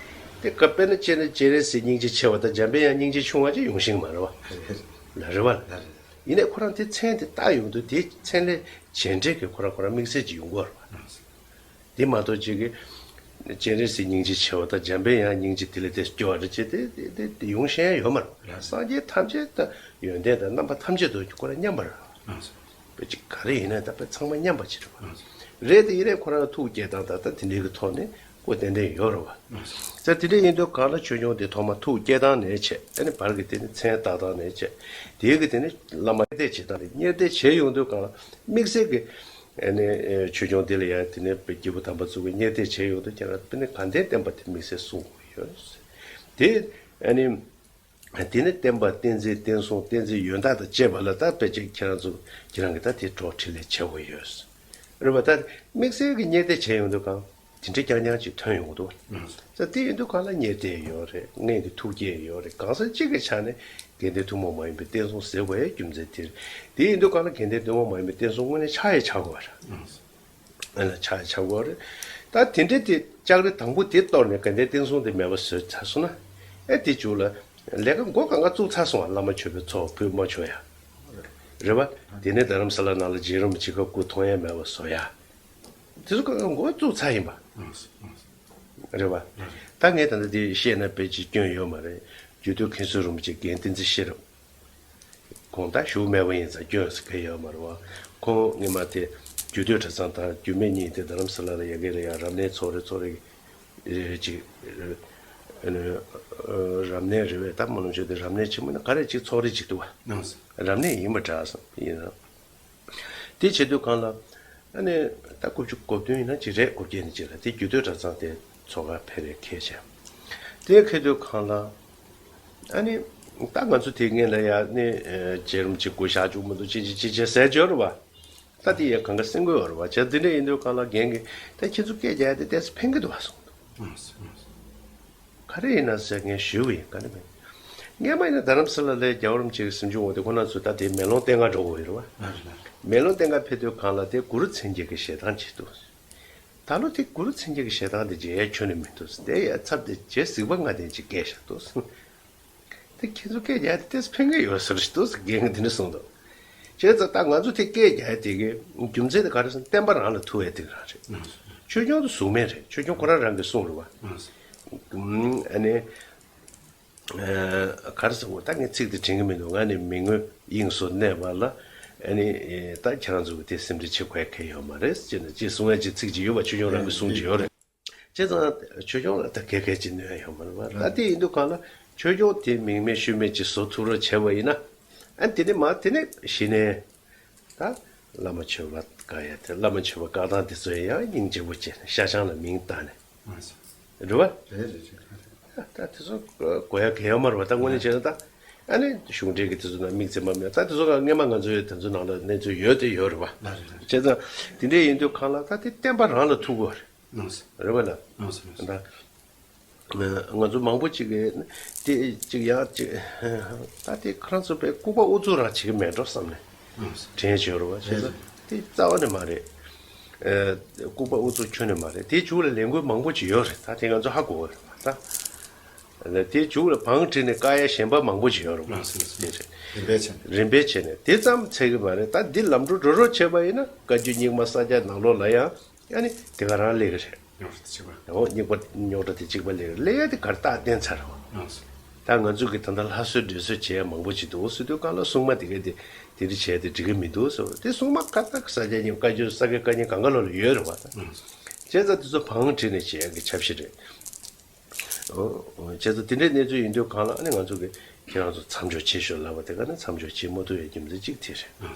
དེ་སྐབས་དཔེར་ན་སྤྱིར་ན་སྤྱན་རས་གཟིགས་སྙིང་རྗེ་ཆེ་བ་དང་འཇམ་དཔལ་དབྱངས་སྙིང་རྗེ་ཆུང་བ་ཅིག་ཡོང་ཤེས་མ་རེད་བ། ལ་རེད་བ། ལ་རེད། ཡིན་ནའི་ཁོ་རང་དེ་མཚན་དེ་བཏགས་ཡོང་དུས་དེ་མཚན་ལས་བྱེད་འབྲེལ་གྱི་ཁོ་རང་ཁོ་རང་དམིགས་བསལ་ཅིག་ཡོང་གི་ཡོད་རེད་བ། དེ་མ་གཏོགས་ཅིག་གི་སྤྱན་རས་གཟིགས་སྙིང་རྗེ་ཆེ་བ་དང་འཇམ་དཔལ་དབྱངས་སྙིང་རྗེ་དེ་ལས་དེ་སྐྱོ་བ་རེད་ཅེས་དེ་དེ་དེ་ཡོང་ཤེས་ཡ་ཡོད་མ་རེད། སངས་རྒྱས་ཐམས་ཅད་དང་ཡོན་ཏན་དང་རྣམ་པ་ཐམས་ཅད་དུ་ཁོ་རང་མཉམ་པ་རེད། དཔེ་ཅིག་ག་རེ་ཡིན་ན་ད་དཔེ་ཚང་མ་མཉམ་པ་ཅིག་རེད་བ། རེད་དེ་ཡིན་ནའི་ཁོ་རང་ཐུགས་བསྐྱེད་སྟངས་དང་ད་དེ་འདྲའི་གི་ཐོག་ནས་སྐུ་ཏན་ཏན་ཡོད་རེད་བ། ཙང་དེ་འདྲ་ཡིན་དུས་གང་ལ་ཆོས་སྐྱོང་དེ་ཐོག་མ་ཐུགས་བསྐྱེད་སྟངས་ནས་བྱས། ཨ་ནི་བར་གྱི་དེ་ནི་མཚན་བཏགས་སྟངས་ནས་བྱས། དེའི་གི་དེ་ནི་བླ་མ་གཉེར་གཏད་བྱེད་སྟངས་རེད། གཉེར་གཏད་བྱས་ཡོང་དུས་གང་ལ་དམིགས་བསལ་གྱི་ཨ་ནི་ཆོས་སྐྱོང་དེ་ལ་ཡང་དེ་ནི་དཔེ་སྐྱེས་བུ་དམ་པ་ཚོ་གི་གཉེར་གཏད་བྱས་ཡོང་དུས་ཁྱེད་རང་དཔེ་ནི་དགའ་ལྡན་བསྟན་པ་དེ་དམིགས་བསལ་གསུངས་ཡོད། དེ་ཨ་ནི། དེ་ནི་བསྟན་པ་བསྟན་འཛིན་བསྟན་སྲུང་བསྟན་འཛིན་ཡོན་བདག་དང་བཅས་པ་ལ་ད་དཔེ་ཅིག་ཁྱེད་རང་ཚོ་ཁྱེད་རང་གིས་ད་དེ་གྲོགས་འཕྲིན་ལས་བྱེད་དགོས་ཡོད། རེད་པ། ད་དམིགས་བསལ་གྱི་གཉེར་གཏད་བྱས་ཡོང་དུས་གང་དེ་འདྲ་རྐྱང་རྐྱང་ཅིག་ཐོན་ཡོང་གི་འདུག་བ། ཙང་དེ་ཡིན་དུས་གང་ལ་གཉེར་གཏད་ཡོད་རེད། སྔོན་གྱི་ཐུགས་བསྐྱེད་ཡོད་རེད། གང་ཟག་གཅིག་གི་ཆ་ནས་དགེ་འདུན་ཐུན་མོང་མ་ཡིན་པའི་བསྟན་སྲུང་ཟེར་དགོས་ཡའི་རྒྱུ་མཚན་དེ་རེད། དེ་ཡིན་དུས་གང་ལ་དགེ་འདུན་ཐུན་མོང་མ་ཡིན་པའི་བསྟན་སྲུང་དངོས་གནས་ཆགས་ཡ་ཆགས་དགོས་པ་རེད། ཨ་ལ་ཆགས་ཆགས་དགོས་རེད། ད་དེ་འདྲའི་དེ་ལྕགས་རི་དང་པོ་དེ་གཏོར་ནས་དགའ་ལྡན་བསྟན་སྲུང་དེ་མེད་པ་བཟོས་ཚར་སོང་ན། ཨེ་དེ་མཇུག་ལ་ལས་ཀ་མགོ་གང་ག་བཙུགས་ཚར་སོང་བ། བླ་མ་མཆོད་པའི་ཚོགས་ཕུལ་མ་ཆོག་ཡ། རེད་བ། དེ་ནས་རྡ་རམ་ས་ལ་ནང་ལ་རྗེ་རིན་པོ་ཆེ་ཁ་སྐུ་མཐོང་ཡ་མེད་པ་བཟོ་ཡ། དེ་ཚོ་གང་ག་མགོ་བཙུགས་ཚར་ཡིན་པ། རེད་བ། ད་ངས་ད་ལྟ་དེ་བཤད་ན་དཔེ་ཅིག་སྐྱོན་ཡོད་མ་རེད། རྒྱུད་སྟོད་མཁན་ཟུར་རིན་པོ་ཆེ་རྒན་བསྟན་འཛིན་ཤེས་རབ། ཁོང་ད་བཞུགས་མེད་པ་ཡིན་ཙང་སྐྱོན་ཟེར་གི་ཡོད་མ་རེད་བ། ཁོང་སྔོན་མ་དེ་རྒྱུད་སྟོད་གྲྭ་ཚང་དང་རྒྱུད་སྨད་གཉིས་དེ་རྡ་རམ་ས་ལ་ལ་ཡ་གི་ལ་ཡ་རབ་གནས་ཚོགས་རེ་ཚོགས་རེ་ཅིག་རབ་གནས་རེད་བས། ད་སྨོན་ལམ་ཆོས་དེ་རབ་གནས་ཆེན་མོ་ན་ག་རེ་ཅིག་ཚོགས་རེ་ཅིག་འདུག་བ། རབ་གནས་ཡིན་པ་འདྲ་བསམ་ཡིན་ན། དེ་བྱེད་དུས་གང་ལ། ཨ་ནི། ད་དགུ་བཅུ་གོ་བདུན་ཡིན་ན་ཅི་རེད། གོ་བརྒྱད་ནི་ཅི་ལ་དེ་རྒྱུད་སྟོད་གྲྭ་ཚང་དེ་ཚོགས་ཁང་ཕེབས་པའི་ཁེ་བྱས། དེ་ཁེ་དུས་གང་ལ། ཨ་ནི། ད་ང་ཚོ་དེ་སྔོན་ལ་ཡ་ནི། རྗེ་རིན་པོ་ཆེ་སྐུ་གཤེགས་བཅུག་མི་འདུག་ཅི་ཅི་ཅི་བྱས་ཟེར་བརྗོད་རེད་བ། ད་དེ་ཡ་གང་ག་སེང་གོས་ཡོད་རེད་བ། བྱས་དེ་འདྲ་ཡིན་དུས་གང་ལ་རྒན་གྱིས་ད་ཁྱེད་ཚོ་སྐད་རྒྱག་ཡ་དེ་ཏོག་ཙམ་ཕན་གི་འདུག་བ་གསུངས་འདུག་ག་རེ་ཡིན་ན་ཟེར་ངས་ཞུས་པ་ཡིན། ག་ནས་མིན། སྔས་མ་ཡིན་ན་རྡ་རམ་ས་ལ་ལའི་རྒྱལ་བ་རིན་པོ་ཆེ་གི་གཟིམ་ཆུང་འོག་དེ་ཁོ་རང་ཚོ་ད་དེ་མེ་ལོང་བསྟན་ཁང་འགྲོ་དགོས་ཡོད་རེད་བ། མེ་ལོང་བསྟན་ཁང་ཕེབས་དུས་གང་ལ་དེ་གུ་རུ་མཚན་བརྒྱད་ཀྱི་ཞལ་ཐང་བྱེད་འདུག་ད་ལོ་དེ་གུ་རུ་མཚན་བརྒྱད་ཀྱི་ཞལ་ཐང་དེ་མཇལ་ཡ་ཁྱོན་ནས་མི་འདུག་དེ་ཡ་ཚབ་དེ་རྗེ་གཟིགས་པ་ལྔ་ལྡན་གྱིས་བཀལ་བཞག་འདུག་དེ་ཁྱེད་ཚོ་སྐད་རྒྱག་དེ་ཏོག་ཙམ་ཕན་གི་ཡོད་ཟེར་ཞིག་འདུག་ཟེར་རྒན་གྱིས་དེ་འདྲ་གསུངས་འདུག་བྱས་ཙང་ད་ང་ཚོ་དེ་སྐད་རྒྱག་ཡ་དེ་གི་རྒྱུ་མཚན་དེ་ག་རེ་ཟེར་ན་བསྟན་པ་རང་ལ་ཐུག་ཡ་དེ་རང་རེད། ཆོས་སྐྱོང་དེ་གཟུགས་མེད་རེད། ཆོས་སྐྱོང་ཁོ་རང་རང་གིས་གསུངས་རེད་བ། ཨ་ནི། ག་རེ་ཟེར་དགོས། ད་ངས་ཚིག་དེ་དྲན་གི་མི་འདུག་ང་ནི་མི་མངོན་དབྱིངས་སུ་གནས་པ་ལ། ཨ་ནི། ད་ཁྱེད་རང་ཚོ་གི་དེ་སེམས་ཁྲལ་བྱེད་དགོས་ཡ་གང་ཡང་ཡོད་མ་རེད་ཅེས་ནས་ཅེས་གསུང་ཡ་ཅིག་ཚིག་ཅིག་ཡོད་པ། ཆོས་སྐྱོང་རང་གི་གསུང་ཅིག་ཡོད་རེད། བྱས་ཙང་ཆོས་སྐྱོང་ལ་ད་གལ་གལ་ཅིག་གནོད་ཡ་ཡོད་མ་རེད་པ། ད་དེ་ཡིན་དུས་གང་ལ་ཆོས་སྐྱོང་དེ་མིང་མེད་ཤུལ་མེད་ཅིག་བཟོ་ཐུབ་རོགས་བྱས་པ་ཡིན་ན། ཨ་ནི་དེ་ནས་མ་དེ་ནས་གཞི་ནས། ད་བླ་མ་མཆོད་པ་བཀའ་ཡ་དེ་བླ་མ་མཆོད་པ་བཀའ་ཐང་དེ་ཚོ་ཡང་སྙིང་རྗེ་པོ་བྱས་ནས་ཤ་ཆང་ལ་མིང་བཏགས་ནས། རེད་བ། རེད་རེད་རེད། ད་དེ་ཚོ་གོ་ཡ་གལ་ཡོད་མ་རེད་བ། ད་དངོས་གནས་བྱས་ན་ད། ཨ་ནི་གཞུང་འབྲེལ་གྱི་དེ་ཚོ་ནང་དམིགས་བརྩེ་མ་མེད། ད་དེ་ཚོ་ག་སྔས་མ་ང་ཚོའི་དེ་ཚོ་ནང་ལ་གནས་ཚུལ་ཡོད་དེ་ཡོད་རེད་བ། བྱས་ཙང་དེ་འདྲ་ཡིན་དུས་གང་ལ་ད་དེ་བསྟན་པ་རང་ལ་ཐུག་དགོས་རེད། རེད་བ་ལ། ད། ང་ཚོ་མང་པོ་ཅིག་གིས་དེ་ཅིག་ཡང་ཅིག་ད་དེ་ཁོ་རང་ཚོ་པའི་ལྐུགས་པ་ཨུ་ཚུགས་རང་བྱེད་ཀྱི་མེད་འགྲོ་བསམ་ནས་དྲན་བྱོས་རོགས་བྱས་ཙང་དེ་རྩ་བ་ནས་མ་རེད། ལྐུགས་པ་ཨུ་ཚུགས་ཁྱོན་ནས་མ་རེད། དེའི་མཇུག་ལ་ལས་འགུལ་མང་པོ་ཅིག་ཡོད་རེད། ད་དེ་ང་ཚོ་ཧ་གོ་གི་རེད་ད། དེའི་མཇུག་ལ་བང་བསྒྲིགས་ནས་བཀག་ཡ་གཞན་པ་མང་པོ་ཅིག་ཡོད་རེད། དེ་རེད། རིམ་པས་བྱས་ནས་དེ་ཙམ་ཚད་ཀྱི་མ་རེད། ད་འདི་ལམ་འགྲོ་འགྲོ་རོགས་བྱས་པ་ཡིན་ན་བཀའ་བརྒྱུད་རྙིང་མ་ས་སྐྱ་ནང་ལོགས་ལ་ཡང་། ཨ་ནི་དེ་ག་རང་སླེབས་ཀྱི་རེད། རྙོག་དྲ་དེ་གཅིག་པ། འོ་རྙིང་པ་རྙོག་དྲ་དེ་གཅིག་པ་སླེབས་ཀྱི་རེད། སླེབས་ཡ་དེ་གར་རྟགས་བསྟན་ཚར་རེད་བ། ཨང་སོ། ད་ང་ཚོ་གི་ད་ལྟ་ལྷ་གསོལ་འདྲེ་གསོལ་བྱེད་ཡ་མང་པོ་ཅིག་འདུག་ཟེར་དུས་གང་ལ་སྲུང་མ་དེ་ག་དེ་དེ་འདྲ་བྱས་ཏེ་འགྲིག་གི་མི་འདུག་ཟེར་བ་དེ་སྲུང་མ་ཁ་ཏག་ས་སྐྱ་རྙིང་བཀའ་བརྒྱུད་ས་སྐྱ་བཀའ་རྙིང་གང་ག་ལོ་ལ་ཡོད་རེད་བ། ཨང་སོ། བྱས་ཙང་དེ་ཚོ་བང་བསྒྲིགས་ནས་བྱེད་ཡ་གི་ཆ་ཤས་རེད། ཨོ། བྱས་ཙང་དེ་འདྲའི་གནས་ཚུལ་ཡིན་དུས་གང་ལ་ཨ་ནི་ང་ཚོ་གི་ཁྱེད་རང་ཚོ་མཚམས་འཇོག་བྱེད་ཤོག་ལབ་པ་དེ་ག་ནི་མཚམས་འཇོག་བྱེད་མ་ཐུབ་ཡའི་རྒྱུ་མཚན་གཅིག་དེ་རེད།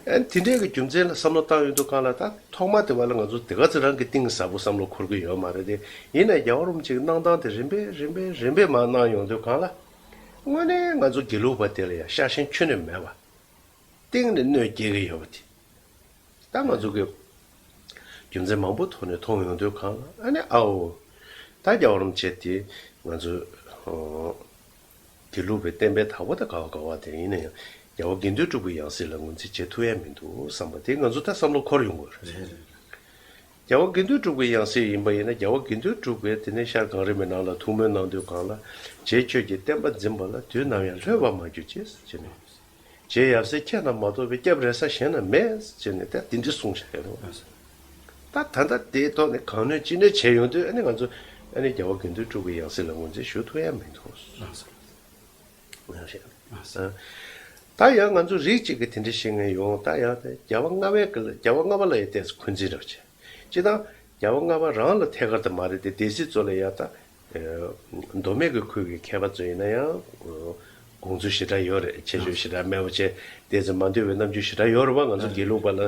ཨ་ནི་དེ་འདྲའི་གི་རྒྱུ་མཚན་ལ་བསམ་བློ་བཏང་ཡོང་དུས་གང་ལ་ད་ཐོག་མ་དེ་བ་ལ་ང་ཚོ་དེ་ག་ཚོད་རང་གི་གཏིང་ཟབ་པོ་བསམ་བློ་འཁོར་གི་ཡོད་མ་རེད་དེ། ཡིན་ནའི་རྒྱལ་བ་རིན་པོ་ཆེ་གི་གནང་སྟངས་དེ་རིམ་པས་རིམ་པས་རིམ་པས་མར་གནང་ཡོང་དུས་གང་ལ། དངོས་གནས་ང་ཚོ་དགེ་ལུགས་པ་དེ་ལ་ཡང་ཤ་ཞེན་ཁྱོན་ནས་མེད་པ། གཏིང་ནས་གནོད་སྐྱེལ་གི་ཡོད་པ་དེ། ད་ང་ཚོ་གི་རྒྱུ་མཚན་མང་པོ་ཐོག་ནས་མཐོང་ཡོང་དུས་གང་ལ་ཨ་ནི་ཨའོ། ད་རྒྱལ་བ་རིན་པོ་ཆེ་དེ་ང་ཚོ་དགེ་ལུགས་པའི་བསྟན་པའི་བདག་པོ་དང་ག་བ་ག་བ་དེ་ཡིན་ན་ཡང་རྒྱལ་བ་དགེ་འདུན་གྲུབ་ཀྱི་ཡང་སྲིད་ལ་ངོས་འཛིན་བྱེད་ཐུབ་ཡ་མི་འདུག་བསམ་པ་དེ་ང་ཚོ་ད་བསམ་བློ་འཁོར་ཡོང་དགོས་རེད། རེད་རེད། རྒྱལ་བ་དགེ་འདུན་གྲུབ་ཀྱི་ཡང་སྲིད་ཡིན་པ་ཡིན་ན་རྒྱལ་བ་དགེ་འདུན་གྲུབ་ཀྱིས་དེ་ནས་ཤར་གངས་རི་མའི་ནང་ལ་ཐུགས་སྨོན་གནང་དུས་གང་ལ་རྗེ་ཁྱོད་ཀྱིས་བསྟན་པ་འཛིན་པ་ལ་དུས་ནམ་ཡང་ལྷོད་པར་མ་གྱུར་ཅིག་ཟེར་ནས། བྱེད་ཡབ་སྲས་ཁྱེད་རྣམས་མ་གཏོགས་པའི་སྐྱབས་རེ་ས་གཞན་ན་མེད་ཅེས་ནས་ད་དེ་འདྲ་གསུངས་བཞག་ཡོད་རེད། ད་ད་ལྟ་དེའི་ཐོག་ནས་གང་ནུས་ཅི་ནུས་བྱས་ཡོང་དུས་ཨ་ནི་ང་ཚོ་ཨ་ནི་རྒྱལ་བ་དགེ་འདུན་གྲུབ་ཀྱི་ཡང་སྲིད་ལ་ངོས་འཛིན་ཞུ་ཐུབ་ཡ་མི་འདུག་ལགས་སོ། ལགས་སོ། ད་ཡང་ང་ཚོ་རིགས་གཅིག་གི་དེ་འདྲ་བཤད་མཁན་ཡོང་། ད་ཡང་དེ་རྒྱལ་བ་ལྔ་པའི་སྐབས་ལ་རྒྱལ་བ་ལྔ་པ་ལ་ཡང་ཏོག་ཙམ་འཁོན་འཛིན་འདྲ་བྱས། སྤྱིར་བཏང་རྒྱལ་བ་ལྔ་པ་རང་ལ་ཐད་ཀར་དུ་མ་རེད་དེ། སྡེ་སྲིད་ཚོ་ལ་ཡང་ད་མདོ་སྨད་ཀྱི་ཁུལ་གྱི་མཁས་པ་ཚོ་ཡིན་ན་ཡང་དགོངས་ཚུལ་ཞེ་དྲག་ཡོད་རེད། ཁྱད་ཆོས་ཞེ་དྲག་མེད་པ་བྱས། ཏོག་ཙམ་མ་འདོད་པའི་རྣམ་འགྱུར་ཞེ་དྲག་ཡོད་རེད་བ། ང་ཚོ་དགེ་ལུགས་པ་ལ་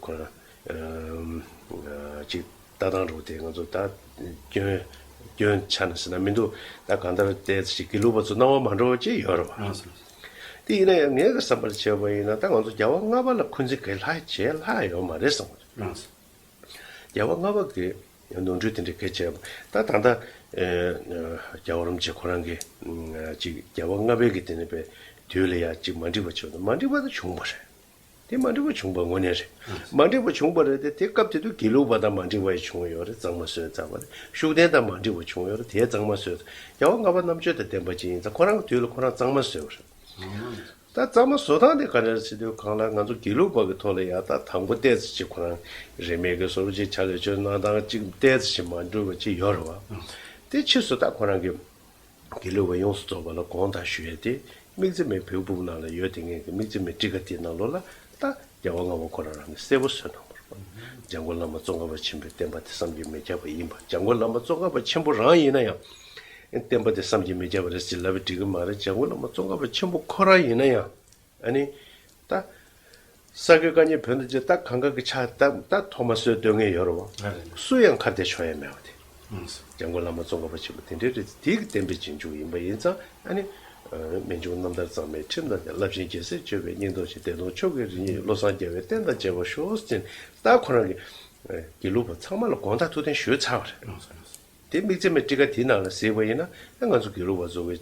ཁོ་ཅིག་ལྟ་སྟངས་འདྲ་བོ་དེ་ང་ཚོ་ད་སྐྱོན་སྐྱོན་ཆ་ནས་ཟེར་ན་མི་འདུག་ད་གང་ལྟར་ཏོག་ཙམ་ཅིག་དགེ་ལུགས་པ་ཚོ་སྣང་བ་མ་འགྲོ་བ་ཅིག་ཡོད་རེད་བ། དེ་ཡིན་ན་ཡང་ངའི་བསམ་པར་བྱས་པ་ཡིན་ན་ད་ང་ཚོ་རྒྱལ་བ་ལྔ་པ་ལ་འཁོན་འཛིན་གང་ལྷག་བྱས་ལྷག་ཡོད་མ་རེད་བསམ་གྱི་འདུག་རྒྱལ་བ་ལྔ་པ་གི་ནོར་འཁྲུལ་དེ་འདྲ་གལ་ཆེ་བ། ད་ད་ལྟ་རྒྱལ་བ་རིན་པོ་ཆེ་ཁོ་རང་གིས་ཅིག་རྒྱལ་བ་ལྔ་པའི་གི་དེ་ནས་པའི་དུས་ལ་ཡང་ཅིག་མ་འགྲིག་པ་བྱུང་། མ་འགྲིག་པ་ད་བྱུང་བ་རེད། དེ་མ་འགྲིག་པ་བྱུང་པ་དངོས་གནས་རེད། མ་འགྲིག་པ་བྱུང་པ་རེད་དེ། དེ་སྐབས་དེ་དུས་དགེ་ལུགས་པ་དང་མ་འགྲིག་པ་ཡང་བྱུང་ཡོད་རེད། གཙང་མ་བཟོས་ཚར་བ་རེད། ཤུགས་ལྡན་དང་མ་འགྲིག་པ་བྱུང་ཡོད་རེད། དེ་གཙང་མ་བཟོས། རྒྱལ་བ་ལྔ་པ་རྣམ་དཔྱོད་དང་ལྡན་པ་ཅིག་ཡིན་ཙང་ཁོ་རང་གི་དུས་ལ་ཁོ་རང་གཙང་མ་བཟོས་པ་རེད། ད་གཙང་མ་བཟོ་སྟངས་དེ་ག་རེ་རེད་ཟེར་དུས་གང་ལ་ང་ཚོ་དགེ་ལུགས་པ་གི་ཐོག་ལ་ཡང་ད་དང་པོ་ཏོག་ཙམ་ཅིག་ཁོ་རང་རིས་མེད་ཀྱི་བཟོ་འདྲ་ཅིག་ཕྱག་ལས་བཅོས་གནང་སྟངས་ཅིག་ཏོག་ཙམ་ཅིག་མ་འགྲིག་པ་ཅིག་ཡོད་རེད་བ། དེ་ཕྱིས་སུ་ད་ཁོ་རང་གི་དགེ་ལུགས་པ་ཡོངས་སུ་རྫོགས་པ་ལ་དགོངས་དག་ཞུ་ཡས་དེ། དམིགས་བརྩེ་མའི་བེའུ་སྤུ་གུ་ནང་ལ་ཡོད་དེ་ངེད་ཀྱི་དམིགས་བརྩེ་མའི་ཊཱི་ཀ་དེའི་ནང་ལོགས་ལ་ད་རྒྱལ་བ་ལྔ་པ་ཁོ་རང་རང་གིས་གསལ་པོ་བཟོས་གནང་བ་རེད་བ། འཇམ་མགོན་བླ་མ་ཙོང་ཁ་པ་ཆེན་པོའི་བསྟན་པ་དེ་བསམ་གྱིས་མི་ཁྱབ་པ་ཡིན་པ། འཇམ་མགོན་བླ་མ་ཙོང་ཁ་པ་ཆེན་པོ་རང་ཡིན་ན་ཡང་བསྟན་པ་དེ་བསམ་གྱིས་མི་ཁྱབ་པ་རེད་ཅེས་ལབ་པས་འགྲིག་གི་མ་རེད། འཇམ་མགོན་བླ་མ་ཙོང་ཁ་པ་ཆེན་པོ་ཁོ་རང་ཡིན་ན་ཡང་ཨ་ནི་ད་ས་དགེ་བཀའ་རྙིང་བོན་དང་བཅས་ད་གང་ག་གི་ཆ་ད་ད་ཐོག་མ་སྲོལ་གཏོད་མཁན་ཡོད་རེད་བ། ཨ་རེད། སུ་ཡང་ཁ་གཏད་ཆོག་ཡ་མེད་བ་དེ། ཨང་སོ། འཇམ་མགོན་བླ་མ་ཙོང་ཁ་པ་ཆེན་པོ་དེ་འདྲའི་རེད། དེ་གི་བསྟན་པའི་རྗེས་འཇུག་ཡིན་པ་ཡིན་ཙང་ཨ་ནི། སྨན་ཆུང་རྣམ་ཐར་གཙང་མའི་ཁྲིམས་དང་ལྡན། རླབས་ཆེན་རྒྱལ་སྲས་སྤྱོད་པའི་སྙིང་སྟོབས་ཆེ། བདེ་སྟོང་མཆོག་གི་རིམ་གཉིས། བློ་བཟང་རྒྱལ་བའི་བསྟན་དང་བཅས་པ་ཤོག་ཅེས་ད་ཁོ་རང་གི་དགེ་ལུགས་པ་ཚང་མ་ལ་དགོངས་དག་ཐུགས་བདེན་ཞུས་ཚར་བ་རེད། ཨང་སོ། ཨང་སོ། དེ་དམིགས་བརྩེ་མའི་ཊཱི་ཀ་དེའི་ནང་ལ་གཟིགས་པ་ཡིན་ན་ཨ་ང་ཚོ་དགེ་ལུགས་པ་ཚོ་གི་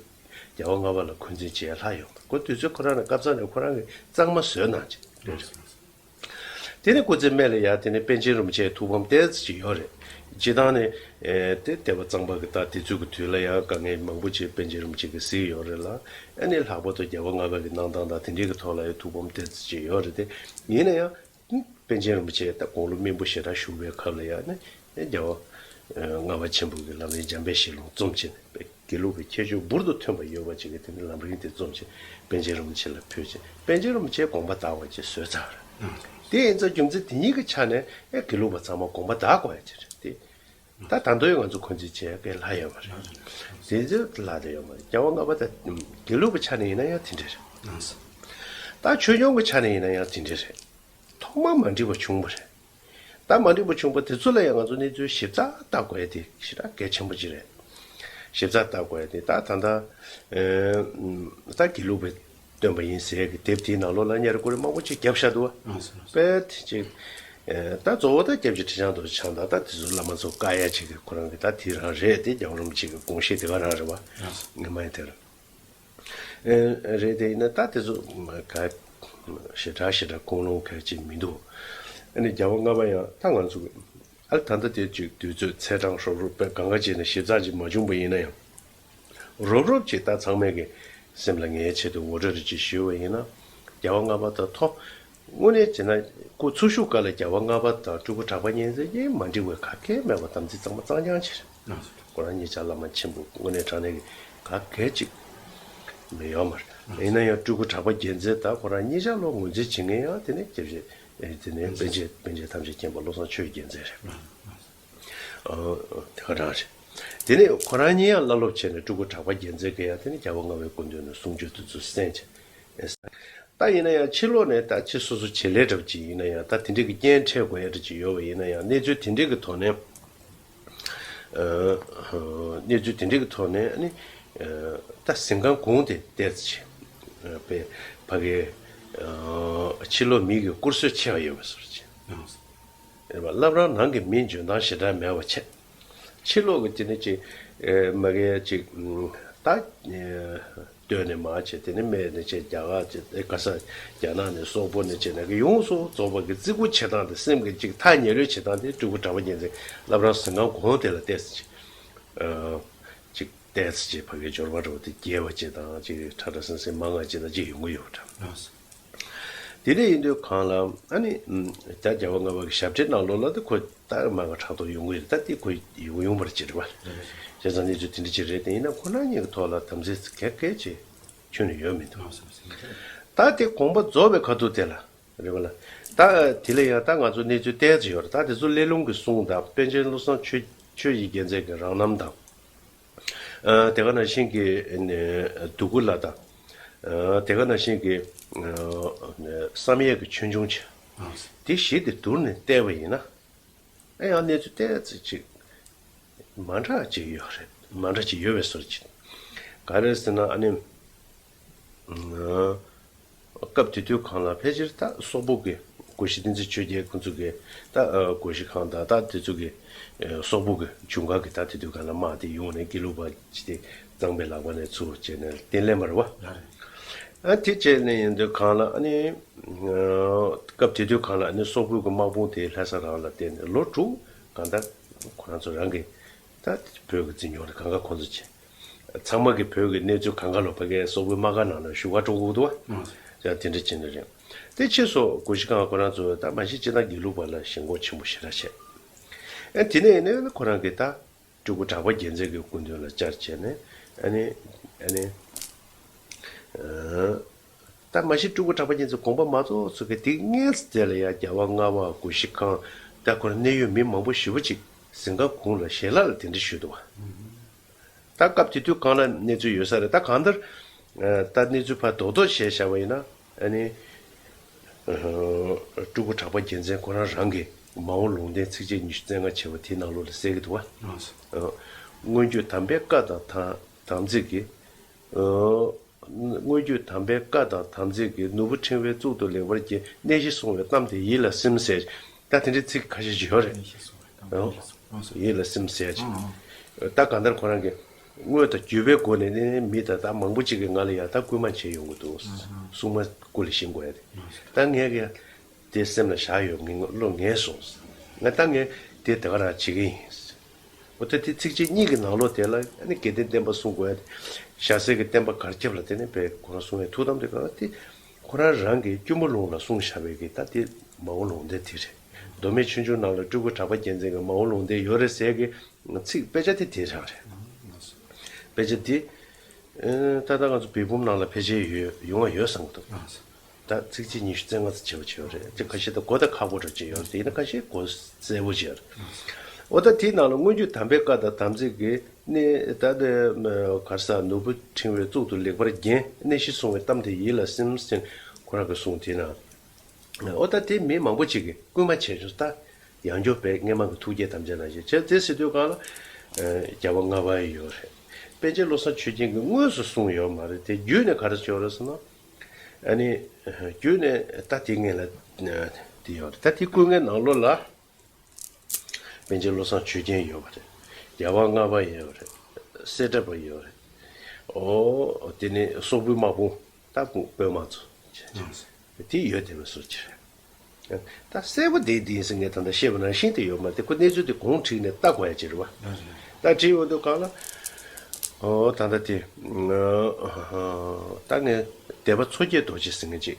རྒྱལ་བ་ལྔ་པ་ལ་འཁོན་འཛིན་བྱེད་ཡ་ལྷག་ཡོད་མ་རེད། ཁོ་དུས་ཚོད་ཁོ་རང་ནས་སྐབས་ཚང་ནས་ཁོ་རང་གི་གཙང་མ་བཟོས་གནང་བྱས། ཨང་སོ། ཨང་སོ། དེ་ནས་སྐུ་ཚེ་སྨད་ལ་ཡང་དེ་ནས་པཎ་ཆེན་རིན་པོ་ཆེའི་ཐུགས་ཕམ་ཏོག་ཙམ་ཅིག་ཡོད་རེད། སྤྱིར་བཏང་ནས་ཨེ་དེ་སྡེ་པ་གཙང་པ་གི་ད་དེ་ཚོའི་གི་དུས་ལ་ཡང་དཀའ་ངལ་མང་པོ་ཅིག་པཎ་ཆེན་རིན་པོ་ཆེ་གིས་གཟིགས་ཡོད་རེད་ལ། ཨ་ནི་ལྷག་པར་དུ་རྒྱལ་བ་ལྔ་པ་གི་གནང་སྟངས་དང་དེ་འདྲའི་གི་ཐོག་ལ་ཡང་ཐུགས་ཕམ་ཏོག་ཙམ་ཅིག་ཡོད་རེད་དེ། ཡིན་ན་ཡང་པཎ་ཆེན་རིན་པོ་ཆེ་ད་དགུང་ལོ་སྨིན་པོ་ཞེ་དྲག་བཞུགས་པའི་སྐབས་ལ་ཡང་ནི་རྒྱལ་བ་ལྔ་པ་ཆེན་པོ་གིས་ལམ་རིམ་འཇམ་དཔལ་ཞལ་ལུང་རྩོམ་བྱས་ནས། དགེ་ལུགས་ཀྱི་ཁྱད་ཆོས་འབུར་དུ་ཐོན་པ་ཡོད་པ་ཅིག་གི་དེ་ནི་ལམ་རིམ་དེ་རྩོམ་བྱས་པཎ་ཆེན་རིན་པོ་ཆེ་ལ་ཕུལ་བྱས་པཎ་ཆེན་རིན་པོ་ཆེས་དགོངས་པ་དག་པ་ཅིག་བཟོས་ཚར་བ་རེད། དེ་ཡིན་ཙང་རྒྱུ་མཚན་དེ་གཉིས་ཀྱི་ཆ་ནས་ཨེ་དགེ་ལུགས་པ་ཚང་མ་དགོངས་པ་དག་དགོས་ཡ་ཅིག་རེད་དེ། ད་ད་དུང་ཡང་ང་ཚོ་འཁོན་འཛིན་བྱེད་ཡ་གའི་ལྷག་ཡོད་མ་རེད། དེ་ཚོ་ལྷག་བསྡད་ཡོད་མ་རེད། རྒྱལ་བ་ལྔ་པ་དང་དགེ་ལུགས་པའི་ཆ་ནས་ཡིན་ན་ཡང་དེ་འདྲ་རེད། ད་ཆོས་སྐྱོང་གི་ཆ་ནས་ཡིན་ན་ཡང་དེ་འདྲ་རེད། ཐོག་མར་མ་འགྲིག་པ་བྱུང་བ་རེད། ད་མ་འགྲིག་པ་བྱུང་བ་དེ་ཚོ་ལ་ཡང་ང་ཚོ་གནས་ཚུལ་ཞིབ་ཚགས་ལྟ་དགོས་ཡ་དེ་ཞེ་དྲག་གལ་ཆེན་པོ་ཅིག་རེད། ཞིབ་ཚགས་ལྟ་དགོས་ཡ་དེ་ད་ད་ལྟ་ཨེ་ད་དགེ་ལུགས་པའི་སྟོན་པ་ཡིན་ཟེར་གི་དེབ་དེའི་ནང་ལོགས་ལ་བསྙལ་བཀུར་མང་པོ་ཅིག་བརྒྱབ་བཞག་འདུག་བ། ཨང་སོ། དཔེ་དེ་ཅིག་ཨེ་ད་གཙོ་བོ་ད་སྐྱབས་རྗེ་ཁྲི་བྱང་རྡོ་རྗེ་འཆང་དང་ད་དེ་ཚོ་བླ་མ་ཚོ་བཀའ་ཡ་ཅིག་གི་ཁོ་རང་གི་ད་དེ་རང་རེད་དེ། རྒྱལ་བ་རིན་པོ་ཆེ་གི་དགོངས་བཞེད་དེ་ག་རང་རེད་བ། ཨང་སོ། ངས་མ་ཡིན་དེ་རེད། ཨེ་རེད་དེ་ཡིན་ན་ད་དེ་ཚོ་ག་ཞེ་དྲག་ཞེ་དྲག་ཁུངས་ལུང་གལ་ཆེ་མི་འདུག་ཨ་ནི་རྒྱལ་བ་ལྔ་པ་ཡང་ད་ང་ཚོ་ཨ་ད་ལྟ་དེ་ཅིག་དུས་ཚོད་ཚེས་གྲངས་རོབ་རོབ་དཔེ་གང་ག་བྱས་ནས་ཞིབ་ཚགས་ཅིག་མ་བྱུང་པ་ཡིན་ན་ཡང་། རོབ་རོབ་ཅིག་ད་ཚང་མས་ཀྱི་སེམས་ལ་ངེས་ཆེད་དུ་ངོ་སྤྲོད་རེ་ཅིག་ཞུས་པ་ཡིན་ན། རྒྱལ་བ་ལྔ་པ་དང་ཐོག་དངོས་གནས་བྱས་ན་སྐུ་འཚོ་བཞུགས་སྐབས་ལ་རྒྱལ་བ་ལྔ་པ་དང་སྤྲུལ་སྐུ་གྲགས་པ་རྒྱལ་མཚན་གྱིས་མ་འགྲིག་པའི་ག་གེ་མེད་པ་དམ་ཚིག་གཙང་མ་གཙང་རྐྱང་ཅིག་རེད། ཁོ་རང་གཉིས་ཆ་བླ་མ་ཆེན་པོ་དངོས་གནས་དྲང་གནས་ཀྱི་ག་གེ་ཅིག་མི་ཡོད་མ་རེད། ཡིན་ན་ཡང་སྤྲུལ་སྐུ་གྲགས་པ་རྒྱལ་མཚན་དང་ཁོ་རང་གཉིས་ཆ་ལོ་ངོས་འཛིན་བྱེད་མཁན་ཡང་དེ་ནི་སྐྱབས་རྗེ་དེ་ནི་པཎ་ཆེན་པཎ་ཆེན་ཐམས་ཅད་མཁྱེན་པ་བློ་བཟང་ཆོས་ཀྱི་རྒྱལ་མཚན་རེད། ཨ་དེ་ག་རང་རེད། དེ་ནས་ཁོ་རང་གཉིས་ཡང་བླ་སློབ་བྱས་ནས་སྤྲུལ་སྐུ་གྲགས་པ་རྒྱལ་མཚན་གྱིས་ཡང་དེ་ནས་རྒྱལ་བ་ལྔ་པའི་སྐུ་མདུན་ནས་གསུང་ཆོས་དེ་ཚོ་གསན་བྱས། ད་ཡིན་ན་ཡང་ཕྱི་ལོགས་ནས་ད་ཕྱི་སོ་སོ་བྱེད་ལས་འདྲ་བོ་ཅིག་ཡིན་ན་ཡང་ད་དེ་འདྲའི་གི་རྐྱེན་འཕྲད་དགོས་ཡ་འདྲ་ཅིག་ཡོད་པ་ཡིན་ན་ཡང་གནས་ཚུལ་དེ་འདྲའི་གི་ཐོག་ནས། ཨ་གནས་ཚུལ་དེ་འདྲའི་གི་ཐོག་ནས་ནི་ཨ་ད་གཟིམ་ཁང་གུང་དེ་བལྟས་ཚེ་ཕ་གི་ཕ་གི་ཨ་ཕྱི་ལོགས་མི་གི་བཀུར་སྲོལ་ཆེ་བ་ཡོད་པ་བཟོ་འདྲ་ཅིག་རེད་པ། བླ་བྲང་ནང་གི་མིའི་འཇོན་ཐང་ཞེ་དྲག་མེད་པ་བྱས། ཕྱི་ལོགས་ཀྱི་དེ་ནི་ཅིག་ཨེ་མ་གི་ཅིག་ད་ཨེ་སྟོད་ནས་མར་བྱས། དེ་ནི་སྨད་ནས་བྱས། རྒྱ་གར་བྱས། ཨེ་ག་ས་རྒྱ་ནག་ནས་སོག་པོ་ནས་བྱས་ནས་ཡོངས་སུ་རྫོགས་པ་གི་བརྩི་བཀུར་བྱེད་སྟངས་དེ། སེམས་ཀྱི་ཅིག་ཐག་ཉེ་ལོས་བྱེད་སྟངས་དེ་སྤྲུལ་སྐུ་གྲགས་པ་རྒྱལ་མཚན་བླ་བྲང་གཟིམ་ཁང་གུང་དེ་ལ་བལྟས་ཚེ་ཅིག་ཨེ་ཅིག་ ཏོག་ཙམ་ཅིག་ཕ་གིའི་འབྱོར་བ་འདྲ་བོ་དེ་རྒྱས་པ་ཅིག་དང་ཅིག་ཁྲ་ཁྲ་སིང་སིང་མང་ང་ཅིག་དང་ཅིག་ཡོང་གི་ཡོད་པ་འདྲ། དེ་འདྲ་ཡིན་དུས་གང་ལ་ཨ་ནི་ད་རྒྱལ་བ་ལྔ་པ་གི་ཞབས་ཁྲའི་ནང་ལོགས་ལ་དེ་ཁོ་ད་མ་ག་ཕྲག་དོག་ཡོང་གི་རེད། ད་དེ་ཁོ་ཡོང་ཡོང་བར་བྱེད་རེད་བ། བྱས་ཙང་གནས་ཚུལ་དེ་འདྲ་ཅིག་རེད། དེ་ཡིན་ན་ཁོ་རང་གཉིས་ཀྱི་ཐོག་ལ་དམ་ཚིག་ག་གེ་ཅིག་ཁྱོན་ནས་ཡོད་མི་འདུག་ད་དེ་དགོངས་པ་རྫོགས་པའི་ཁ་ཐུག་དེ་ལ་རེད་བ་ལ། ད་དེ་ལ་ཡང་ད་ང་ཚོ་གནས་ཚུལ་ཏོག་ཙམ་ཡོད་རེད། ད་དེ་ཚོ་སླེ་ལུང་གི་གསུང་དང་པཎ་ཆེན་བློ་བཟང་ཆོས་ཆོས་ཀྱི་རྒྱལ་མཚན་གྱི་རང་རྣམ་དང་། ཨ་དེ་ག་ནང་བཞིན་གྱི་ཨ་ནི་དུ་ཀུ་ལ་དང་། ཨ་དེ་ག་ནང་བཞིན་གྱི་ཨ་བསམ་ཡས་ཀྱི་ཆོས་འབྱུང་ཆེ། དེ་བཞི་དེ་བསྡུར་ནས་བལྟས་པ་ཡིན་ན། ཨ་ཡང་གནས་ཚུལ་ཏོག་ཙམ་ཅིག་མ་འདྲ་ཅིག་ཡོད་རེད། མ་འདྲ་ཅིག་ཡོད་པའི་བཟོ་འདྲ་ཅིག་ག་རེ་ཟེར་ན་ཨ་ནི། ཨ་སྐབས་དེ་དུས་གང་ལ་ཕལ་ཆེར་ད་སོག་པོ་གི་སྒོ་བཞི་བསྟན་འཛིན་ཆོས་རྒྱལ་ཁོང་ཚོ་གི་ད་ཨ་སྒོ་བཞི་ཁང་དང་ད་དེ་ཚོ་གི་ཨ་སོག་པོ་གི་ཇུན་གར་གི་ད་དེ་དུས་གང་ལ་དམག་དེ་ཡོང་ནས་དགེ་ལུགས་པ་ཅིག་དེ་གཙང་པའི་ལག་པ་ནས་ཚུར་བྱས་ནས་གཏན་ལེན་པ་རེད་བ། ཨ་དེ་བྱས་ནས་ཡིན་དུས་གང་ལ་ཨ་ནི་ཨ་སྐབས་དེ་དུས་གང་ལ་ཨ་ནི་སོག་པོའི་གི་དམག་དཔུང་དེ་ལྷ་ས་རང་ལ་བརྟེན་ནས་ལོ་དྲུག་གང་ལྟར་ཁོ་རང་ཚོ་རང་གི་ད་བོད་ཀྱི་འཛིན་སྐྱོང་དེ་གང་ག་ཁོང་ཚོ་བྱས། ཚང་མ་གི་བོད་ཀྱི་གནས་ཚུལ་གང་ག་ལོ་ཕ་གའི་སོག་པོའི་དམག་སྒར་ནང་ལ་བཞུགས་ག་འགྲོ་དགོས་འདུག་བ། ཡ་དེ་འདྲ་བྱས་ནས་རེད། དེ་ཕྱིས་སུ་སྒོ་བཞི་ཁང་ཁོ་རང་ཚོ་ད་མ་གཞི་སྤྱིར་བཏང་དགེ་ལུགས་པ་ལ་ཞེན་ཁོག་ཆེན་པོ་ཞེ་དྲག་བྱས། ཨ་དེ་ནས་ཡིན་ན་ཁོ་རང་གིས་ད་སྤྲུལ་སྐུ་གྲགས་པ་རྒྱལ་མཚན་གྱི་སྐུ་མདུན་ལ་བཅར་བྱས་ནས་ཨ་ནི་ཨ་ནི་ཨ། ད་མ་གཞི་སྤྲུལ་སྐུ་གྲགས་པ་རྒྱལ་མཚན་དགོངས་པ་མ་རྫོགས་ཚོད་ཀྱི་དེ་སྔས་དེ་ལ་ཡང་རྒྱལ་བ་ལྔ་པ་སྒོ་བཞི་ཁང་ད་ཁོ་རང་གནད་ཡོད་མི་མང་པོ་ཞེ་པོ་ཅིག་གཟིམ་ཁང་གུང་ལ་ཞལ་ལག་ལ་གདན་འདྲེན་ཞུས་འདུག་བ། ད་སྐབས་དེ་དུས་གང་ལ་གནས་ཚུལ་ཡོད་ས་རེད། ད་གང་ལྟར་ད་གནས་ཚུལ་ཕར་རྡོག་རྡོག་བཤད་བཞག་པ་ཡིན་ན་ཨ་ནི་སྤྲུལ་སྐུ་གྲགས་པ་རྒྱལ་མཚན་ཁོ་རང་རང་གིས་མ་འོངས་ལུང་བསྟན་ཚིགས་བཅད་ཉི་ཤུ་རྩ་ལྔ་བྱས་པ་དེའི་ནང་ལོགས་ལ་གསལ་གྱི་འདུག་བ། སྔོན་བརྒྱུད་དམ་པའི་བཀའ་དང་དམ་ཚིག་གིས། སྔོན་བརྒྱུད་དམ་པའི་བཀའ་དང་དམ་ཚིག་གིས། ནོར་བུ་ཕྲེང་བའི་གཙུག་ཏུ་ལེགས་པར་བརྒྱན། གནས་བཞི་བསྲུང་བའི་གཏམ་དེ་ཡིད་ལ་སིམ་ཟེར། ད་དེ་འདྲའི་ཚིག་ཁ་ཤས་ཤིག་ཡོད་རེད། ཡིད་ལ་སིམ་ཟེར་ཅིག་ད་གང་ལྟར་ཁོ་རང་གིས་དངོས་དང་བརྒྱུད་པའི་སྒོ་ནས་ནི་མི་ད་ལྟ་མང་པོ་ཅིག་གིས་ང་ལ་ཡ་ད་སྐུལ་མ་བྱས་ཡོང་གི་འདུག་སྲུང་མ་སྐུ་ལ་བཞེངས་དགོས་ཡ་དེ། ད་ངས་ཀྱང་དེ་སེམས་ལ་བཞག་ཡོད། ངས་བློ་ངལ་སོང་། ང་ད་ངས་དེ་དེ་ག་རང་བྱེད་ཀྱི་ཡིན། འོ་ད་དེ་ཚིགས་བཅད་གཉིས་ཀྱི་ནང་ལོགས་དེ་ལ་ཨ་ནི་དགེ་ལྡན་བསྟན་པ་སྲུང་དགོས་ཡ་དེ། ཞྭ་སེར་གྱི་བསྟན་པ་གར་ཁྱབ་ལ་དེ་ནས་བས་ཁོ་རང་གསུང་བའི་ཐུགས་དམ་དེ་ག་དེ་ཁོ་རང་རང་གི་སྐྱོར་མོ་ལུང་ལ་གསུངས་བཞག་པའི་གི་ད་དེ་མ་འོངས་ལུང་བསྟན་དེ་རེད། མདོ་སྨད་ཆོས་འབྱུང་ནང་ལ་སྤྲུལ་སྐུ་གྲགས་པ་རྒྱལ་མཚན་གྱི་མ་འོངས་ལུང་བསྟན་ཡོད་རེད་ཟེར་གི་ཚིག་དཔེ་ཆ་དེ་དེ་རང་རེད། དཔེ་ཆ་དེ་ད་ལྟ་ང་ཚོ་བེ་བུམ་ནང་ལ་ཕལ་ཆེར་ཡོད་ཡོང་བ་ཡོད་བསམ་གི་འདུག་ད་ཚིགས་བཅད་ཉི་ཤུ་རྩ་ལྔ་ཙམ་བྱས་པ་བྱས་པ་རེད། དེ་ཁ་ཤས་ད་གོ་ད་ཁག་པོ་འདྲ་ཅིག་ཡོད་རེད། དེ་ཡིན་ན་ཁ་ཤས་གོ་གསལ་པོ་ཅིག་ཡོད་རེད། འོ་ད་དེའི་ནང་ལ་སྔོན་བརྒྱུད་དམ་པའི་བཀའ་དང་དམ་ཚིག་གི་གནས་ད་དེ་གར་ས་ནོར་བུ་ཕྲེང་བའི་གཙུག་ཏུ་ལེགས་པར་བརྒྱན། གནས་བཞི་བསྲུང་བའི་གཏམ་དེ་ཡིད་ལ་སིམ་ཟེར་ཁོ་རང་གིས་གསུངས་དེ་ན། འོ་ད་དེ་མི་མང་པོ་ཅིག་གིས་སྐུལ་མ་བྱས་བྱུང་། ད་ཡང་བསྐྱར་དཔེ་སྔས་མ་གི་ཐུགས་བསྐྱེད་དམ་བཅའ་ནང་བཞིན་བྱས་དེ་ཟེར་དུས་གང་ལ་རྒྱལ་བ་ལྔ་པ་ཡི་ཡོད་རེད། པཎ་ཆེན་བློ་བཟང་ཆོས་རྒྱན་གྱིས་དངོས་སུ་གསུངས་ཡོད་མ་རེད། དེ་བརྒྱུད་ནས་ག་རེ་བྱས་ཡོད་རེད་ཟེར་ན། ཨ་ནི་བརྒྱུད་ནས་ད་དེ་ངས་ལ་དེ་ཡོད་རེད། ད་དེ་སྐུ་ངལ་ནང་ལོགས་ལ་པཎ་ཆེན་བློ་བཟང་ཆོས་རྒྱན་ཡོད་པ་རེད། རྒྱལ་བ་ལྔ་པ་ཡོད་རེད། སེ་འབྲས་པ་ཡོད་རེད། ཨོ་དེ་ནི་སོག་པོའི་དམག་དཔུང་ད་དཔུང་དཔོན་དམག་ཚོ་བྱས་བྱས་དེ་ཡོད་བསྡད་པའི་བཟོ་ཅིག་རེད། ད་གསལ་པོ་དེ་དེ་ཡིན་ཟེར་ངས་ད་ལྟ་བཤད་པ་ནང་བཞིན་དེ་ཡོད་མ་རེད། དེ་ཁོ་གནས་ཚུལ་དེ་གོང་བསྒྲིགས་ནས་ལྟ་དགོས་ཡ་ཅིག་རེད་བ། ད་བྲིས་ཡོང་དུས་གང་ལ། ཨོ་ད་ལྟ་དེ། ད་ངས་སྡེ་པ་མཚོ་སྐྱེས་རྡོ་རྗེ་ཟེར་མཁན་ཅིག་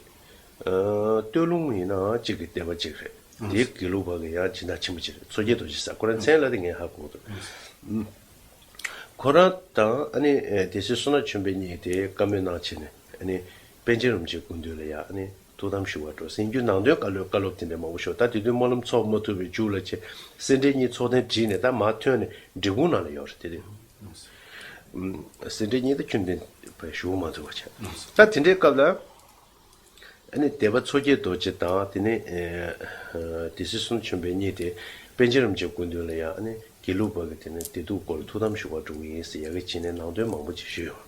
སྟོད་ལུང་ཡིན་ན་གཅིག་གི་སྡེ་པ་ཅིག་རེད། དེའི་དགེ་ལུགས་པ་གི་ཡང་སྦྱིན་བདག་ཆེན་པོ་ཅིག་རེད། མཚོ་སྐྱེས་རྡོ་རྗེ་ཟེར་ཁོ་རང་མཚན་ལ་དེ་ངས་ཧ་གོ་འདུག་ཁོ་རང་དང་ཨ་ནི་སྡེ་སྲིད་བསོད་ནམས་ཆོས་འཕེལ་གཉིས་དེ་བཀའ་མོལ་གནང་བྱས་ནས་ཨ་ནི་པཎ་ཆེན་རིན་པོ་ཆེའི་སྐུ་མདུན་ལ་ཡང་ཨ་ནི་ཐུགས་དམ་ཞུ་བར་འགྲོ་ཟེར། ཡིན་རྒྱུ་ནང་དོན་བཀའ་སློབ་བཀའ་སློབ་དེ་འདྲ་མང་པོ་ཞུ། ད་དེ་དུས་སྨོན་ལམ་ཚོགས་མ་ཐུབ་པའི་མཇུག་ལ་བྱས་སེ་འབྲས་གཉིས་ཚོགས་གཏན་བསྒྲིགས་ནས་ད་མར་ཐོན་ནས་འབྲས་སྤུངས་ནང་ལ་ཡོད་རེད། དེ་དུས་སེ་འབྲས་གཉིས་ད་ཁྱོན་ནས་ཞུ་མ་ཐུབ་པ་བྱས། ད་དེ་འདྲའི་སྐབས་ལ། ཨ་ནི་སྡེ་པ་མཚོ་སྐྱེས་རྡོ་རྗེ་དང་དེ་ནས་སྡེ་སྲིད་བསོད་ནམས་ཆོས་འཕེལ་གཉིས་དེ་པཎ་ཆེན་རིན་པོ་ཆེའི་སྐུ་མདུན་ལ་ཡང་ཨ་ནི་དགེ་ལུགས་པ་གི་དེ་ནས་བདེ་སྡུག་སྐོར་ཐུགས་དམ་ཞུ་བར་འགྲོ་གི་ཡིན་ཟེར་ཡ་གི་བྱས་ནས་ནང་དོན་མང་པོ་ཅིག་ཞུས་ཡོང་།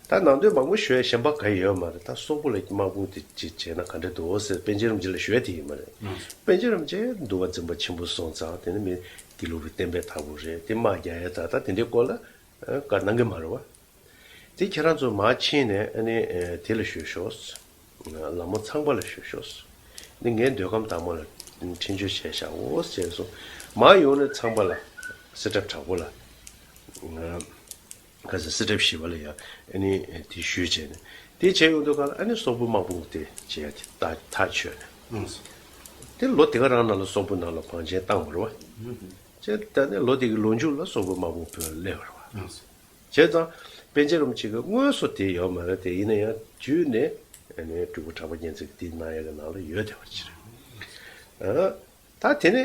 ད་ནང་དོན་མང་པོ་ཞུ་ཡ་གཞན་པ་ག་ཡོད་མ་རེད། ད་སོག་པོ་ལ་དམག་དཔུང་དེ་ཅིག་བྱས་ན་ག་འདྲ་འདུག་ཟེར་པཎ་ཆེན་རིན་པོ་ཆེ་ལ་ཞུ་ཡ་དེ་ཡིན་མ་རེད། པཎ་ཆེན་རིན་པོ་ཆེས་འདུལ་བ་འཛིན་པ་ཆེན་པོ་སོང་ཙང་དེ་ནི་མི་དགེ་ལུགས་པའི་བསྟན་པའི་བདག་པོ་རེད། དེ་དམག་རྒྱག་ཡ་ད་ད་དེ་འདྲའི་སྐོར་ལ་བཀའ་གནང་གི་མ་རེད་བ། དེ་ཁྱེད་རང་ཚོ་མར་ཕྱིན་ནས་ཨ་ནི་དེ་ལ་ཞུས་ཤོག་ལ་མོ་ཚངས་པ་ལ་ཞུས་ཤོག་འདི་ངའི་འདོད་ཁམས་དྭངས་མ་ལ་འཕྲིན་བཅོལ་བྱས་བཞག་འོ་ཟེར་སོང་། མར་ཡོང་ནས་ཚངས་པ་ལ་སེ་འབྲས་དྲག་པོ་ལ་ ག་ཚོད་སྲིད་ཁྲིམས་ཞི་བ་ལ་ཡང་ཨ་ནི་དེ་ཞུས་བྱས་ནས་དེ་བྱས་ཡོང་དུས་ག་ལ་ཨ་ནི་སོག་པོ་དམག་དཔུང་དེ་བྱས་ཡ་དེ་ཐག་ཐག་ཆོད་ནས། ཨང་། དེ་ལོ་དེ་ག་རང་ནང་ལ་སོག་པོ་ནང་ལ་བང་ཆེན་བཏང་བ་རེད་བ། ཨང་། བྱས་ད་ནི་ལོ་དེ་གི་ལོ་མཇུག་ལ་སོག་པོ་དམག་དཔུང་བོད་ལ་སླེབས་པ་རེད་བ། ཨང་། བྱས་ཙང་པཎ་ཆེན་རིན་པོ་ཆེ་གི་དངོས་སུ་དེ་ཡོད་མ་རེད་དེ་ཡིན་ན་ཡང་བརྒྱུད་ནས་ཨ་ནི་སྤྲུལ་སྐུ་གྲགས་པ་རྒྱལ་མཚན་གྱི་དེ་གནང་ཡ་གི་ནང་ལ་ཡོད་བསྡད་པ་ཅིག་རེད། ཨ། ད་དེ་ནས་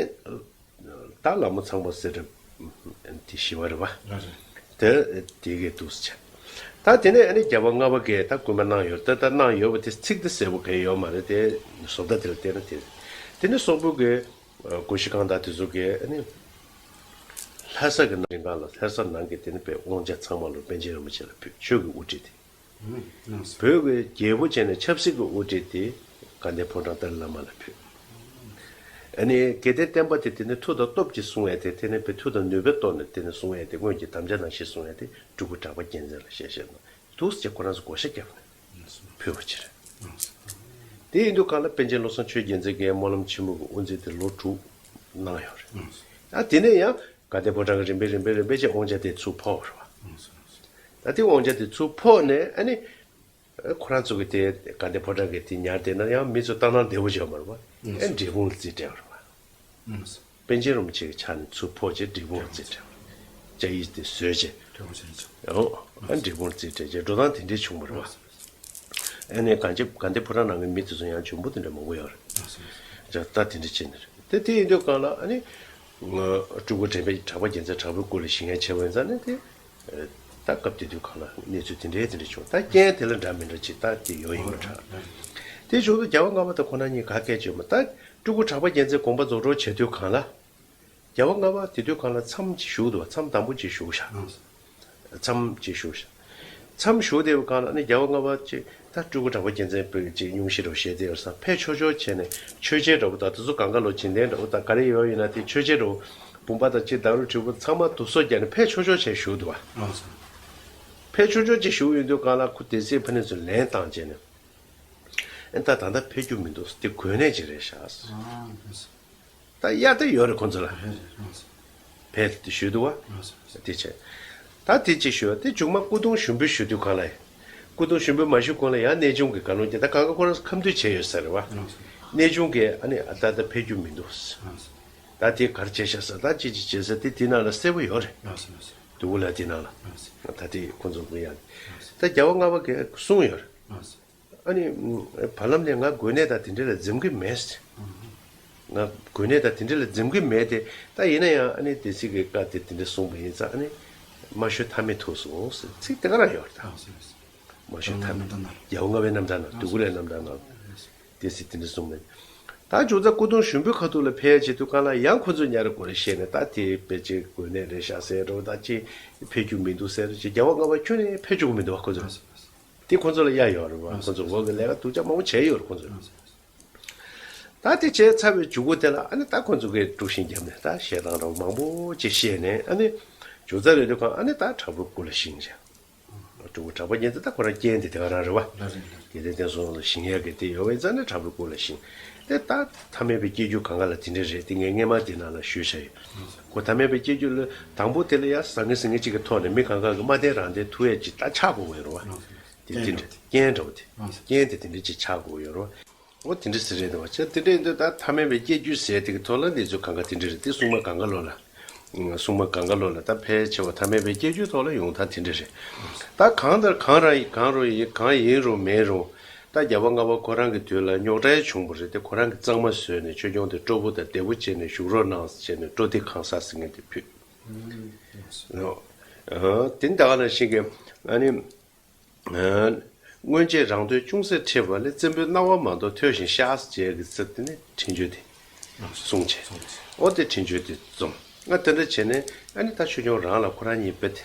ད་ལ་མོ་ཚང་པ་སྲིད་ཁྲིམས་དེ་ཞི་བ་རེད་བ། ལགས་རེད། དེ་དེ་གས་འདུག་སེ་བྱས། ད་དེ་ནས་ཨ་ནི་རྒྱལ་བ་ལྔ་པ་གིས་ད་སྐུལ་མ་གནང་ཡོད་ད་ད་གནང་ཡོད་པ་དེ་ཚིག་དེ་གསལ་པོ་གས་ཡོད་མ་རེད་དེ་བཟོ་ལྟ་དེ་ལ་བལྟས་ན་དེ་རེད། དེ་ནས་སོག་པོ་གིས་སྒོ་བཞི་གང་དག་དེ་ཚོ་གིས་ཨ་ནི་ལྷ་ས་གི་ནང་རིང་གང་ལ་ལྷ་ས་ནང་གི་དེ་ནི་པའི་དབང་ཆ་ཚང་མ་ལོ་པཎ་ཆེན་རིན་པོ་ཆེ་ལ་ཕུལ་ཆོས་ཀྱི་དབུ་ཁྲིད་དེ། ཨང་། བོད་ཀྱི་རྒྱལ་པོ་བྱས་ནས་ཆབ་སྲིད་ཀྱི་དབུ་ཁྲིད་དེ་དགའ་ལྡན་ཕོ་བྲང་ཏཱ་ལའི་བླ་མ་ལ་ཕུལ། ཨ་ནི་དགེ་ལྡན་བསྟན་པ་དེ་དེ་ནི་མཐུ་དང་སྟོབས་ཀྱིས་སྲུང་ཡ་དེ་དེ་ནི་བོད་མཐུ་དང་ནུས་པའི་ཐོག་ནས་དེ་ནི་སྲུང་ཡ་དེ་སྔོན་གྱི་དམ་བཅའ་ནང་བཞིན་སྲུང་ཡ་དེ་སྤྲུལ་སྐུ་གྲགས་པ་རྒྱལ་མཚན་ལ་ཞལ་བཞེས་གནང་འདུག་ཟེར་ཁོ་རང་ཚོ་བགོ་བཤའ་བརྒྱབ་ནས་ཕུལ་བ་ཅིག་རེད། དེ་ཡིན་དུས་གང་ལ་པཎ་ཆེན་བློ་བཟང་ཆོས་རྒྱལ་མཚན་གྱིས་སྨོན་ལམ་ཆེན་མོ་གི་དབུ་འཛིན་དེ་ལོ་དྲུག་གནང་ཡོད་རེད། ཨ་དེ་ནས་ཡང་དགའ་ལྡན་ཕོ་བྲང་གི་རིམ་པས་རིམ་པས་རིམ་པས་ཀྱི་དབང་ཆ་དེ་ཚུར་ཕོག་རེད་བ། ད་དེ་དབང་ཆ་དེ་ཚུར་ཕོག་ནས་ཨ་ནི། ཁོ་རང་ཚོ་གི་དེ་དགའ་ལྡན་ཕོ་བྲང་གི་དེ་ཉར་བསྡད་ན་ཡང་མི་ཚོ་ལྟ་སྣང་བདེ་པོ་བྱས་པ་རེད་བ། ཨེ་འབྲས་སྤུངས་ལ་རྩིས་སྤྲད་པ་རེད་བ། པཎ་ཆེན་རིན་པོ་ཆེ་གི་ཕྱག་ནས་ཚུར་ཕོག་བྱས་འབྲས་སྤུངས་ལ་རྩིས་སྤྲད་པ་རེད། ལྕགས་ཡིག་དེ་བཟོས་བྱས། ཨོ། ཨ་འབྲས་སྤུངས་ལ་རྩིས་སྤྲད་བྱས་འགྲོ་སྟངས་དེ་འདྲས་བྱུང་བ་རེད་བ། ཨ་ནས་གང་ཅི་དགའ་ལྡན་ཕོ་བྲང་ནང་གི་མི་དེ་ཚོ་ཡང་འཇོན་པོ་དེ་འདྲ་མང་པོ་ཡོད་རེད། ད་ད་དེ་འདྲ་བྱས་ནས་རེད་དེ་དེ་ཡིན་དུས་གང་ལ་ཨ་ནི། སྤྲུལ་སྐུ་དྲན་པའི་གྲགས་པ་རྒྱལ་མཚན་དྲག་པོའི་སྐུ་ལ་ཞིང་ཡང་ཆེ་བ་ཡིན་ཙང་ནི་དེ། ད་སྐབས་དེ་དུས་གང་ལ་གནས་ཚུལ་དེ་འདྲའི་དེ་འདྲ་བྱུང་ད་རྐྱེན་དེ་ལ་འདྲ་མི་འདྲ་ཅིག་ད་དེ་ཡོད་ཡིན་པ་འདྲ། དེ་བྱུང་དུས་རྒྱལ་བ་ལྔ་པ་དང་ཁོ་ན་གཉིས་ག་སྐད་བྱས་མ་ད་སྤྲུལ་སྐུ་གྲགས་པ་རྒྱལ་མཚན་དགོངས་པ་རྫོགས་གྲོལ་བྱེད་དུས་གང་ལ། རྒྱལ་བ་ལྔ་པ་དེ་དུས་གང་ལ་མཚམས་ཅིག་བཞུགས་འདུག་བ་མཚམས་དང་པོ་ཅིག་བཞུགས་ཤག་མཚམས་ཅིག་བཞུགས་ཤག་མཚམས་བཞུགས་བསྡད་པའི་སྒང་ལ་ཨ་ནི་རྒྱལ་བ་ལྔ་པ་ཅིག་ད་སྤྲུལ་སྐུ་གྲགས་པ་རྒྱལ་མཚན་པོས་ཅིག་སྙུང་གཞི་འདྲ་བོ་བཞེས་བསྡད་ཡོད་ས་ཕེབས་ཆོག་ཆོག་བྱས་ནས་མཆོད་མཇལ་འདྲ་བོ་དང་དེ་ཚོ་གང་ག་ལོ་བྱིན་ལྡན་འདྲ་བོ་དང་ག་རེ་ཡོད་ཡིན་ན་དེ་མཆོད་མཇལ་འདྲ་བོ་བུམ་པ་དང་ཅིག་དང་རུ་དྲིལ་བུ་ཚང་མ་དུག་སོ་བརྒྱབ་ནས་ཕེབས་ཆོག་ཆོག་བྱས་བཞུགས་འདུག་བ། ཕེབས་ཆོག་ཆོག་ཅིག་བཞུགས་ཡོང་དུས་སྒང་ལ་ཁོ་སྡེ་སྲིད་ཕ་ནས་ཚུར་ལན་བཏང་བྱས་ནས་ཨེ་ད་ད་ལྟ་ཕེབས་རྒྱུ་མི་འདུག་དེ་གོ་གནས་ཅིག་རེད་ཤག་ད་གཡར་ཏེ་ཡོད་རེད་ཁོང་ཚོ་ལ། ཕེབས་ཏེ་ཞུས་འདུག་བ། དེ་བྱས། ད་དེ་ཅིག་ཞུས་པ་དེ་མཇུག་མ་སྐུ་གདུང་ཞུགས་འབུལ་ཞུ་དུས་གང་ལ། སྐུ་གདུང་ཞུགས་འབུལ་མ་ཞུས་གོང་ལ་ཡང་གནས་ཆུང་གི་བཀའ་ལུང་བསྐྱལ་ད་གང་ག་ཁོ་རང་ཁ་མཐུན་བྱས་ཡོད་ས་རེད་བ། གནས་ཆུང་གིས་ཨ་ནི་ད་ལྟ་ཕེབས་རྒྱུ་མི་འདུག་ད་དེ་ག་རེ་བྱས་ཤག་ཟེར་ད་ཅི་ཅི་བྱས་ཟེར་དེ་དེ་ནང་ལ་གསལ་པོ་ཡོད་རེད། དུ་བུ་ལ་དེ་ནང་ལ། ད་དེ་ཁོང་ཚོ་གི་ཡང་། ད་རྒྱལ་བ་ལྔ་པ་གིས་གསུངས་ཡོད་རེད། ཨ་ནི། བར་ལམ་ནས་ང་དགོས་གནས་དང་དེ་འདྲ་ལ་འཛེམ་གི་མེད། ང་དགོས་གནས་དང་དེ་འདྲ་ལ་འཛེམ་གི་མེད་དེ་ད་ཡིན་ན་ཡང་ཨ་ནི་སྡེ་སྲིད་ཀྱི་བཀའ་དེ་དེ་འདྲ་གསུངས་པ་ཡིན་ཙང་ཨ་ནི། མ་ཞུ་ཐབས་མེད་ཐུག་སོང་ཟེར་ཚིག་དེ་ག་རང་ཡོད་རེད་ད། མ་ཞུ་ཐབས་མེད། རྒྱལ་བ་ལྔ་པའི་རྣམ་ཐར་ནང་དུ་གུ་ལའི་རྣམ་ཐར་ནང་། སྡེ་སྲིད་དེ་འདྲ་གསུངས་མེད། ད་མཇུག་རྩ་སྐུ་གདུང་ཞུགས་འབུལ་ཁ་ཐུག་ལ་ཕེབས་བྱེད་དུས་གང་ལ་ཡང་ཁོ་ཚོས་ཉར་དགོས་རེད་བཤད་ནས་ད་དེ་དཔེ་ཅིག་དགོས་གནས་རེད་ཤག་ཟེར་རོ་ད་ཅི་ཕེབས་རྒྱུ་མི་འདུག་ཟེར་རོ་ཅི་རྒྱལ་བ་ལྔ་པ་ཁྱོན་ནས་ཕེབས་བཅུག་གི་མི་འདུག་བ་ཁོ་ཚོས། དེ་ཁོ་ཚོ་ལ་གཡར་ཡོད་རེད་བ། ཁོ་ཚོ་འོག་གི་ལས་ཀ་སྡུག་ཅག་མང་པོ་བྱས་ཡོད་རེད་ཁོ་ཚོས། ད་དེ་བྱས་ཚར་བའི་མཇུག་གུ་དེ་ལ་ཨ་ནི་ད་ཁོ་ཚོ་གིས་དཀྲུག་ཤིང་བརྒྱབ་ནས་ད་བཤད་སྟངས་རོགས་མང་པོ་ཅིག་བཤད་ནས་ཨ་ནི་མཇུག་རྩ་རེད་དུས་གང་ཨ་ནི་ད་དྲག་པོའི་སྐུ་ལ་བཞེངས་བྱས། སྤྲུལ་སྐུ་གྲགས་པ་རྒྱལ་མཚན་ད་ཁོ་རང་རྐྱེན་དེ་དེ་ག་རང་རེད་བ། དགེ་ལྡན་བསྟན་སྲུང་ལ་བཞེངས་ཡག་གི་དེ་ཡོད་པ་ཡིན་ཙང་ནི་དྲག་པོའི་སྐུ་ལ་བཞེངས། དེ་ད་ཐ་མལ་པའི་སྐྱེ་རྒྱུ་གང་ག་ལ་དེ་འདྲ་རེད་དེ་ངས་སྔས་མ་དེ་ནང་ལ་ཞུས་བྱས་ཡོད། ཁོ་ཐ་མལ་པའི་སྐྱེ་རྒྱུ་ལ་དང་པོ་དེ་ལ་ཡ་ཟང་ངེ་ཟིང་ངེ་ཅིག་གི་ཐོག་ནས་མི་གང་ག་གི་མ་བསྟེན་རང་བསྟེན་ཐུབ་ཡག་ཅིག་ད་ཆགས་དགོས་ཀྱི་ཡོད་རེད་བ། དེ་དེ་འདྲ་རྐྱེན་འདྲ་བོ་དེ། རྐྱེན་དེ་དེ་འདྲ་ཅིག་ཆགས་དགོས་ཡོད་རེད་བ། འོ་དེ་འདྲ་ཟེར་རེད་འདུག་བ་ཅེ་དེ་འདྲ་ཡིན་དུས་ད་ཐ་མལ་པའི་སྐྱེ་རྒྱུ་ཟེར་དེ་གི་ཐོག་ལ་གནས་ཚུལ་གང་ག་དེ་འདྲ་རེད་དེ་སྲུང་མ་གང་ག་ལོ་ལ། སྲུང་མ་གང་ག་ལོ་ལ་ད་ཕལ་ཆེ་བ་ཐ་མལ་པའི་སྐྱེ་རྒྱུའི་ཐོག་ལ་ཡོང་ཐང་དེ་འདྲ་རེད། ད་གང་ལྟར་གང་རང་ཡིན་གང་རུང་ཡིན་གང་ཡིན་རུང་མེད་རུང་ད་རྒྱལ་བ་ལྔ་པ་ཁོ་རང་གི་དུས་ལ་རྙོག་དྲ་བྱུང་བ་རེད་དེ་ཁོ་རང་གི་གཙང་མ་བཟོས་ནས་ཆོས་སྐྱོང་དེ་སྤྲོ་པོ་དང་བདེ་པོ་བྱས་ནས་བཞུགས་རོགས་གནང་ཟེར་ནས་སྤྲོ་བདེ་གང་ཟག་ཟེར་མཁན་དེ་ཕུལ། དེ་ད་ག་ནང་བཞིན་གྱི་ཨ་ནི། སྔོན་ཆད་རང་དོན་ཅུང་ཟད་འཁྲིད་པ་ལས་བཙན་པོའི་རྣ་བ་མ་གཏོགས་ཐོས་ཤིང་ཤེས་བྱའི་གི་ཚིག་དེ་ནི་འཕྲིན་བཅོལ་དེ་གསུངས་བྱས། ཨོ་དེ་འཕྲིན་བཅོལ་དེ་རྩོམ། ང་དེ་འདྲ་བྱས་ནས་ཨ་ནི་ད་ཆོས་སྐྱོང་རང་ལ་ཁོ་རང་གཉིས་དཔེ་དེ་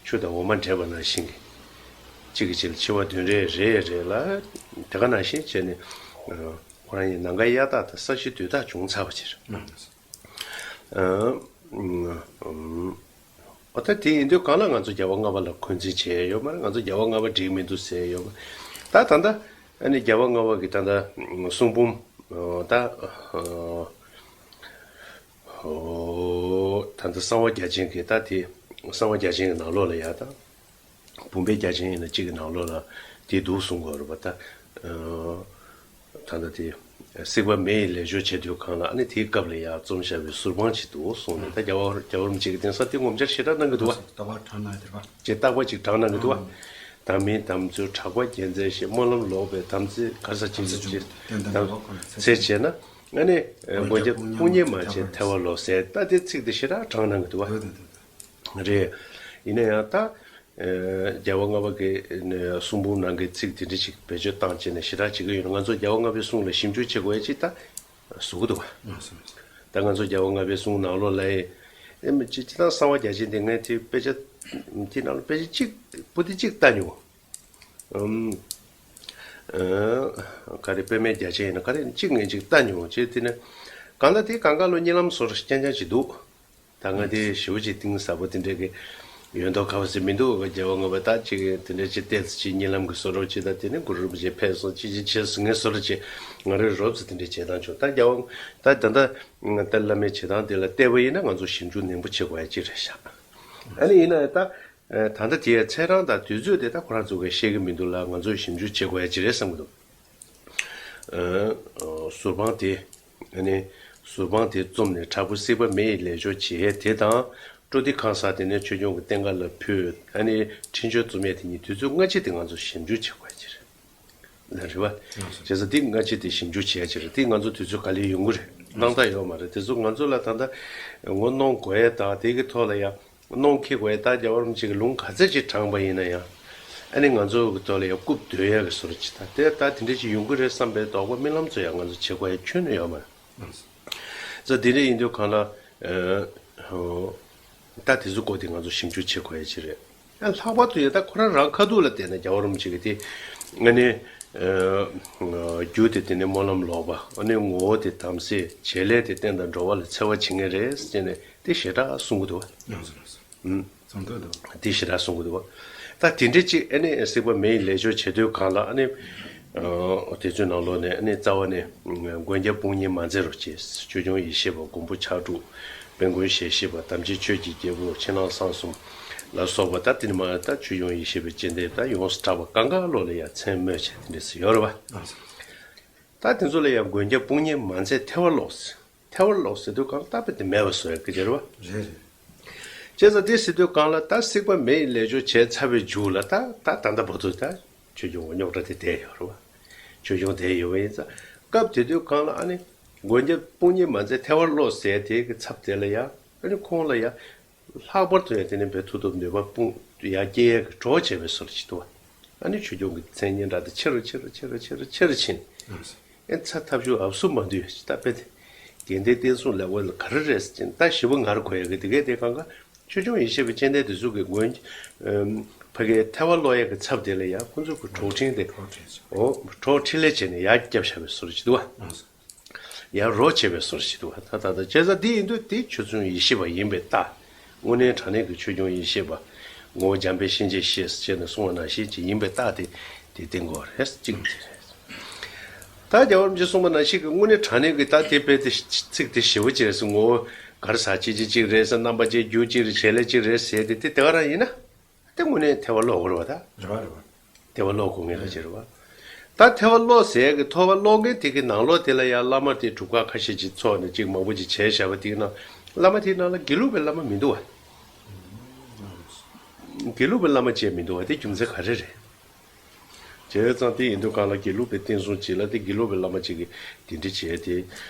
ཆུ་དང་འོ་མ་འདྲེས་པ་ནང་བཞིན་གྱི་གཅིག་གི་རྗེས་ལ་འཆི་བ་བདུན་རེ་རེ་རེ་ལ་དེ་ག་ནང་བཞིན་བྱས་ནས་ཁོ་རང་གཉིས་ནམ་མཁའ་གཡའ་དག་དང་ས་གཞི་རྡུལ་དག་བྱུང་ཚར་བ་ཕྱིར། ཨ། ཨ། ཨ། ད་དེ་ཡིན་དུས་གང་ལ་ང་ཚོ་རྒྱལ་བ་ལྔ་པ་ལ་འཁོན་འཛིན་བྱས་ཡོད་མ་རེད། ང་ཚོ་རྒྱལ་བ་ལྔ་པ་འགྲིག་མི་འདུག་ཟེར་ཡོད་མ་རེད། ད་ད་ལྟ་ཨ་ནི་རྒྱལ་བ་ལྔ་པ་གི་ད་ལྟ་གསུང་འབུམ་ད་ད་ལྟ་གསང་བ་རྒྱ་ཆེན་གི་ད་དེ་གསང་བ་རྒྱ་ཆེན་གི་ནང་ལོགས་ལ་ཡ་ད། བུམ་པའི་རྒྱ་ཅན་ཡིན་ན་གཅིག་གི་ནང་ལོགས་ལ་དེ་འདུག་གསུང་གི་ཡོད་རེད་པ། ད་ད་ལྟ་དེ་སྲེག་པ་མེ་ཡིས་ལས་སྦྱོར་བྱེད་དུས་གང་ལ་ཨ་ནི་དེའི་སྐབས་ལ་ཡང་རྩོམ་བཞག་པའི་ཟུར་དཔང་ཅིག་འདུག་གསུངས་ནས། ད་རྒྱལ་བ་རྒྱལ་བ་རིན་པོ་ཆེ་གི་དེང་སང་དེ་ངོ་མ་ཞེ་དྲག་གནང་གི་འདུག་བ། རྟག་པར་དྲངས་གནང་ཡོད་རེད་པ། ཅེས་རྟག་པ་ཅིག་དྲངས་གནང་གི་འདུག་བ། ཨང་། བདག་མིང་དམ་ཚུལ་གྲགས་པ་རྒྱལ་མཚན་ཞེས། སྨོན་ལམ་ལོག་པའི་དམ་ཚིག་ག་རེ་ཟེར་ཅིག་ཅེས་དམ་ཚིག་བྱས་ན་ཨ་ནི་མགོན་སྐྱབས་དཔུང་གཉེན་མ་བྱས་ཐལ་བར་ལོག་ཟེར། ད་དེ་ཚིག་དེ་ཞེ་དྲག་དྲངས་གནང་གི་འདུག་བ། རེད། ཡིན་ན་ཡང་ད། རྒྱལ་བ་ལྔ་པ་གི་གསུང་འབུམ་ནང་གི་ཚིག་དེ་འདྲ་ཞིག་བེད་སྤྱོད་བཏང་བྱས་ནས་ཞེ་དྲག་བྱེད་ཀྱི་ཡོད་ན། ང་ཚོ་རྒྱལ་བ་ལྔ་པའི་གསུང་ལ་ཞིབ་འཇུག་བྱེད་དགོས་ཡ་ཅིག་ད་བཟོ་གི་འདུག་བ། ད་ང་ཚོ་རྒྱལ་བ་ལྔ་པའི་གསུང་ནང་ལོགས་ལ་ཡི་ཨེ་མི་ཅི་ཅི་ད་གསང་བ་རྒྱ་ཆེན་དེ་ངས་དེ་དཔེ་ཆ་དེ་ནང་ལ་དཔེ་ཆ་གཅིག་པོ་ཏི་གཅིག་ལྟ་མྱོང་། ཨམ། ཨ། ག་རེ་དཔེ་མེད་རྒྱ་ཆེན་ཡིན་ན་ག་རེ་གཅིག་ངས་གཅིག་ལྟ་མྱོང་བྱས། དེ་ནས་གང་ལྟར་དེ་གང་ག་ལོ་གཉིད་ལམ་བཟོ་འདྲ་རྐྱང་རྐྱང་ཅིག་འདུག་ད་ང་དེ་ཞེ་པོ་ཅིག་གཏིང་ཟབ་པོ་དེ་འདྲའི་གི་ཡོད་མདོག་ཁ་པོ་ཟེར་མི་འདུག་རྒྱལ་བ་ལྔ་པ་ད་ཅིག་དེ་འདྲ་ཅིག་བལྟས་ཚེ་ཅིག་གཉིད་ལམ་གི་བཟོ་འདྲ་ཅིག་ད་དེ་ནས་གུ་རུ་རིན་པོ་ཆེ་ཕེབས་སོང་ཅིག་ཅིག་བྱས་སོང་ངས་བཟོ་འདྲ་ཅིག་ང་རང་རོབ་ཙམ་དེ་འདྲ་བྱེད་སྟངས་བྱུང་། ད་རྒྱལ་བ་ད་ད་ལྟ་ད་བླ་མའི་བྱེད་སྟངས་དེ་ལ་བལྟས་པ་ཡིན་ན་ང་ཚོ་ཞིབ་འཇུག་ནན་པོ་བྱེད་དགོས་ཡ་ཅིག་རེད་ཤག་ཨ་ནི་ཡིན་ན་ད་ད་ལྟ་དེའི་ཚེས་གྲངས་དང་དུས་ཚོད་དེ་ད་ཁོ་རང་ཚོ་གིས་ཤེས་ཀྱི་མི་འདུག་ལ། ང་ཚོས་ཞིབ་འཇུག་བྱེད་དགོས་ཡ་ཅིག་རེད་བསམ་གྱི་འདུག་ཨ། ཟུར་དཔང་དེ། ཨ་ནི། ཟུར་དཔང་དེ་རྩོམ་ནས་དྲག་པོ་སྲེག་པ་མེ་ཡིས་ལས་སྦྱོར་བྱེད་ཡས་དེ་དང་། སྤྲོ་འདི་ཁང་གསར་དེ་ནས་ཆོས་སྐྱོང་གི་རྟེན་ཁ་ལ་ཕུལ། ཨ་ནི། འཕྲིན་བཅོལ་རྩོམ་ཡས་དེ་གཉིས་དུས་ཚོད་སྔ་ཕྱི་དེ་ང་ཚོ་ཞིབ་འཇུག་བྱེད་དགོས་ཡ་ཅིག་རེད། ལ་རེད་བ། བྱས་ཙང་དེ་སྔ་ཕྱི་དེ་ཞིབ་འཇུག་བྱེད་ཡ་ཅིག་རེད། དེ་ང་ཚོ་དུས་ཚོད་ག་ལེར་ཡོང་གི་རེད། སྣང་དག་ཡོད་མ་རེད། དེ་ཚོ་ང་ཚོ་ལ་ད་ལྟ་ངོ་གནོང་དགོས་ཡ་དང་དེ་གི་ཐོག་ལ་ཡ། གནོང་འཁེལ་བའི་ད་རྒྱལ་བ་རིན་པོ་ཆེ་གི་ལུང་ག་ཚད་ཅིག་དྲངས་པ་ཡིན་ན་ཡང་། ཨ་ནི་ང་ཚོ་གི་ཐོག་ལ་ཡང་རྐུབ་རྡོལ་ཡག་གི་བཟོ་འདྲ་ཅིག་ད་དེ་ད་དེ་འདྲ་ཅིག་ཡོང་གི་རེད་བསམ་པའི་དོགས་པ་རྨི་ལམ་ཚོ་ཡང་ང་ཚོ་བྱེད་དགོས་ཡ་ཁྱོན་ནས་ཡོད་མ་རེད། ཙང་དེ་འདྲ་ཡིན་དུས་གང་ལ། ཨ། ད་དེ་ཚོ་སྐོར་དེ་ང་ཚོ་ཞིབ་འཇུག་བྱེད་དགོས་ཡ་ཅིག་རེད། ཡང་ལྷག་པར་དུ་ཡང་ད་ཁོ་རང་རང་ཁ་ཐུག་ལ་བལྟས་ན་རྒྱལ་བ་རིན་པོ་ཆེ་གི་དེ། ཨ་ནི། ཨ། རྒྱུ་དེ་དེ་ནི་སྨོན་ལམ་ལོག་པ། ཨ་ནི་ངོ་བོ་དེ་དམ་ཚིག་བྱེད་ལས་དེ་རྟེན་དང་འགྲོ་བ་ལ་འཚེ་བ་བྱེད་ངེས་རེད་ཟེར་ནས། དེ་ཞེ་དྲག་གསུང་གི་འདུག་བ། ཡང་གསུང་གི་འདུག་བ། ཨུམ། གསུང་གི་འདུག་བ། དེ་ཞེ་དྲག་གསུང་གི་འདུག་བ། ད་དེ་འདྲ་ཅིག་ཨ་ནི་སྲེག་པ་མེ་ཡིས་ལས་སྦྱོར་བྱེད་དུས་གང་ལ་ཨ་ནི། ཨ། དེ་ཚོའི་ནང་ལོགས་ནས་ཨ་ནི་རྩ་བ་ནས་མགོན་སྐྱབས་དཔུང་གཉེན་མ་མཛད་རོགས་བྱེད། ཆོས་སྐྱོང་ཡེ་ཤེས་པ། མགོན་པོ་ཕྱག་དྲུག། དཔལ་མགོན་ཞལ་བཞི་པ། དམ་ཅན་ཆོས་ཀྱི་རྒྱལ་པོ། ཕྱི་ནང་གསང་གསུམ་ལ་སོགས་པ། ད་དེ་ནི་མ་ད་ཆོས་སྐྱོང་ཡེ་ཤེས་པའི་སྤྱན་ལྡན་ད་ཡོངས་སུ་གྲགས་པ་གང་ག་ལོག་ལ་ཡང་མཚན་སྨོས་བྱས་དེ་འདྲ་ཞིག་ཡོད་རེད་བ། ད་དེ་ཚོ་ལ་ཡང་མགོན་སྐྱབས་དཔུང་གཉེན་མ་མཛད་ཐལ་བར་ལོག་ཟེར། ཐལ་བར་ལོག་ཟེར་དུས་གང་ལྟ་བུ་དེ་མེད་པ་བཟོ་ཡག་གི་རེད་བ། རེད་རེད། བྱས་ཙང་དེ་ཟེར་དུས་གང་ལ་ད་སྲེག་པ་མེ་ཡིས་ལས་སྦྱོར་བྱས་ཚར་བའི་མཇུག་ལ་ད་ད་ད་ལྟ་བར་དུ་ད་ཆོས་སྐྱོང་རྙོག་དྲ་དེ་བསྡད་ཡོད་རེད་བ། ཆོས་སྐྱོང་བསྡད་ཡོད་པ་ཡིན་ཙང་སྐབས་དེ་དུས་གང་ལ་ཨ་ནི་མགོན་སྐྱབས་དཔུང་གཉེན་མ་མཛད་ཐལ་བར་ལོག་ཟེར་དེ་གི་ཚབ་དེ་ལ་ཡང་ཨ་ནི་ཁོང་ལ་ཡང་། ལྷག་པར་དུ་ཡང་དེ་ནི་བོད་མཐུ་སྟོབས་ནུས་པ་དཔུང་ཡར་སྐྱེད་ཡས་ཀྱི་གྲོགས་བྱས་པའི་བཟོ་འདྲ་ཅིག་འདུག་བ། ཨ་ནི་ཆོས་སྐྱོང་གི་མཚན་སྙན་གྲགས་དེ་ཆེ་རུ་ཆེ་རུ་ཆེ་རུ་ཆེ་རུ་ཆེ་རུ་ཕྱིན། ཨེ་ཚ་ཐབས་ཤུགས་ཨབ་སུ་མ་འདུས་ད་དཔེ་དེ། དགེ་ལྡན་བསྟན་སྲུང་ལ་འོས་ལ་ག་རེ་རེད་ཟེར་ཅིང་ད་ཞི་བ་ངར་གོ་ཡ་གི་དེ་གས་དེ་གང་ག་ཆོས་སྐྱོང་ཡེ་ཤེས་པའི་སྤྱན་ལྡན་དེ་ཚོ་གི་མགོན། ཕ་གིའི་ཐལ་བ་བློ་ཡ་གི་ཚབ་དེ་ལ་ཡང་ཁོང་ཚོ་གི་གྲོགས་འཕྲིན་དེ། གྲོགས་འཕྲིན་ཟེར། འོ་གྲོགས་འཕྲིན་ལས་བྱས་ནས་ཡར་བརྒྱབ་བཞག་པའི་བཟོ་འདྲ་ཅིག་འདུག་བ། ཡང་རོགས་བྱས་པའི་བཟོ་འདྲ་ཞིག་འདུག་བ། ད་ད་ད་བྱས་ཙང་འདི་ཡིན་དུས་འདི་ཆོས་སྐྱོང་ཡེ་ཤེས་པ་ཡིན་པའི་རྟགས། དངོས་གནས་དྲང་གནས་ཀྱི་ཆོས་སྐྱོང་ཡེ་ཤེས་པ། ངོ་བོ་འཇམ་དཔལ་གཤིན་རྗེ་གཤེད་ཟེར་བྱས་ནས་གསུངས་པ་ནང་བཞིན་ཅིག་ཡིན་པའི་རྟགས་དེ་དེ་བསྟན་དགོས་རེད། གཅིག་དེ་རེད། ད་རྒྱལ་བ་རིན་པོ་ཆེས་གསུངས་པ་ནང་བཞིན་གྱི་དངོས་གནས་དྲང་གནས་ཀྱི་ད་དེ་དཔེ་དེ་ཚིག་དེ་ཞེ་པོ་ཅིག་རེད་ཟེར། ངོ་བོ་ག་རེ་ཟ་བྱེད་ཀྱི་གཅིག་རེད་ཟེར། རྣམ་པ་ཅན་རྒྱུ་གཅིག་རེད། བྱེད་ལས་གཅིག་རེད་ཟེར་དེ་དེ་དེ་ག་རང་ཡིན་ན། དེ་དངོས་གནས་ཐལ་བ་བློ་དགོས་རེད་བ་ད། རེད་བ་རེད་བ། ཐལ་བ་བློ་དགོས་ངེས་ལ་བྱེད་རེད་བ། ད་ཐལ་བ་བློ་ཟེར་གི་ཐལ་བ་བློ་ངེས་དེ་གི་ནང་ལོགས་དེ་ལ་ཡང་བླ་མ་དེ་སྒྲུབ་ཁག་ཁ་ཤས་ཅིག་ཚོགས་ནས་ཅིག་མང་པོ་ཅིག་བྱས་བཞག་པ་དེ་གི་ནང་བླ་མ་དེའི་ནང་ལ་དགེ་ལུགས་པའི་བླ་མ་མི་འདུག་བ། དགེ་ལུགས་པའི་བླ་མ་ཅིག་མི་འདུག་བ། དེ་རྒྱུ་མཚན་ག་རེ་རེད། བྱས་ཙང་དེ་ཡིན་དུས་གང་ལ་དགེ་ལུགས་པའི་བསྟན་སྲུང་ཅིག་ལ་དེ་དགེ་ལུགས་པའི་བླ་མ་ཅིག་གིས་དེ་འདྲ་བྱས་ཏེ་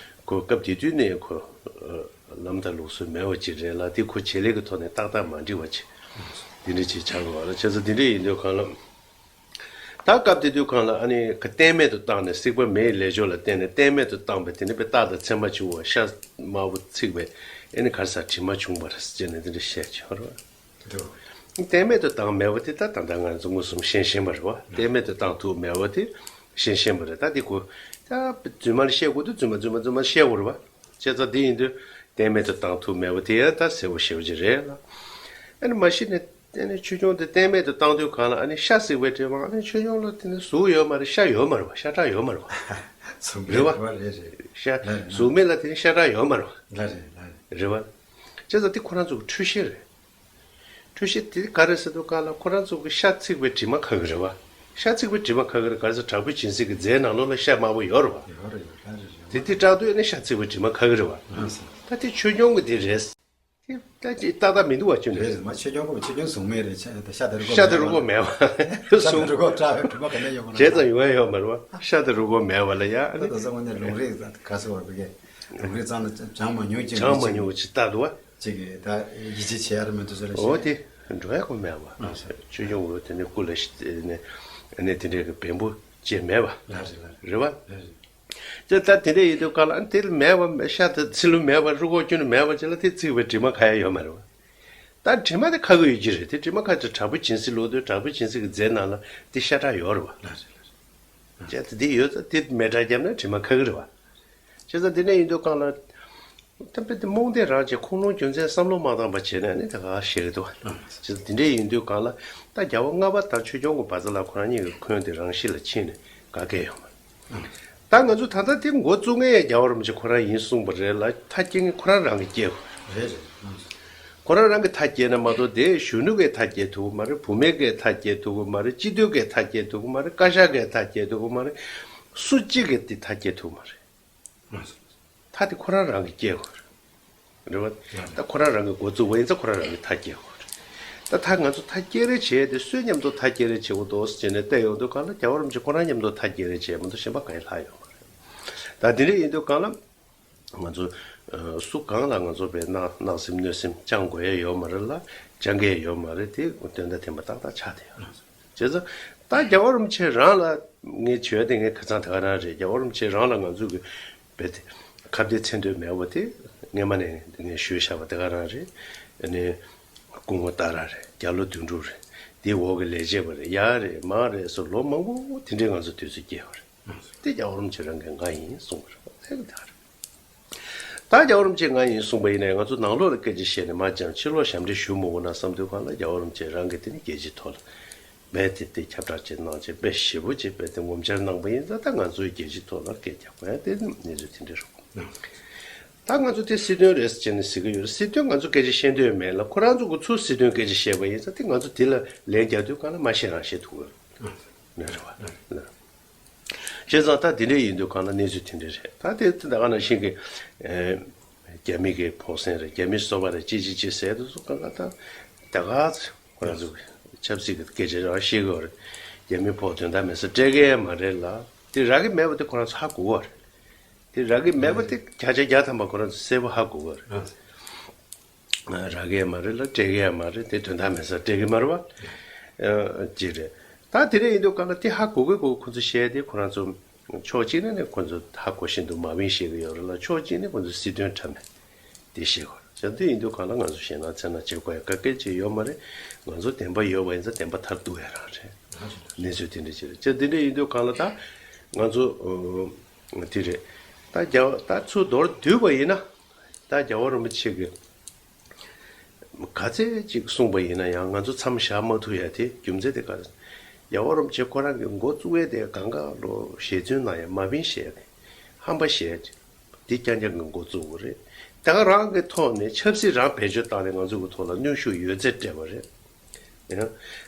ཁོ་སྐབས་དེ་དུས་ནས་ཁོ་ལམ་དང་ལུགས་སྲོལ་མེད་པ་ཅིག་རེད་ལ། དེ་ཁོ་བྱེད་ལས་ཀྱི་ཐོག་ནས་ཏག་ཏག་མ་འགྲིག་པ་ཅིག་དེ་འདྲ་ཅིག་ཆགས་དགོས་པ་ལ། བྱས་ཙང་དེ་འདྲ་ཡིན་དུས་གང་ལ་ད་སྐབས་དེ་དུས་གང་ལ་ཨ་ནི་ཁོ་གཏན་མེད་དུ་བཏང་ནས་སྲེག་པ་མེ་ཡི་ལས་སྦྱོར་ལ་བརྟེན་ནས་གཏན་མེད་དུ་བཏང་བས་དེ་ནི་དཔེ་རྟགས་དང་མཚན་མ་བྱུང་བ། ཤ་དམར་པོ་ཚིག་པས་ཨེ་ནི་ག་རེ་ཟ་དྲི་མ་བྱུང་བ་རེད་ཟེར་ནས་དེ་འདྲ་བཤད་ཀྱི་ཡོད་རེད། འདུག་གཏན་མེད་དུ་བཏང་མེད་པ་དེ་ད་ད་ལྟ་ང་ཚོ་མངོན་སུམ་ཤེས་ཤེས་པ་རེད་བ། གཏན་མེད་དུ་བཏང་ཐུབ་མེད་པ་དེ་ཤེས་ཤེས་པ་རེད། ད་དེ་ཁོ་ད་རྫུན་མ་ལ་བཤད་དགོས་དུས་རྫུན་མ་རྫུན་མ་རྫུན་མ་བཤད་དགོས་རེད་བ། བྱས་ཙང་དེ་ཡིན་དུས་གཏན་མེད་དུ་བཏང་ཐུབ་མེད་པ་དེ་ཡང་ད་གསལ་པོ་ཞེ་པོ་ཅིག་རེད་ལ། ཨ་ནི་མ་གཞི་ནས་དེ་ནི་ཆོས་སྐྱོང་དེ་གཏན་མེད་དུ་བཏང་དུས་གང་ལ་ཨ་ནི་ཤ་བསྲེགས་པའི་གྲས་མ་ཨ་ནི་ཆོས་སྐྱོང་ལ་དེ་ནི་གཟུགས་ཡོད་མ་རེད། ཤ་ཡོད་མ་རེད་བ། ཤ་ཁྲག་ཡོད་མ་རེད་བ། གཟུགས་མེད་རེད་བ། རེད་བ། རེད་རེད། ཤ་ལ་རེད་ལ། གཟུགས་མེད་ལ་དེ་ནི་ཤ་ཁྲག་ཡོད་མ་རེད་བ། ལ་རེད་ལ་རེད། རེད་བ། བྱས་ཙང་དེ་ཁོ་རང་ཚོ་གི་འཁྲུལ་ཤེས་རེད། འཁྲུལ་གཞི་དེ་ག་རེ་ཟེར་དུས་ག་ལ་ཁོ་རང་ཚོ་གི་ཤ་ཚིག་པའི་དྲི་མ་ཁ་གི་རེད་བ། ཤ་ཚིག་པའི་དྲི་མ་ཁ་གི་རེད། ག་རེ་ཟེར། དྲག་པོའི་སྦྱིན་སྲེག་གི་རྫས་ནང་ལོགས་ལ་ཤ་དམར་པོ་ཡོད་རེད་བ། ཡོད་རེད་ཡོད་རེད་རེད་ཡོད། དེ་དེ་སྐྲག་དུས་ཨ་ནི་ཤ་ཚིག་པའི་དྲི་མ་ཁ་གི་རེད་བ། ཨ་ཟེར། ད་དེ་ཆོས་སྐྱོང་གི་དེ་རེད། དེ་ད་ཅི་ཏག་ཏག་མི་འདུག་བ་ཁྱོད་ནི། རེད་མ་ཆོས་སྐྱོང་གི་ཆོས་སྐྱོང་གཟུགས་མེད་རེད། ཤ་ད་ཤ་དེ་རུ་ཤ་དེ་རུ་གོ་མེད་བ། ཤ་དེ་རུ་གོ་སྐྲག་པའི་དྲི་མ་ག་ནས་ཡོང་གི་རེད། བྱས་ཙང་ཡོང་ཡ་ཡོད་མ་རེད་བ། ཤ་དེ་རུ་གོ་མེད་བ་ལ་ཡ་ཨ་ད་ནི། ད་ས་ངོ་ནས་ལུང་རིགས་ག་སོ་བར་བི་གེ་ལུང་རིགས་ཙང་ལ་བྱང་མ་མྱོང་ཅིག་བྱང་མ་མྱོང་ཅིག་ལྟ་འདུག་བ། ཅིག་གིས་ད་ཡིད་ཆེས་བྱེད་ཡ་ར་མི་འདུག་ཟེར་ལ་ཨོ་ཤེས། དེ་འགྲོ་ཡ་ཁོ་མེད་བ། ཨ་ཟེར། ཆོས་སྐྱོང་འོ་དེ་ནི་སྐུ་ལ་ཤི་ནས་ནས་དེ་འདྲའི་གི་བེམ་པོ་ཅེས་མེད་བ། ལ་རེད་ལ་རེད་བ། ལ་རེད། ཅེས་ད་དེ་འདྲ་ཡིན་དུས་ག་ལ་དེ་ལ་མེད་བ་ཤ་དེ་ཚི་ལུ་མེད་བ་རུ་གོ་ཀྱུ་ནི་མེད་བ་ཅེས་ལ་དེ་ཚིག་པའི་དྲི་མ་ཁ་ཡ་ཡོད་མ་རེད་བ། ད་དྲི་མ་དེ་ཁ་གི་ཡོད་ཀྱི་རེད། དེ་དྲི་མ་ཁ་ཅིག་དྲག་པོ་སྦྱིན་སྲེག་ལོ་དུས་དྲག་པོ་སྦྱིན་སྲེག་གི་རྫས་ནང་ལ་དེ་ཤ་ཁྲག་ཡོད་རེད་བ། ལ་རེད་ལ་རེད། ཅེས་ད་དེ་ཡོད་ད་དེ་མེ་དྲག་བརྒྱབ་ན་དྲི་མ་ཁ་གི་རེད་བ། བྱས་ཙང་དེ་འདྲ་ཡིན་དུས་གང་ལ། ད་དཔེ་དེ་རྨོངས་དད་རང་བྱས་ཁུངས་ལུང་རྒྱུ་མཚན་བསམ་བློ་མ་བཏང་པ་བྱས་ནས་ནི་དེ་ག་བཤད་ཀྱི་འདུག་བ། བྱས་ཙང་དེ་འདྲ་ཡིན་དུས་གང་ལ། ད་རྒྱལ་བ་ལྔ་པ་དང་ཆོས་སྐྱོང་གི་བཛྲ་ལ་ཁོ་རང་གཉིས་ཀྱི་འཁོན་དེ་རང་ཤི་ལ་ཕྱིན་ནས་ག་གེ་ཡོང་བ། ད་ང་ཚོ་ད་ལྟ་དེ་འགོ་བཙུགས་མཁན་རྒྱལ་བ་རིན་པོ་ཆེ་ཁོ་རང་ཡིན་གསུངས་པ་རེད་ལ། མཐའ་སྐྱེལ་མཁན་ཁོ་རང་རང་གིས་སྐྱེལ་དགོས་རེད། རེད་རེད། ཁོ་རང་རང་གིས་མཐའ་སྐྱེལ་ན་མ་གཏོགས་དེ་གཞོན་ནུ་གིས་མཐའ་སྐྱེལ་ཐུབ་ཀྱི་མ་རེད། བུད་མེད་ཀྱིས་མཐའ་སྐྱེལ་ཐུབ་ཀྱི་མ་རེད། སྤྱི་འཐུས་ཀྱིས་མཐའ་སྐྱེལ་ཐུབ་ཀྱི་མ་རེད། བཀའ་ཤག་གིས་མཐའ་སྐྱེལ་ཐུབ་ཀྱི་མ་རེད། སུ་གཅིག་གིས་དེ་མཐའ་སྐྱེལ་ཐུབ་ཀྱི་མ་རེད། མཐའ་དེ་ཁོ་རང་རང་གིས་སྐྱེལ་དགོས་རེད། རེད་བ། ད་ཁོ་རང་རང་གིས་འགོ་བཙུགས་པ་ཡིན་ཙང་ཁོ་རང་རང་གིས་མཐའ་སྐྱེལ་དགོས་རེད། ད་ད་ང་ཚོ་མཐའ་སྐྱེལ་རེས་བྱས་ཏེ་སུའི་མཉམ་དུ་མཐའ་སྐྱེལ་རེས་བྱེད་དགོས་འདུག་ཟེར་ནས་བལྟས་ཡོང་དུས་གང་ལ་རྒྱལ་བ་རིན་པོ་ཆེ་ཁོ་རང་མཉམ་དུ་མཐའ་སྐྱེལ་རེས་བྱས་མ་གཏོགས་གཞན་པ་གང་ཡང་ལྷག་ཡོད་མ་རེད། ད་དེ་འདྲ་ཡིན་དུས་གང་ལ། ང་ཚོ་ཨ་སུ་གང་ལ་ང་ཚོ་བའི་སྣང་སྣང་སེམས་གནོད་སེམས་བཅང་དགོས་ཡ་ཡོད་མ་རེད་ལ། བཅང་གི་ཡ་ཡོད་མ་རེད། དེ་དོན་དང་ལྡན་པ་ཏག་ཏག་ཆགས་བསྡད་ཡོད་རེད། བྱས་ཙང་ད་རྒྱལ་བ་རིན་པོ་ཆེ་རང་ལ་ངས་བྱོས་ཏེ་ངས་ཁ་སང་དེ་ག་རང་རེད། རྒྱལ་བ་རིན་པོ་ཆེ་རང་ལ་ང་ཚོ་གི་བེད་ཁ་བརྡའི་མཚན་ཐོས་མེད་པ་དེ་སྔས་མ་ནས་ངས་ཞུས་བཞག་པ་དེ་ག་རང་རེད། ཨ་ནི་སྐུ་ངོ་སྟག་ར་རེད། རྒྱ་ལོ་དོན་གྲུབ་རེད། དེའི་འོག་གི་ལས་བྱེད་པ་རེད། ཡ་རེད་མ་རེད་ཟེར་ལོ་མང་པོ་དེ་འདྲའི་ང་ཚོ་དུས་ཚོད་སྐྱེལ་བ་རེད། དེ་རྒྱལ་བ་རིན་པོ་ཆེ་རང་གིས་ང་ཡིན་གསུངས་པ་རེད། དེ་ག་དེ་ག་རེད། ད་རྒྱལ་བ་རིན་པོ་ཆེ་ང་ཡིན་གསུངས་པ་ཡིན་ནའི་ང་ཚོ་ནང་ལོགས་ལ་སྐད་ཆ་བཤད་ནས་མ་འཇམ་ཕྱི་ལོགས་ཞབས་འདྲེན་ཞུ་མི་དགོས་ན་བསམ་དུས་གང་ལ་རྒྱལ་བ་རིན་པོ་ཆེ་རང་གིས་དེ་ནི་རྒྱལ་སྤྱིའི་ཐོག་ལ་རྦད་དེ་དེ་ཁྱབ་བསྒྲགས་བྱེད་གནང་བྱས་དཔེ་ཞེ་པོ་ཅིག་རྦད་དེ་ངོ་མཇལ་གནང་པ་ཡིན་ཙང་ད་ང་ཚོའི་རྒྱལ་སྤྱིའི་ཐོག་ལ་སྐད་རྒྱག་དགོས་ཡ་དེ་གནས་ཚུལ་དེ་འདྲ་རེད། ད་ང་ཚོ་དེ་སྲིད་དོན་རེད་ཟེར་ནས་ཟེར་གི་ཡོད་རེད། སྲིད་དོན་ང་ཚོ་སྐད་ཆ་བཤད་འདོད་མེད་ལ་ཁོ་རང་ཚོ་གི་ཚུར་སྲིད་དོན་སྐད་ཆ་བཤད་པ་ཡིན་ཙང་དེ་ང་ཚོ་དེ་ལ་ལན་རྒྱག་དུས་གང་ལ་མ་བཤད་རང་བཤད་ཐུབ་ཀྱི་ཡོད་རེད། ནས་རེད་བ། བྱས་ཙང་ད་དེ་འདྲ་ཡིན་དུས་གང་ལ་གནས་ཚུལ་དེ་འདྲ་རེད། ད་དེ་ད་ག་ནང་བཞིན་གྱི་ཨེ་རྒྱ་མི་གི་ཕོགས་སེང་རེད། རྒྱ་མི་སོ་པ་རེད། ཅི་ཅི་ཅི་ཟེར་དུས་སུ་གང་ལ་ད་ད་ག་ཁོ་རང་ཚོ་ཆབ་སྲིད་ཀྱི་སྐད་ཆ་རང་བཤད་གི་ཡོད་རེད། རྒྱ་མི་ཕོགས་དོན་དག་མེད་ས་སྤྲད་གི་ཡ་མ་རེད་ལ། དེ་རག་གི་མེད་པ་དེ་ཁོ་རང་ཚོ་ཧ་གོ་གི་ཡོད་རེད། དེ་རག་གི་མེད་པ་དེ་བརྒྱ་ཆ་བརྒྱ་ཐམ་པ་ཁོ་རང་ཚོ་གསལ་པོ་ཧ་གོ་གི་ཡོད་རེད། རག་གི་ཡ་མ་རེད་ལ་སྤྲད་གི་ཡ་མ་རེད། དེ་དོན་དག་མེད་ས་སྤྲད་གི་མ་རེད་བ། ཨ་ཅིག་རེད། ད་དེ་འདྲ་ཡིན་དུས་གང་ལ་དེ་ཧ་གོ་གི་གོ་ཁོ་ཚོ་བཤད་དེ་ཁོ་རང་ཚོ་ཕྱོགས་གཅིག་ནས་ནས་ཁོ་ཚོ་ཧ་གོ་བཞིན་དུ་མ་བིན་བཤད་གི་ཡོད་རེད་ལ། ཕྱོགས་གཅིག་ནས་ཁོ་ཚོ་སྲིད་དོན་འཁྲབ་ནས་དེ་བཤད་གི་ཡོད་རེད། བྱས་དུས་ཡིན་དུས་གང་ལ་ང་ཚོ་ཞེད་སྣང་ཚ་ན་བྱེད་དགོས་ཡ་ག་གེ་ཅིག་ཡོད་མ་རེད། ང་ཚོ་བདེན་པ་ཡོད་པ་ཡིན་ཙང་བདེན་པ་མཐར་གཏུགས་ཡ་རང་རེད། གནས་ཚུལ་དེ་འདྲ་ཅིག་རེད། བྱས་དེ་འདྲ་ཡིན་དུས་གང་ལ་ད་ང་ཚོ་ཨ་དེ་རེད། ད་རྒྱ་ད་ཚུར་མདོར་བསྡུས་པ་ཡིན་ན། ད་རྒྱལ་བ་རིན་པོ་ཆེ་གིས་ག་ཚད་ཅིག་གསུངས་པ་ཡིན་ན་ཡང་ང་ཚོ་མཚམས་བཞག་མ་ཐུབ་ཡ་དེ་རྒྱུ་མཚན་དེ་ག་རེ། རྒྱལ་བ་རིན་པོ་ཆེ་ཁོ་རང་གིས་འགོ་བཙུགས་ཡས་དེ་གང་ག་ལོ་ཞལ་རྫུན་གནང་ཡ་མ་བིན་བཤད་ཡ་དེ་ཧམ་པ་བཤད་ཡ་དེ་རྐྱང་རྐྱང་གིས་འགོ་བཙུགས་པ་རེད། དེ་ག་རང་གི་ཐོག་ནས་ཆབ་སྲིད་རང་བེད་སྤྱོད་བཏང་ནས་ང་ཚོ་གི་ཐོག་ལ་གནོན་ཤུགས་ཡོད་ཚད་སྤྲད་པ་རེད། ཡང་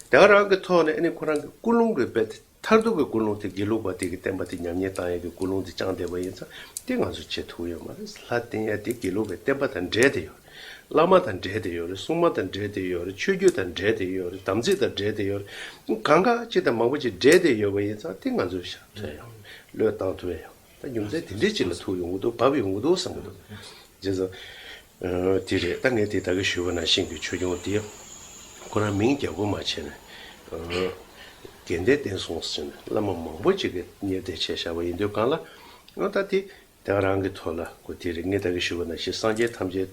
དེ་ག་རང་གི་ཐོག་ནས་ཨ་ནི་ཁོ་རང་གི་ཀུན་སློང་གི་དཔེ་དེ། མཐར་ཐུག་གི་ཀུན་སློང་དེ་དགེ་ལུགས་པ་དེ་གི་བསྟན་པ་དེ་ཉམས་ཉེས་བཏང་ཡས་ཀྱི་ཀུན་སློང་དེ་བཅངས་བསྡད་པ་ཡིན་ཙང་དེ་ང་ཚོ་བྱེད་ཐུབ་ཡོད་མ་རེད། ལྷ་བསྟེན་ཡས་དེ་དགེ་ལུགས་པའི་བསྟན་པ་དང་འབྲེལ་ཏེ་ཡོད་རེད། བླ་མ་དང་འབྲེལ་ཏེ་ཡོད་རེད། སྲུང་མ་དང་འབྲེལ་ཏེ་ཡོད་རེད། ཆོས་བརྒྱུད་དང་འབྲེལ་ཏེ་ཡོད་རེད། དམ་ཚིག་དང་འབྲེལ་ཏེ་ཡོད་རེད། གང་ག་ཅིག་དང་མང་པོ་ཅིག་འབྲེལ་ཏེ་ཡོད་པ་ཡིན་ཙང་དེ་ང་ཚོས་བཞག་ཐུབ་ཡོད། བློས་བཏང་ཐུབ་ཡོད། ད་རྒྱུ་མཚན་དེ་འདྲའི་ཅིག་ལ་ཐུག་ཡོང་གི་འདུག་བབས་ཡོང་གི་འདུག་བསམ་གི་འདུག་རྗེས་སུ། ཨ་དེ་རེད། ད་ངས་དེ་ད་གིན་ཞུས་པ་ནང་བཞིན་གྱི་ཆོས་སྐྱོང་དེ་ཁོ་རང་མིང་རྒྱག་དགོས་མ་བྱས་ནས་ཨ་དགེ་ལྡན་བསྟན་སྲུང་ཟེར་ནས་བླ་མ་མང་པོ་ཅིག་གིས་གཉེར་གཏད་བྱས་བཞག་པ་ཡིན་དུས་གང་ལ། ཨ་ད་དེ་ད་རང་གི་ཐོག་ལ་ཁོ་དེ་རེད། ངས་ད་གིན་ཞུས་པ་ནང་བཞིན་སངས་རྒྱས་ཐམས་ཅད་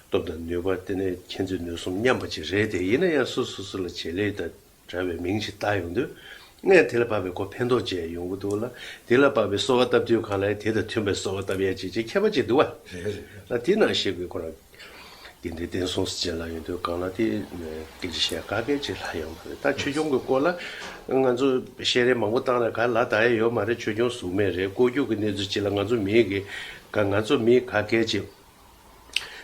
སྟོབས་དང་ནུས་པ་དེ་ནས་མཁྱེན་བརྩེ་ནུས་གསུམ་མཉམ་པ་ཅིག་རེད་དེ། ཡིན་ན་ཡང་སོ་སོ་སོ་ལ་བྱེད་ལས་དང་། འདྲ་བའི་མིང་ཞིག་བཏགས་ཡོང་དུས། ངས་དེ་ལ་བབས་པའི་ཁོ་ཕན་ཐོགས་ཅིག་ཡོང་གི་འདུག་ལ། དེ་ལ་བབས་པའི་གསོལ་བ་བཏབ་དུས་གང་ལ་དེ་དང་མཐུན་པའི་གསོལ་བ་བཏབ་ཡ་ཅིག་ཅིག་ཁྱད་པར་ཅིག་འདུག་བ། རེད་རེད་རེད། ལ་དེ་ནང་བཞིན་གྱི་ཁོ་རང་དགེ་འདུན་བསྟན་སྲུང་ཟེར་ཅན་ལ་ཡོང་དུས་གང་ལ་དེ་སྐད་ཆ་བཤད་ག་གེ་ཅིག་ལྷག་ཡོང་མ་རེད། ད་ཆོས་སྐྱོང་གི་སྐོར་ལ་ང་ཚོ་བཤད་རེས་མང་པོ་བཏང་ན་ག་ལ་ད་ཡ་ཡོད་མ་རེད། ཆོས་སྐྱོང་གཟུགས་མེད་རེད། ལྐོག་གྱུར་གྱི་གནས་ཚུལ་ཅིག་ལ་ང་ཚོ་མི་གི་ག་ང་ཚོ་མི་ག་གེ་ཅིག་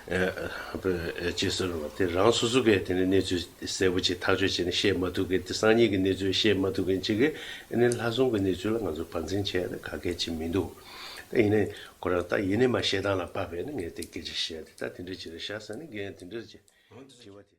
ཨ་ཅེས་ཟེར་བ་དེ་རང་སོ་སོ་གིས་དེ་ནས་གནས་ཚུལ་གསལ་པོ་ཅིག་ཐག་གཅོད་བྱས་ནས་བཤད་མ་ཐུབ་མཁན་དེ། སང་ཉིན་གྱི་གནས་ཚུལ་བཤད་མ་ཐུབ་མཁན་ཅིག་གིས་ཨ་ནི་ལྷག་བསམ་གྱི་གནས་ཚུལ་ལ་ང་ཚོ་བར་འཛིང་བྱས་ཏེ་ག་གེ་ཅིག་མི་འདུག་ད་ཡིན་ནའི་ཁོ་རང་ད་ཡིན་ནའི་མ་བཤད་སྟངས་ལ་དཔག་པས་ན་ངས་དེ་སྐད་ཆ་བཤད་དེ། ད་དེ་འདྲ་ཅིག་རེད་ཤག་ཟེར་ནས་རྒན་དེ་འདྲ་ཅིག་དྲི་བ་དེ།